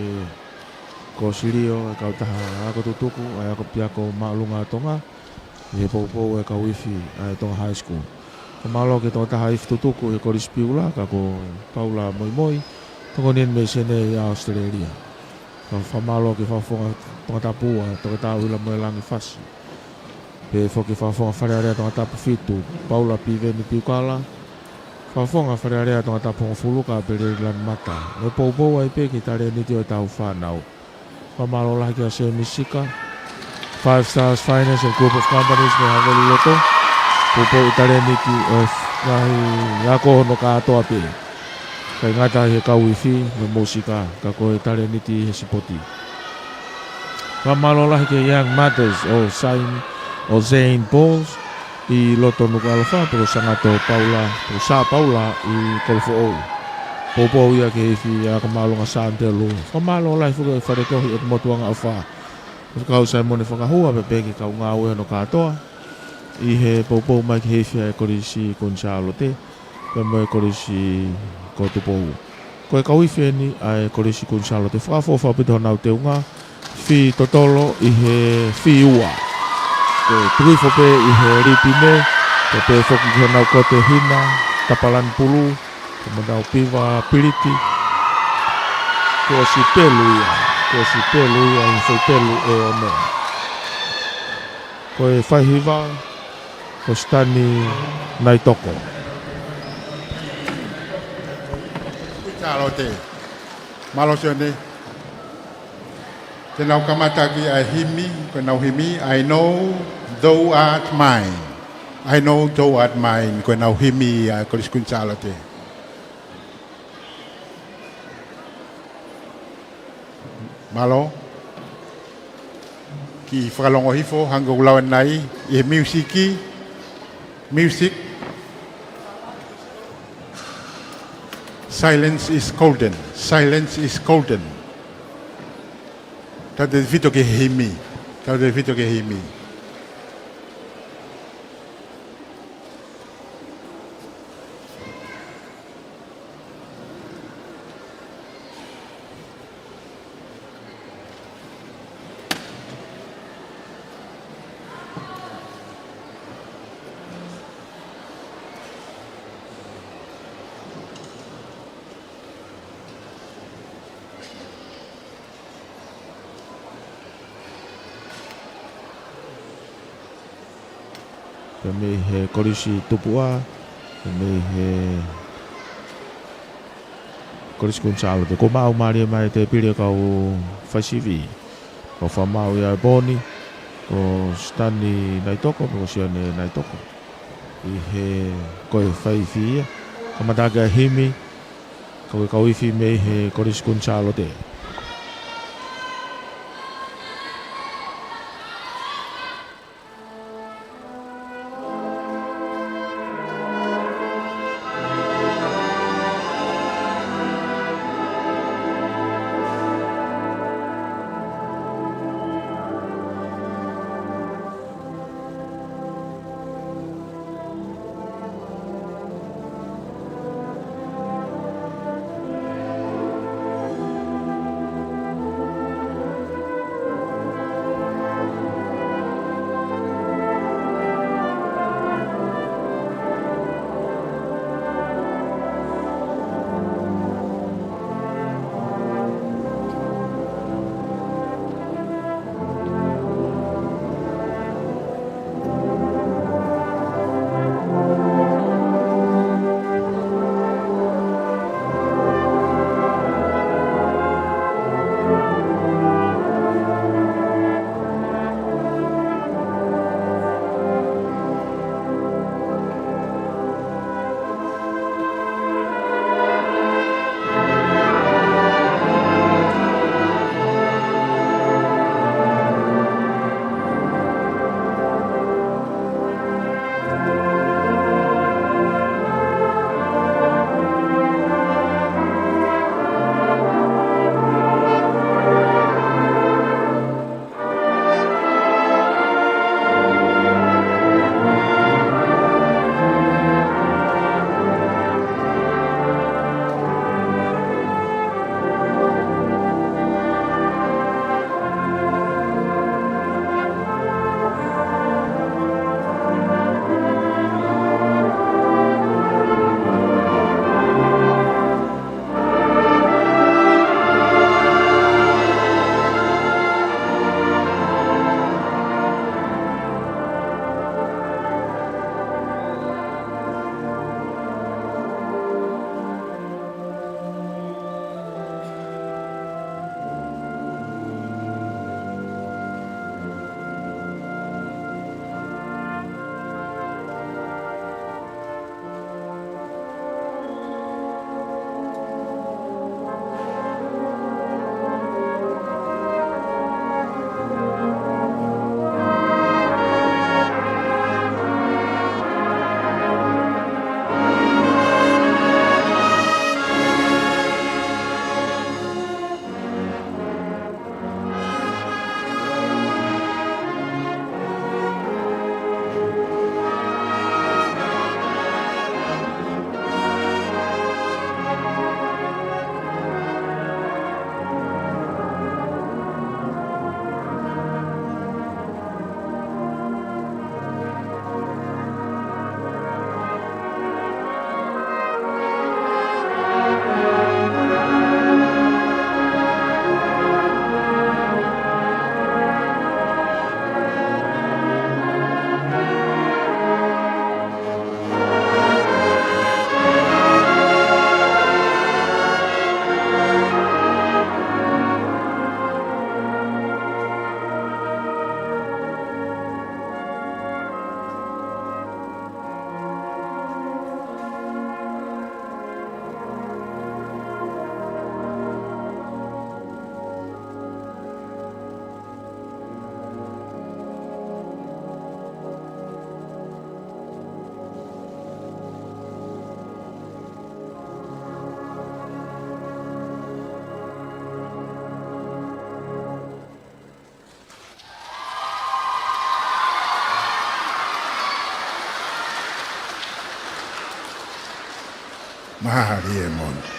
kōsilio ʻa e kautaha ako tutuku ʻa e ako piako māʻolunga ʻa Tonga ʻi he poupou ʻa e kau ifi ʻa e Tonga High School. Fakamālō ki he tokotaha ifi tutuku ʻi he Kolisi Piula, ka ko Paula Moimoi, tokoni eni mei Senē ʻi ʻAositelēlia. Ka fakamālō ki he fakafofonga Tongatapu ʻa Toketā ʻUhilamoelangi Fasi. Pehē foki fakafofonga Fale Alea Tongatapu fitu, Paula Piveni Piukala. Fakafofonga Fale Alea Tongatapu hongofulu, Kapeleli Lanumata. Mo e poupou ai pē ki he talēniti ʻo ʻetau fānau. Fakamālō lahi kia Semi Sika, Five Stars Finance and Group of Companies mei Haveliloto. Poupou ʻi he talēniti ʻo e ngaahi ako hono kātoa pē. ʻIkai ngata ʻi he kau ifi mo e mūsika, ka ko e talēniti he sipoti. Fakamālō lahi ki he Young Mothers ʻo Sain, ʻo Zane Pauls ʻi loto Nukuʻalofa, pea ko Sangato Paula, pea ko Sā Paula ʻi Kolofoʻou. Poupou ia ki he ifi ako māʻolunga Sānitelū. Fakamālō lahi foki ki he fale kohi ʻo e motuʻanga ʻofa. Fekau Saimone Fakahua pea pehē ki he kau ngāue hono kātoa ʻi he poupou mai ki he ifi ʻa e Kolisi Kuini Sālote pea mo e Kolisi ko Tupou. Ko e kau ifi eni ʻa e Kolisi Kuini Sālote, fakaʻofoʻofa ʻaupito honau teunga, fī totolo ʻi he fī ua. Ko e tuku hifo pē ʻi he lipine, pea pehē foki ki honau kote hina, tapa lanu pulu, pea mo honau piva piliti. Kuo ʻosi pelu ia, kuo ʻosi pelu ia ʻi he foʻi pelu ʻe ono. Ko e faihiva, ko Sitani Naitoko. Sālote. Mālō Sione. Te nau kamata ʻaki ʻa e himi, ko ʻenau himi, I know thou art mine. I know thou art mine, ko ʻenau himi ʻa e Kolisi Kuini Sālote. Mālō. Kiʻi fakalongo hifo, hangē ko ʻeku lau ʻanenai, ʻi he miusiki, music. Silence is golden. Silence is golden. Tautautefito ki he himi. Tautautefito ki he himi. Pea mei he Kolisi Tupuʻa, pea mei he Kolisi Kuini Sālote. Ko e maʻu mālie mai e tēpile kau faisivi. Ko e fakamaʻu ia ʻa e pōni, ko Sitani Naitoko, ko Sione Naitoko. ʻI he ko e faifi ia. Kamata ʻaki ʻa e himi, ko e kau ifi mei he Kolisi Kuini Sālote. Mālie moʻoni.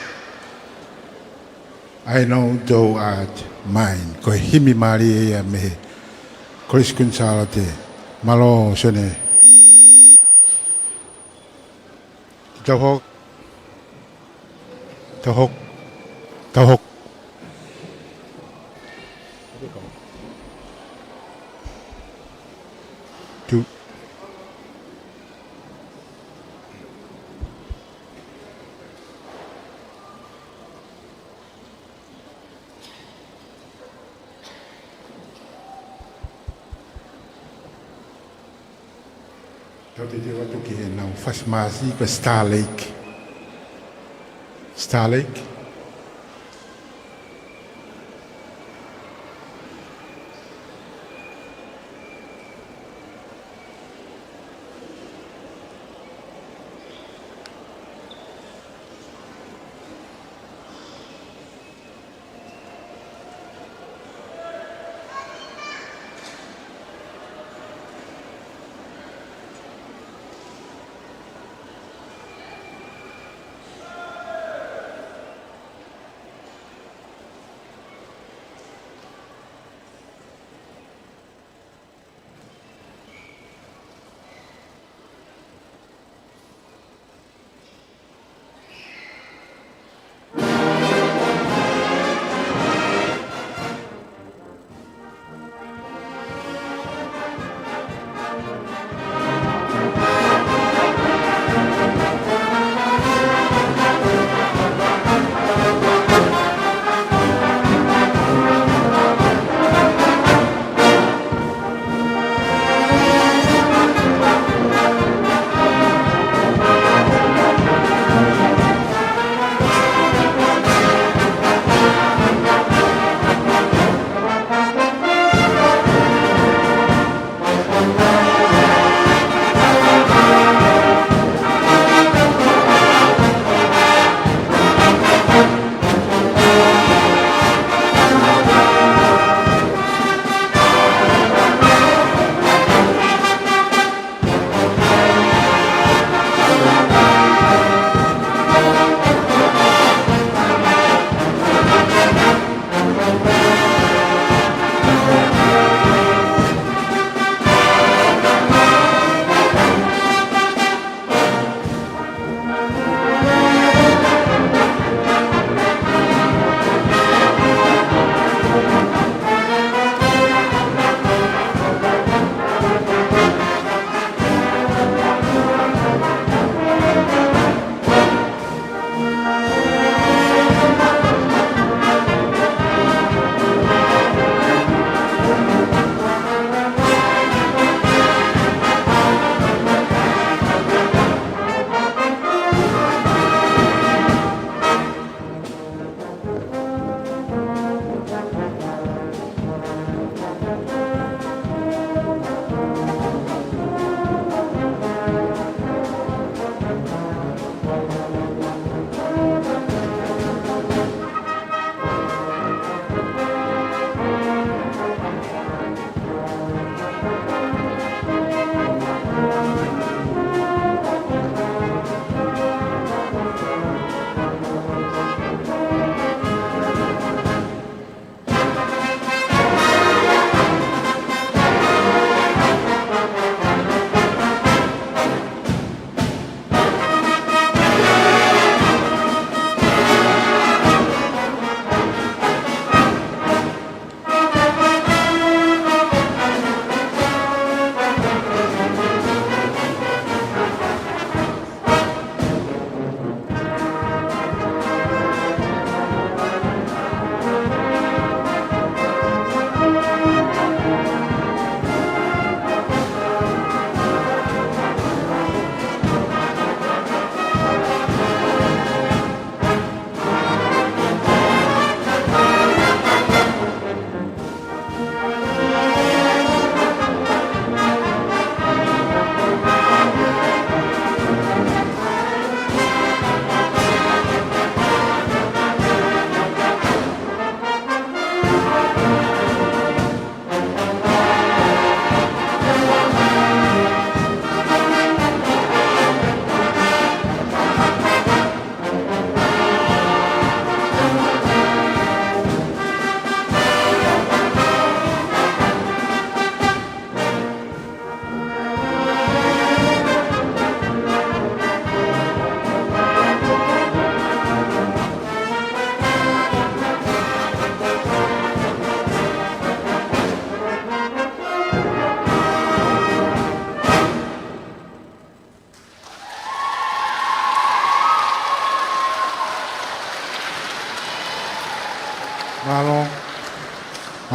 I know thou art mine. Ko e himi mālie ia mei he Kolisi Kuini Sālote. Mālō, Sione. Tau hoko. Tau hoko. Tau hoko. Tau. Tau teuteu atu ki heʻenau fasi māsi ko e Star Lake. Star Lake.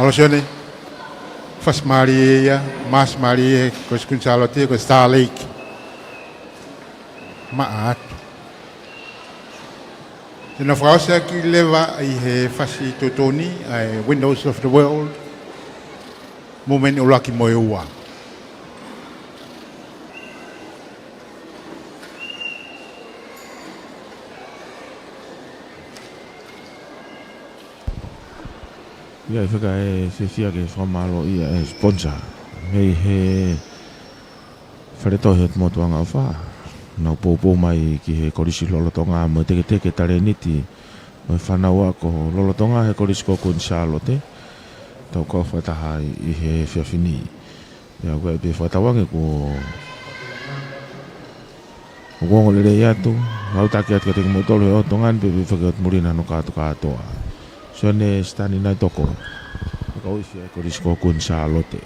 Mālō Sione, fasi mālie ia, maasi mālie, Kolisi Kuini Sālote, ko e Star Lake. Maʻa atu. Te nau fakaʻosi ʻaki leva ʻi he fasi tuʻutuʻuni ʻa e Windows of the World, movement ʻuluaki mo e ua. Ia, ʻi fē ka e fiefia ke fakamālō ia e sponsor mei he Fale Tohi ʻo e Motu ʻAngaʻofa. Nau poupou mai ki he Kolisi lolotonga mo e teketeke talēniti mo e fānau ako lolotonga he Kolisi ko Kuini Sālote. Tau kau fakataha ai ʻi he efiafi ni. Pea ʻoku ʻi ai pē fakatauange kuo ʻoku ongo lelei atu, ʻautaki atu kiate kimoutolu he ʻaho Tonga ni pea pehē foki ʻi he ʻaho muli ni hono kātokātoa. Sione Sitani Naitoko, ʻa e kau ifi ʻa e Kolisi ko Kuini Sālote.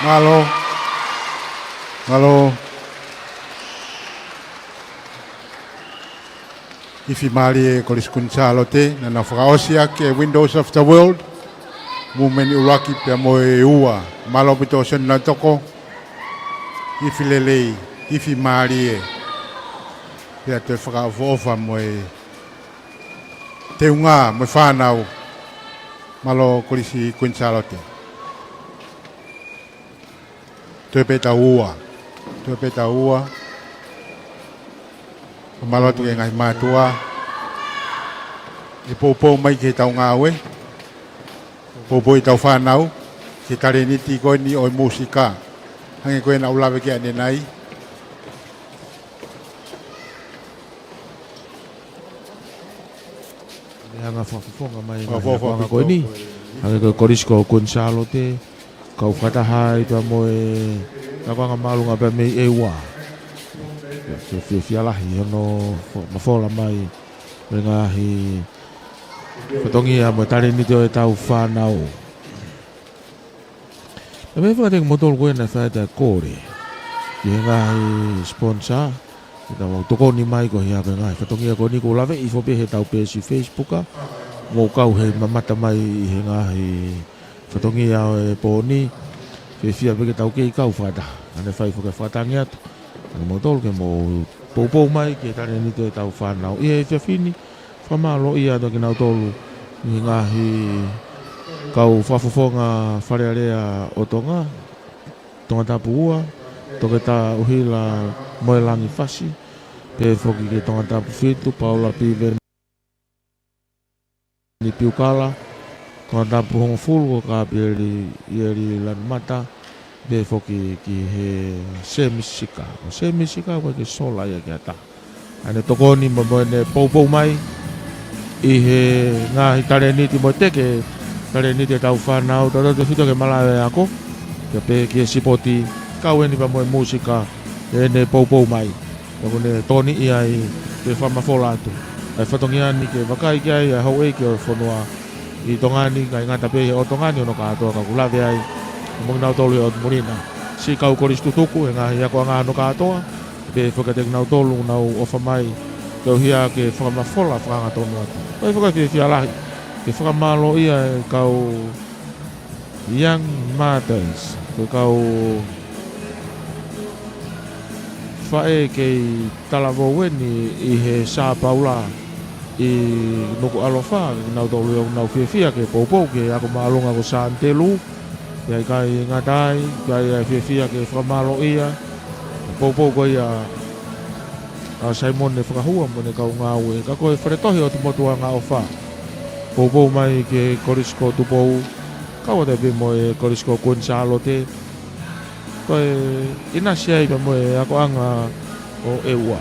Mālō. Mālō. Ifi mālie Kolisi Kuini Sālote, naʻa nau fakaʻosi ʻaki e Windows of the World, mūmeni ʻuluaki pea mo e ua. Mālō ʻaupito Sione Nautoko, ifi lelei, ifi mālie. Pea toe fakaʻofoʻofa mo e teunga mo e fānau. Mālō Kolisi Kuini Sālote. Toe pē tau ua. Toe pē tau ua. Mālō atu ki he ngaahi mātuʻa ʻe poupou mai ki heʻetau ngāue. Poupou ʻetau fānau ki he talēniti ko eni ʻo e mūsika. Hangē ko ia naʻa ku lave ki ai ʻanenai. Mei he anga fakafofonga mai e ngaahi akoʻanga ko eni. Hangē ko e Kolisi ko Kuini Sālote, kau fakataha ai pea mo e akoʻanga māʻolunga pea mei ʻEua. Fiefia lahi hono mafola mai e ngaahi fatongia mo e talēniti ʻo ʻetau fānau. ʻE meʻa fakateʻeki mo tolu ko ē naʻe fai ʻeta kole ki he ngaahi sponsor, ke tau tokoni mai ko ia ki he ngaahi fatongia ko eni. Kuo u laveʻi foki pē heʻetau peesi Facebook, mou kau he mamata mai ʻi he ngaahi fatongia ʻo e pō ni. Fiefia pē ke tau kei kau fakataha. ʻAne fai foki e fakatangi atu ʻa kimoutolu ke mou poupou mai ki he talēniti ʻo ʻetau fānau ʻi he efiafi ni. Fakamālō atu kinautolu ʻi he ngaahi kau fakafofonga Fale Alea ʻo Tonga, Tongatapu ua, Toketā ʻUhila Moelangi Fasi, pehē foki ki he Tongatapu fitu, Paula Piveni Piukala, Tongatapu hongofulu ko Kapieli ʻIeli Lanumata, pehē foki ki he Semi Sika. Ko Semi Sika ko e ke sola ia ki ata. ʻAne tokoni mo, mo ʻene poupou mai ʻi he ngaahi talēniti mo e teke talēniti ʻetau fānau, tautautefito ki he malaʻe ako, pea pehē ki he sipoti, kau eni pea mo e mūsika, ʻene poupou mai. Pea kuo ne tokoniʻi ai, pea fakamafola atu ʻa e fatongia ni ke vakai ki ai ʻa e houʻeiki ʻo e fonua ʻi Tonga ni, ʻikai ngata pē he ʻo Tonga ni ʻo hono kātoa, ka kuo lave ai mo kinautolu he ʻotu muli na. Siʻi kau kolisi tutuku he ngaahi akoʻanga hono kātoa, pehē foki kiate kinautolu ʻoku nau ʻofa mai, koeʻuhi ke fakamafola fakaangatonu atu. Ko e fakafiefia lahi ke fakamālōʻia e kau Young Martyrs, ko e kau faʻē kei talavou eni ʻi he Sā Paula ʻi Nukuʻalofa, kinautolu ʻoku nau fiefia ke poupou ki he ako māʻolunga ko Santelu. Pea ʻikai ngata ai, ʻikai ʻa e fiefia ke fakamālōʻia e poupou ko ia ʻa Saimone Fakahua mo ʻene kau ngāue, ka ko e Fale Tohi ʻo Tumotu Angaʻofa. Poupou mai ki he Kolisi ko Tupou, kau atu pē mo e Kolisi ko Kuini Sālote. Ko e ʻinasi ai pea mo e akoʻanga ʻo ʻEua.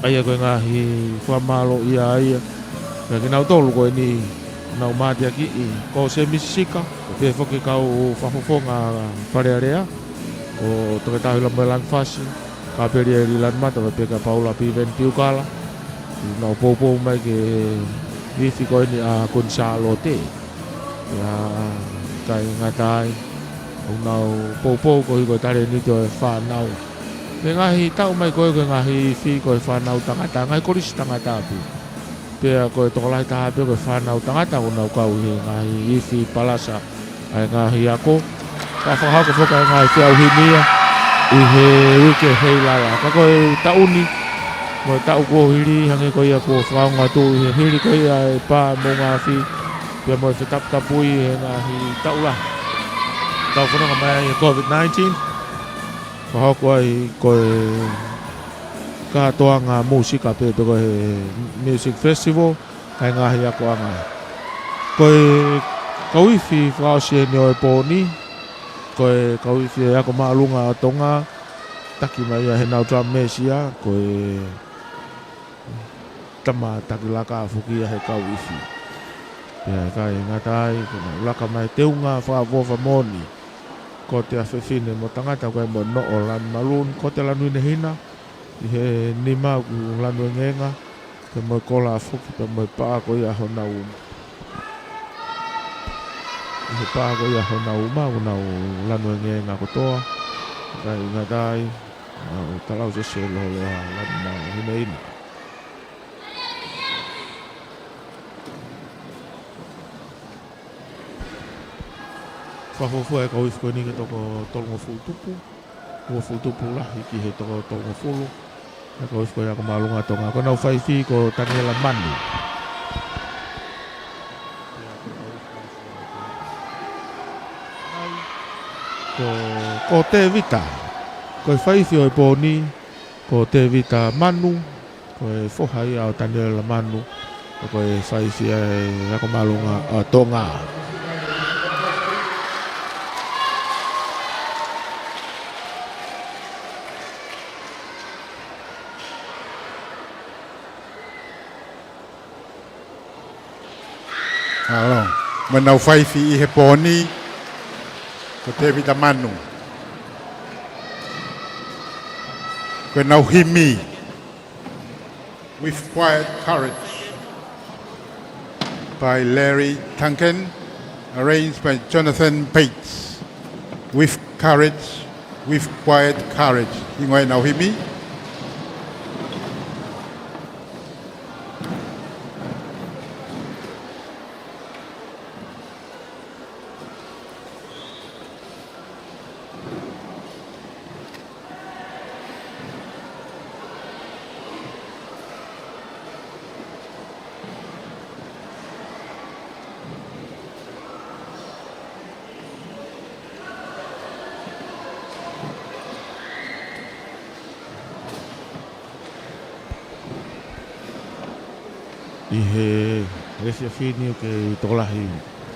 ʻA ia ko e ngaahi fakamālōʻia ia kiate kinautolu ko eni ʻoku nau mateakiʻi, ko Semi Sika, pehē foki kau fakafofonga Fale Alea, ko Toketā ʻUhila Moelangi Fasi, Kapieli ʻIeli Lanumata, pea pehē kia Paula Piveni Piukala, ʻoku nau poupou mai ki he ifi ko eni ʻa Kuini Sālote. Pea ʻikai ngata ai, ʻoku nau poupou koeʻuhi ko e talēniti ʻo e fānau. Mei he ngaahi taʻu mai ko ē ko e ngaahi ifi ko e fānau tangata, ngaahi kolisi tangata pē. Pea ko e tokolahi taha pē ko e fānau tangata ʻoku nau kau ʻi he ngaahi ifi palasa ʻa e ngaahi ako. Ka fakahoko foki ʻa e ngaahi feʻauhi ni ia ʻi he uike Heilala. Ka ko e taʻu ni mo e taʻu kuo hili, hangē ko ia kuo fakaongo atu ʻi he hili ko ia e pā moʻunga afi pea mo e fetaputapui he ngaahi taʻu lahi. Tau fononga mai ai he COVID nineteen. Fakahoko ai ko e kātoanga mūsika pē, pe ko e music festival, ʻa e ngaahi akoʻanga. Ko e kau ifi fakaʻosi eni ʻo e pō ni, ko e kau ifi e ako māʻolunga ʻa Tonga, taki mai ia he nau drum mesi ia, ko e tama taki laka foki ia he kau ifi. Pea ʻikai ngata ai, ko e nau laka mai teunga fakaʻofoʻofa moʻoni. Kote ʻa fefine mo tangata, ko e mo noʻo lanu maluun, kote lanu ʻinehina, ʻi he nima ʻoku lanu engeenga, pea mo e kola foki, pea mo e paʻa ko ia honau uma. ʻi he pā ko ia honau uma, ʻoku nau lanu engeenga kotoa. Kae ʻuhinga ai, ʻa e talau sese loloa lanu mahuʻinga. Fakafuofua e kau ifi ko eni ke toko tolungofulu tupu. Uofulu tupu lahi ki he toko tolungofulu. Ko e kau ifi ko ia ʻa Ako Māʻolunga Tonga. Ko ʻenau faifi ko Taniela Manu. Ko, ko Tevita. Ko e faifi ʻo e pō ni, ko Tevita Manu. Ko e foha ia ʻo Taniela Manu, ko e faifi ia ʻa e Ako Māʻolunga ʻa Tonga. ʻAlo, mo ʻenau faifi ʻi he pō ni, ko Tevita Manu. Ko ʻenau himi, With Quiet Courage by Larry Duncan, arranged by Jonathan Bates. With Courage, with Quiet Courage. Hingoa ʻenau himi. ʻI he, he efiafi ni ʻoku kei tokolahi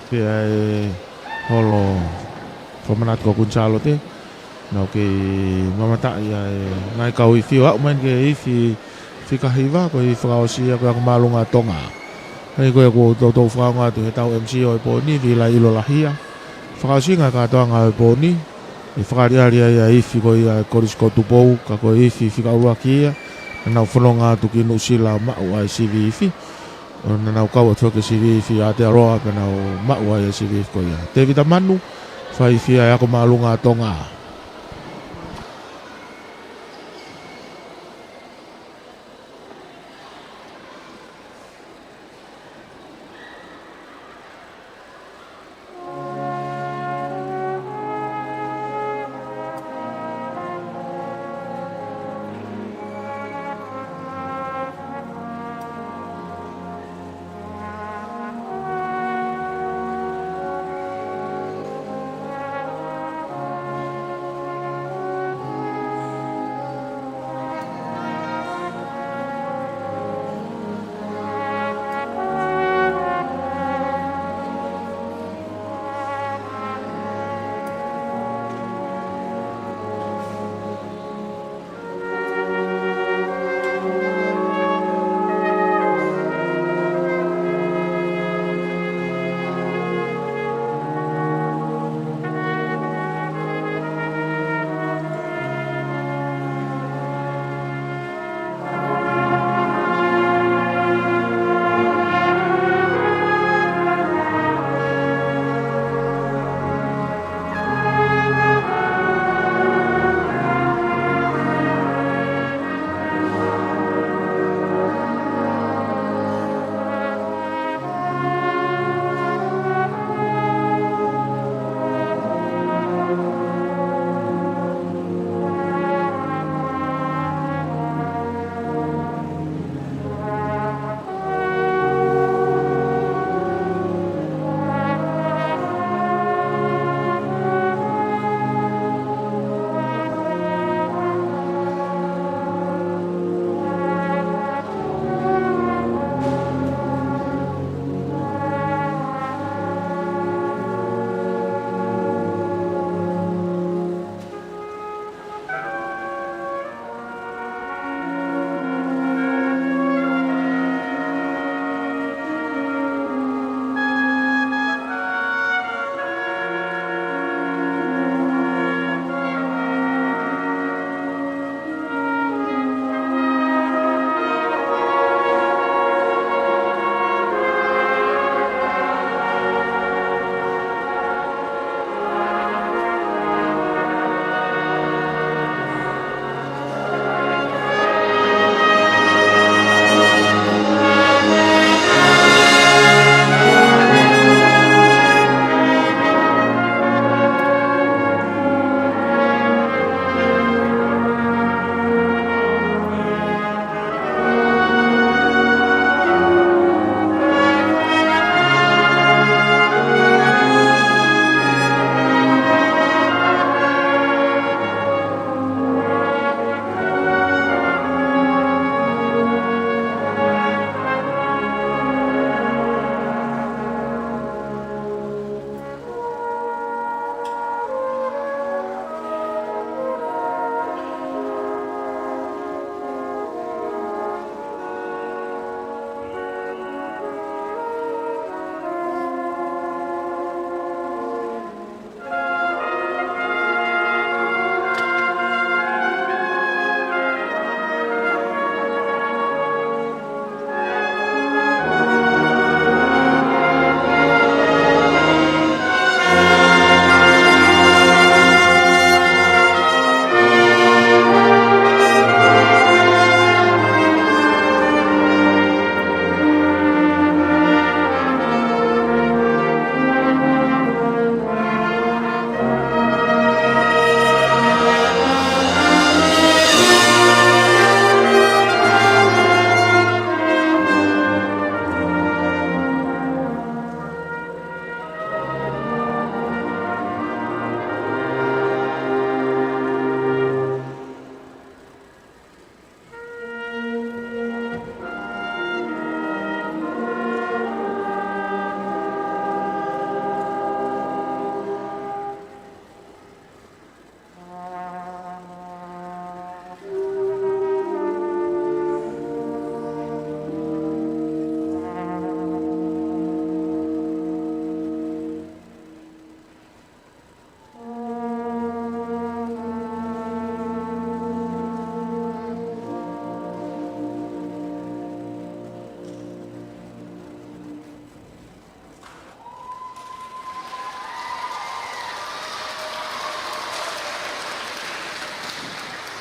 pē ʻa e holo fakamanatu ko Kuini Sālote. Naʻa ku kei mamataʻi ʻa e ngaahi kau ifi ʻo aʻu mai ki he ifi fika hiva, ko e ifi fakaʻosi ia ko e Ako Māʻolunga ʻa Tonga. Hangē ko ia kuo toutou fakaongo atu ʻe heʻetau M C ʻo e pō ni, Vila ʻIlolahia. Fakaʻosinga e kātoanga ʻo e pō ni, ʻi he fakaʻaliʻali ʻa e ifi ko ia ʻa e Kolisi ko Tupou, ka ko e ifi fika ʻuluaki ia, naʻa nau fononga atu ki Nuʻusila maʻu ʻa e sivi ifi. ʻO naʻa nau kau atu ki he sivi ifi ʻa Aotearoa, pea nau maʻu ai ʻa e sivi ifi ko ia. Tevita Manu, faifi ia ʻa e Ako Māʻolunga ʻa Tonga.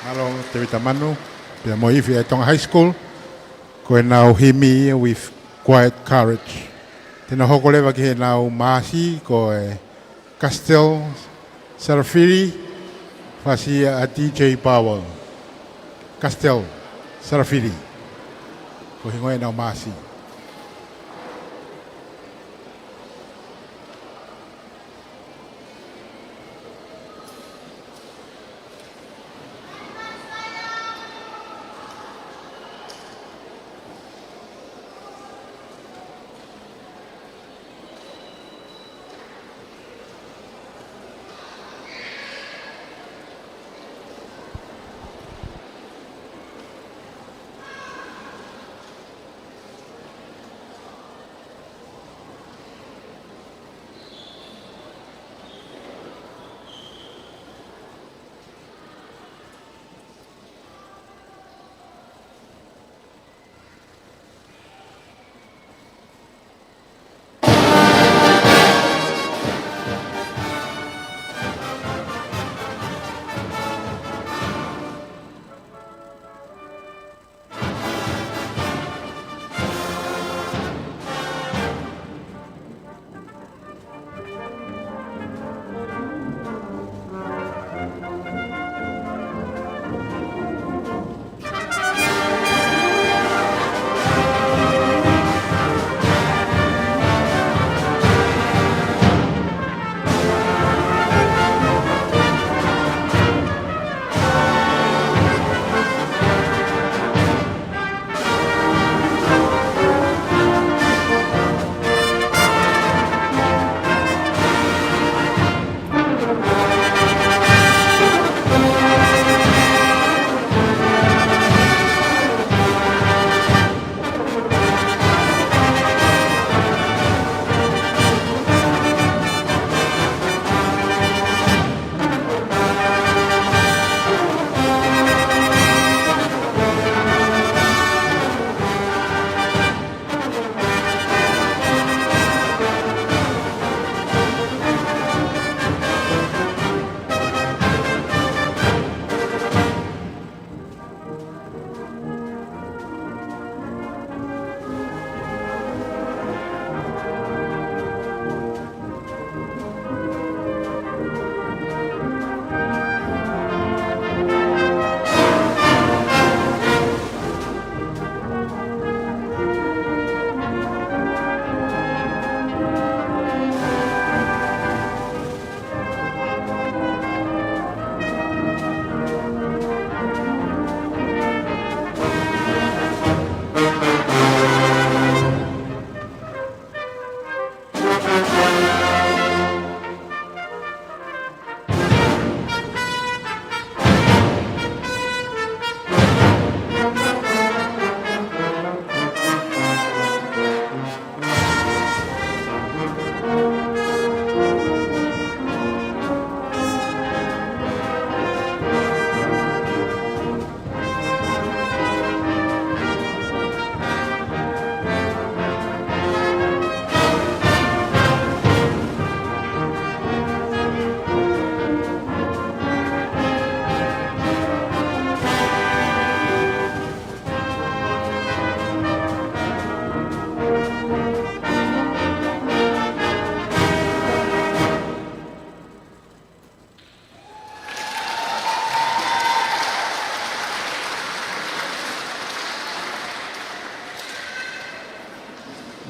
Mālō Tēvita Manu, pea mo e ifi ʻa e Tonga High School, ko ʻenau himi ia With Quiet Courage. Te nau hoko leva ki heʻenau maasi, ko e Kastel Sarafili, fasi ʻa D J Powell. Kastel Sarafili. Ko e hingoa ʻenau maasi.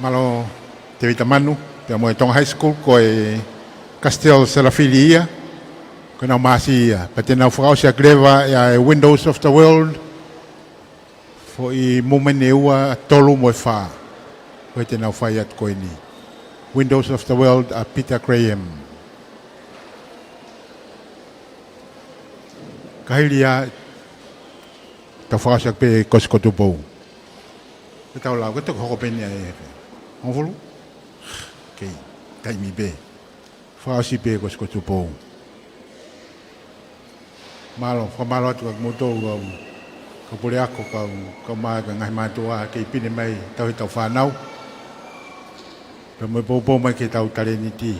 Mālō Tēvita Manu, pea mo e Tonga High School, ko e Kastel Sarafili ia, ko ʻenau maasi ia. Pea te nau fakaʻosi ʻaki leva ʻa e Windows of the World, foʻi mumeni ʻe ua, tolu mo e fā. Ko e te nau fai atu ko eni. Windows of the World ʻa Peter Graham. Ka hili ia, tau fakaʻosi ʻaki pē Kosikoe Tupou. Ke tau lau, ke toki hoko pē eni ʻa e hongofulu. Kei, taimi pē. Fakaʻosi pē Kosikoe Tupou. Mālō, fakamālō atu kia kimoutolu kau, kau puleako, kau, kau mai, kau ngaahi mātuʻa, kei pine mai, tauhi ʻetau fānau. Pea mo e poupou mai ki heʻetau talēniti.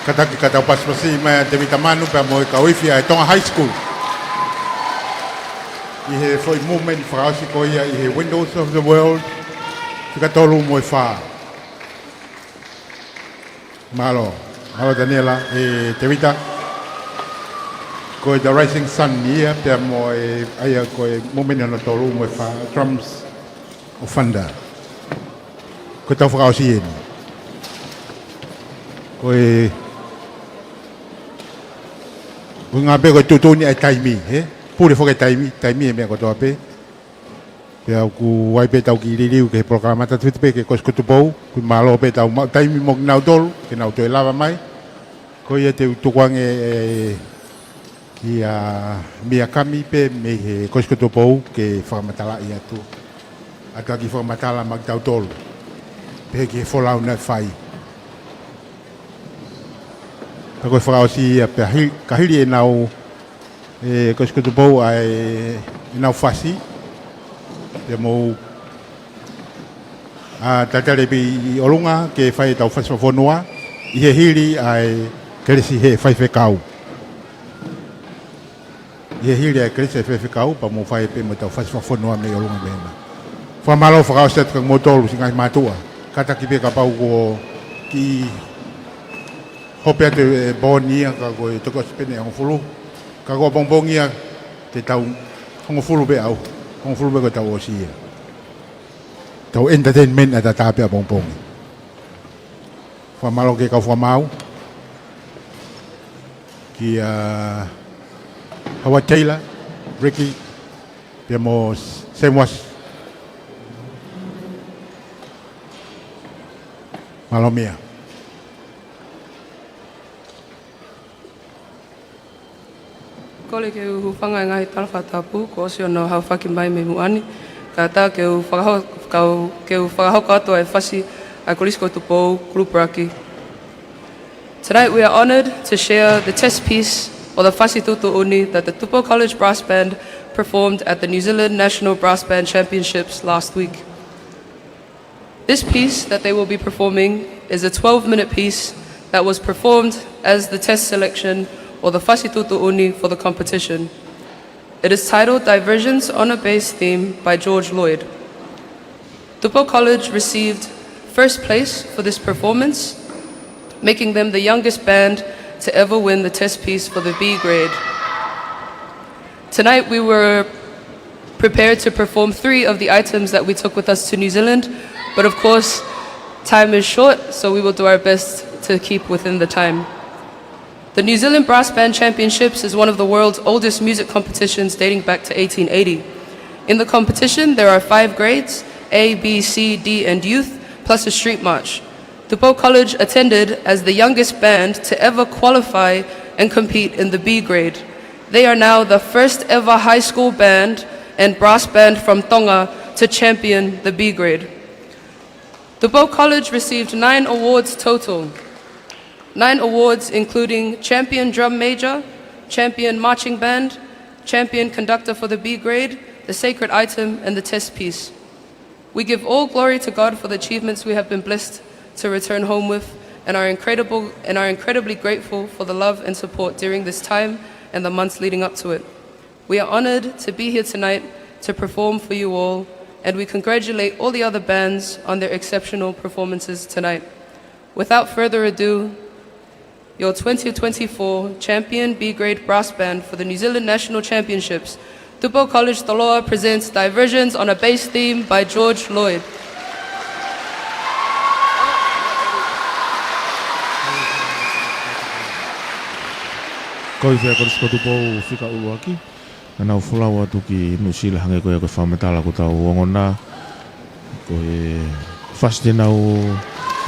Kātaki ka tau pasipasi mai ʻa Tevita Manu pea mo e kau ifi ʻa e Tonga High School ʻi he foʻi movement fakaʻosi ko ia ʻi he Windows of the World fika tolu mo e fā. Mālō. Mālō Taniela, ʻe Tevita. Ko e The Rising Sun ia, pea mo e, ʻa ia ko e movement hono tolu mo e fā, Drums of Thunder. Ko e tau fakaʻosi eni. Ko e, ko e ngā pē ko e tuʻutuʻuni ʻa e taimi, he? Pule foki e taimi, taimi e meʻa kotoa pē. Pea ʻoku ʻi ai pē ʻetau kiʻi liliu ki he polokalama, tau tefito pē ki he Kolisi ko Tupou, ʻoku mālō pē ʻetau maʻu taimi mo kinautolu, ke nau toe lava mai. Ko ia te u tukuange ē, kia Miakami pē mei he Kolisi ko Tupou ke fakamatalaʻi atu. ʻA e kiʻi fakamatala maʻa kitautolu. Pehē ki he folau naʻe fai. Ka ko e fakaʻosi ia pea hi-, ka hili ʻenau, ē, Kolisi ko Tupou ʻa e, ʻenau fasi. Pea mou ʻa tatale pē ʻi ʻolunga ke fai ʻetau fasi fakafonua, ʻi he hili ʻa e kelesi he faifekau. ʻI he hili ʻa e kelesi he faifekau, pea mou fai pē mo ʻetau fasi fakafonua mei ʻolunga mei hena. Fakamālō fakaʻosi atu kia moutolu siʻi ngaahi mātuʻa. Kātaki pē kapau kuo kiʻi hope atu e pō ni ia ka ko e toki ʻosi pē ʻene hongofulu. Ka ko ʻapongipongi ia te tau hongofulu pē au. Hongofulu pē ko e tau ʻosi ia. Tau entertainment ʻataʻatā pē ʻapongipongi. Fakamālō ki he kau fakamaau. Kia Howard Taylor, Ricky, pea mo Sam Wash. Mālō meʻa. Kole ke u hūfanga he ngaahi tala fakatapu kuo ʻosi hono haofaki mai mei muʻa ni. Kae ʻatā ke u fakaho-, kau, ke u fakahoko atu ʻa e fasi ʻa e Kolisi ko Tupou, Kulupu Raki. Tonight we are honored to share the test piece or the fasi tuʻutuʻuni that the Tupou College Brass Band performed at the New Zealand National Brass Band Championships last week. This piece that they will be performing is a twelve-minute piece that was performed as the test selection or the fasi tuʻutuʻuni for the competition. It is titled Diversions on a Bass Theme by George Lloyd. Tupou College received first place for this performance, making them the youngest band to ever win the test piece for the B grade. Tonight we were prepared to perform three of the items that we took with us to New Zealand, but of course, time is short, so we will do our best to keep within the time. The New Zealand Brass Band Championships is one of the world's oldest music competitions, dating back to eighteen eighty. In the competition, there are five grades, A, B, C, D, and youth, plus a street march. Tupou College attended as the youngest band to ever qualify and compete in the B grade. They are now the first ever high school band and brass band from Tonga to champion the B grade. Tupou College received nine awards total. Nine awards, including Champion Drum Major, Champion Marching Band, Champion Conductor for the B grade, the Sacred Item, and the Test Piece. We give all glory to God for the achievements we have been blessed to return home with, and are incredible, and are incredibly grateful for the love and support during this time and the months leading up to it. We are honored to be here tonight to perform for you all, and we congratulate all the other bands on their exceptional performances tonight. Without further ado, your twenty twenty-four champion B grade brass band for the New Zealand National Championships, Tupou College Toloa presents Diversions on a Bass Theme by George Lloyd. Ko e ifi ʻa e Kolisi ko Tupou fika ʻuluaki. Naʻa nau folau atu ki Nuʻusila hangē ko ia ko e fakamatala kuo tau ongona. Ko e fasi te nau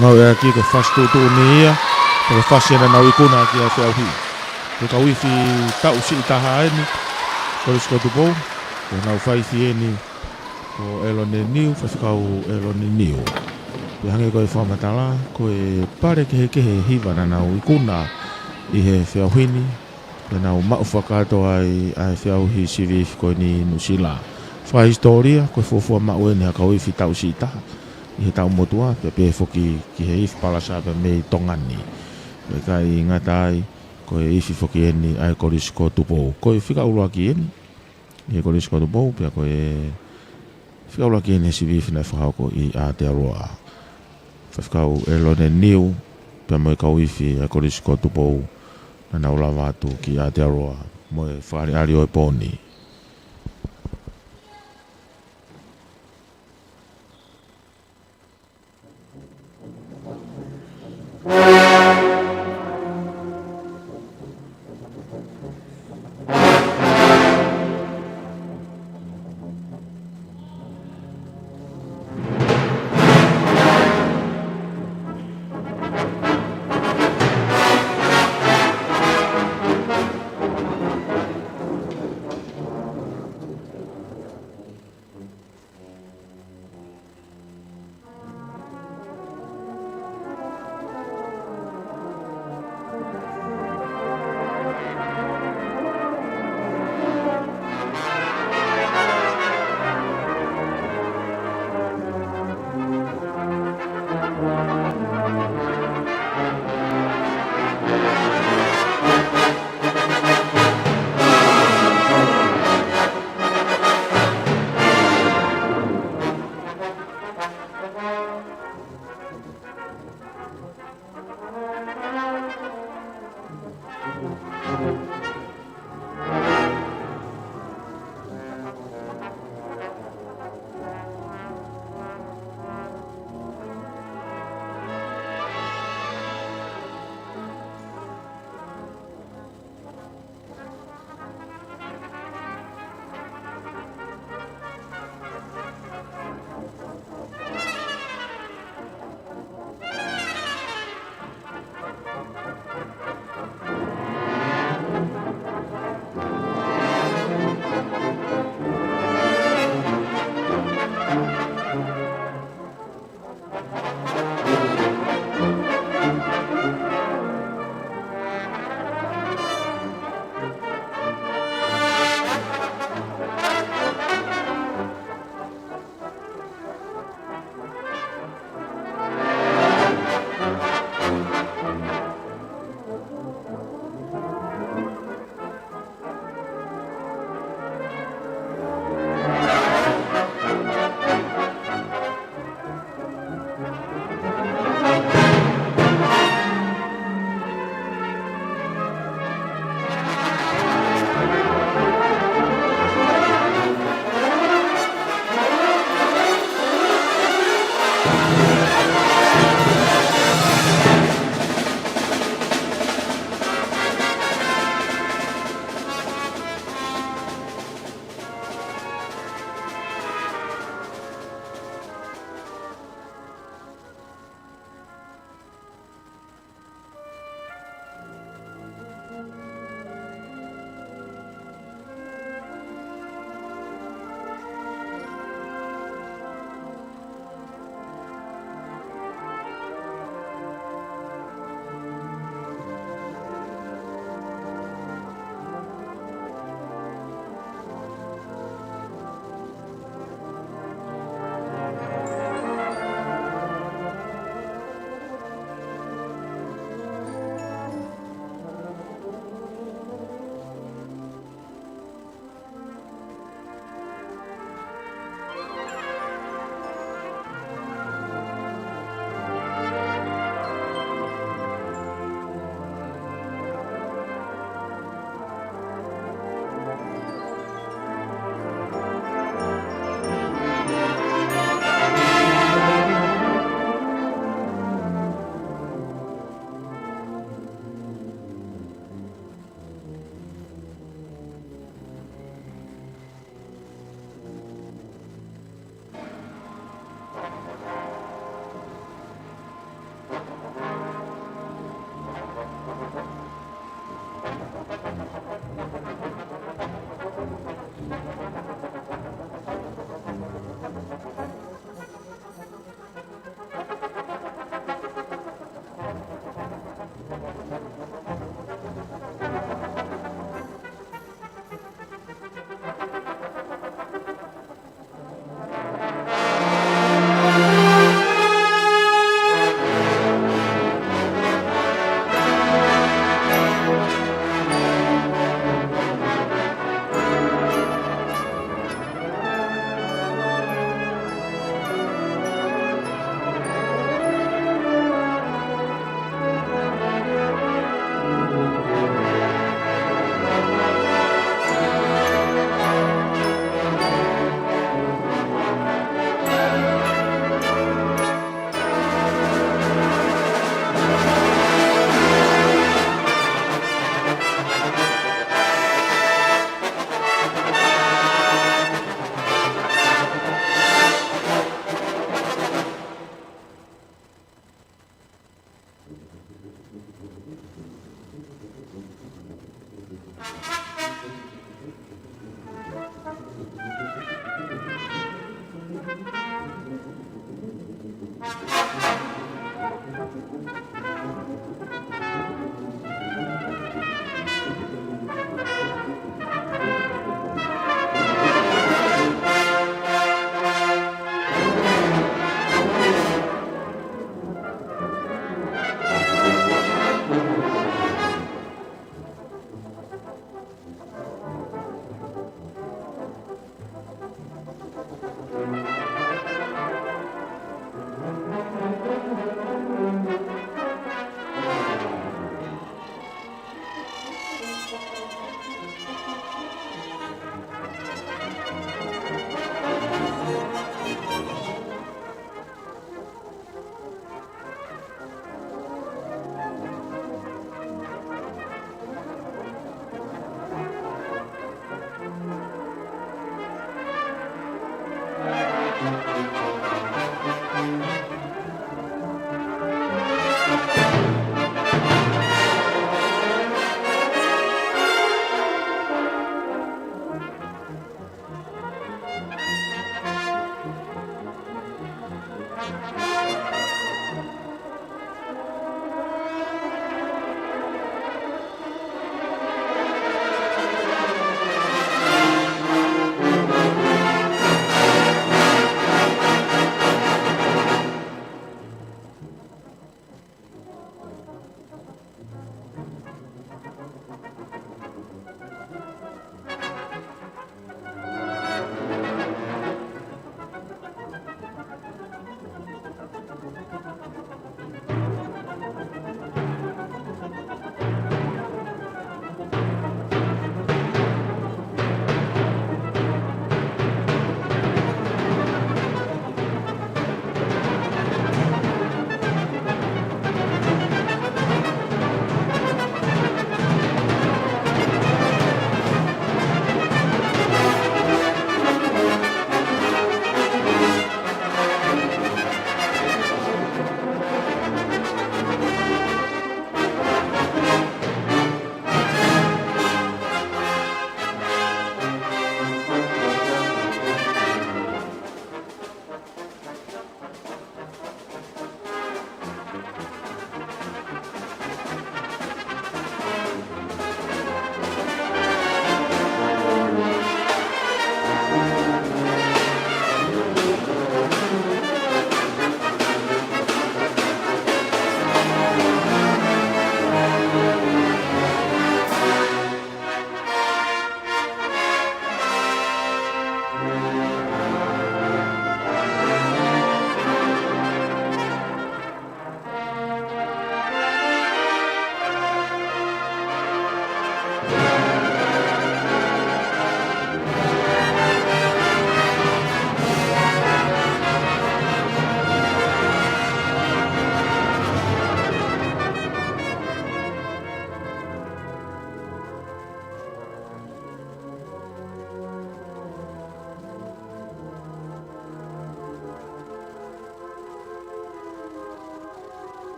ngāueʻaki ko e fasi tuʻutuʻuni ia. Ko e fasi naʻa nau ikuna ki ai ʻa e feʻauhi. Ko e kau ifi taʻu siʻi taha eni, Kolisi ko Tupou. Ko ʻenau faifi eni ko ʻElone Niu, Faifekau ʻElone Niu. Pea hangē ko e fakamatala, ko e pale kehekehe ʻe hiva naʻa nau ikuna ʻi he feʻauhi ni. Pea nau maʻu fakakātoa ai ʻa e feʻauhi sivi ifi ko eni ʻi Nuʻusila. Fakahisitōlia, ko e fuofua maʻu eni ha kau ifi taʻu siʻi taha ʻi he taʻu motuʻa, pea pehē foki ki he ifi palasa pea mei Tonga ni. Pea ʻikai ngata ai, ko e ifi foki eni ʻa e Kolisi ko Tupou. Ko e fika ʻuluaki eni ʻi he Kolisi ko Tupou, pea ko e fika ʻuluaki eni he sivi ifi naʻe fakahoko ʻi Aotearoa. Faifekau ʻElone Niu, pea mo e kau ifi ʻa e Kolisi ko Tupou, naʻa nau lava atu ki Aotearoa mo e fakaʻaliʻali ʻo e pō ni.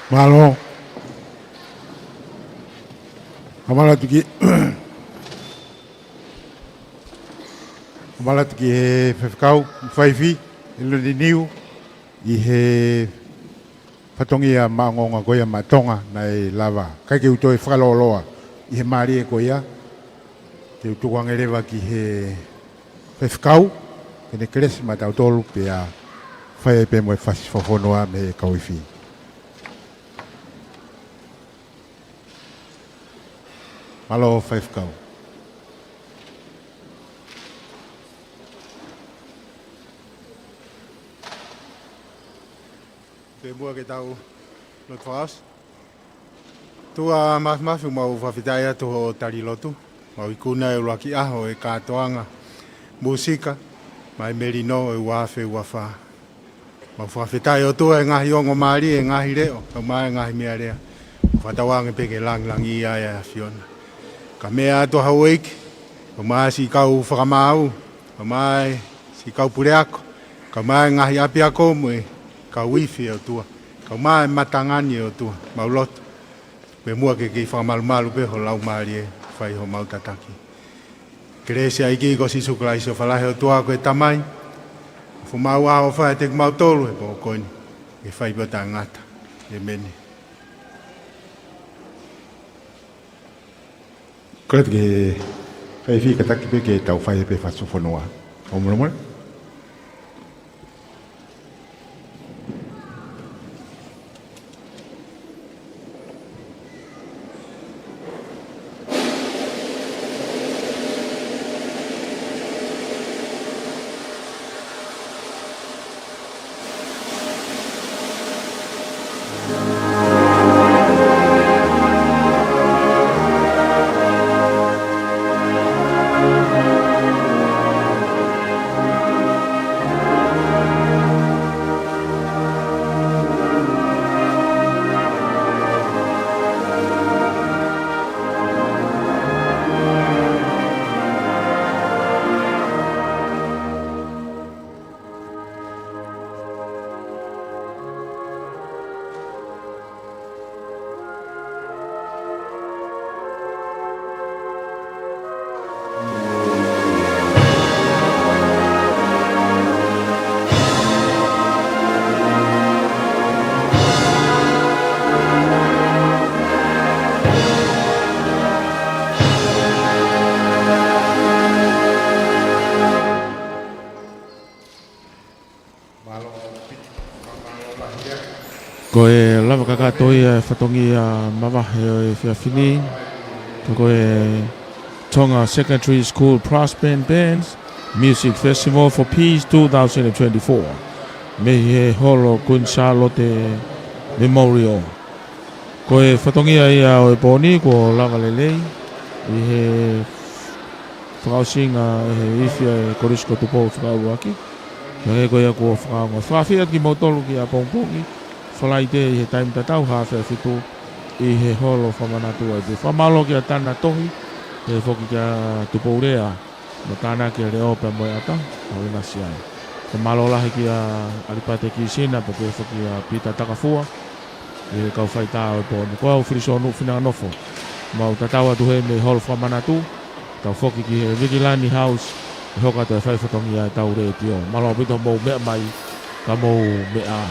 Mālō. Mālō atu ki, mālō atu ki he faifekau, faifi, ʻi Liliniu, ʻi he fatongia maʻongoʻonga ko ia maʻa Tonga naʻe lava. ʻIkai ke u toe fakalōloa ʻi he mālie ko ia, te u tuku ange leva ki he faifekau, ke ne kelesi maʻatautolu pea fai ai pē mo e fasi fakafonua mei he kau ifi. Mālō faifekau. Pea muʻa ke tau lotu fakaʻosi. ʻOtua Māfimafi, mau fakafetaʻi atu hoʻo tali lotu. Mau ikuna e ʻuluaki ʻaho e kātoanga mūsika, mai melino e ua afe ua fā. Mau fakafetaʻi ʻOtua e ngaahi ongo mālie, e ngaahi leʻo, kae ʻumaʻā e ngaahi meʻalea. Mau fakatauange pē ke langilangiʻia ai ʻa e ʻAfiona. Ka meʻa atu ʻa houʻeiki, kae ʻumaʻā siʻi kau fakamaau, kae ʻumaʻā siʻi kau puleako, kae ʻumaʻā e ngaahi ʻapiako mo e kau ifi ʻe ʻOtua, kae ʻumaʻā e matanga ni ʻe ʻOtua, mau lotu. Pea muʻa ke kei fakamalumalu pē ho Laumālie, fai homau tataki. Kelesi ʻa e ʻEiki ko Sīsū Kalaisi, ʻofa lahi ʻa e ʻOtua ko e Tamai, ʻofa maʻu ʻa e ʻofa ʻiate kimautolu he pō ko eni, ke fai pē ʻo taʻengata. ʻEmeni. Kole atu ki he faifi kātaki pē ke tau fai pē fasi fakafonua. ʻO mole mole. Ko e lava kakato ia e fatongia mavahe ʻo e efiafi ni. Ko e Tonga Secondary School Brass Band Bands Music Festival for Peace two thousand twenty-four. Mei he holo Queen Sālote Memorial. Ko e fatongia ia ʻo e pō ni kuo lava lelei ʻi he fakaʻosinga ʻe he ifi ʻa e Kolisi ko Tupou Fakaʻuluaki. Hangē ko ia kuo fakaongo. Fakaafeʻi atu kimoutolu ki ʻapongipongi Falaite ʻi he taimi tatau, haafe ʻa fitu, ʻi he holo fakamanatu ai pē. Fakamālō kia Tana Tohi, pehē foki kia Tupou Lea, mo Tana kia Leʻo pea mo e ʻata, ʻo ʻinasi ai. Fakamālō lahi kia ʻAlipate Kisina, pea pehē foki kia Pita Takafua, ʻi he kau faitā ʻo e pō ni. Ko au Filisonu Finanga Nofo. Mau tatau atu heni mei he holo fakamanatu, tau foki ki he Vigilani House, ʻe hoko atu e fai fatongia ʻetau letiō. Mālō ʻaupito mou meʻa mai, ka mou meʻa.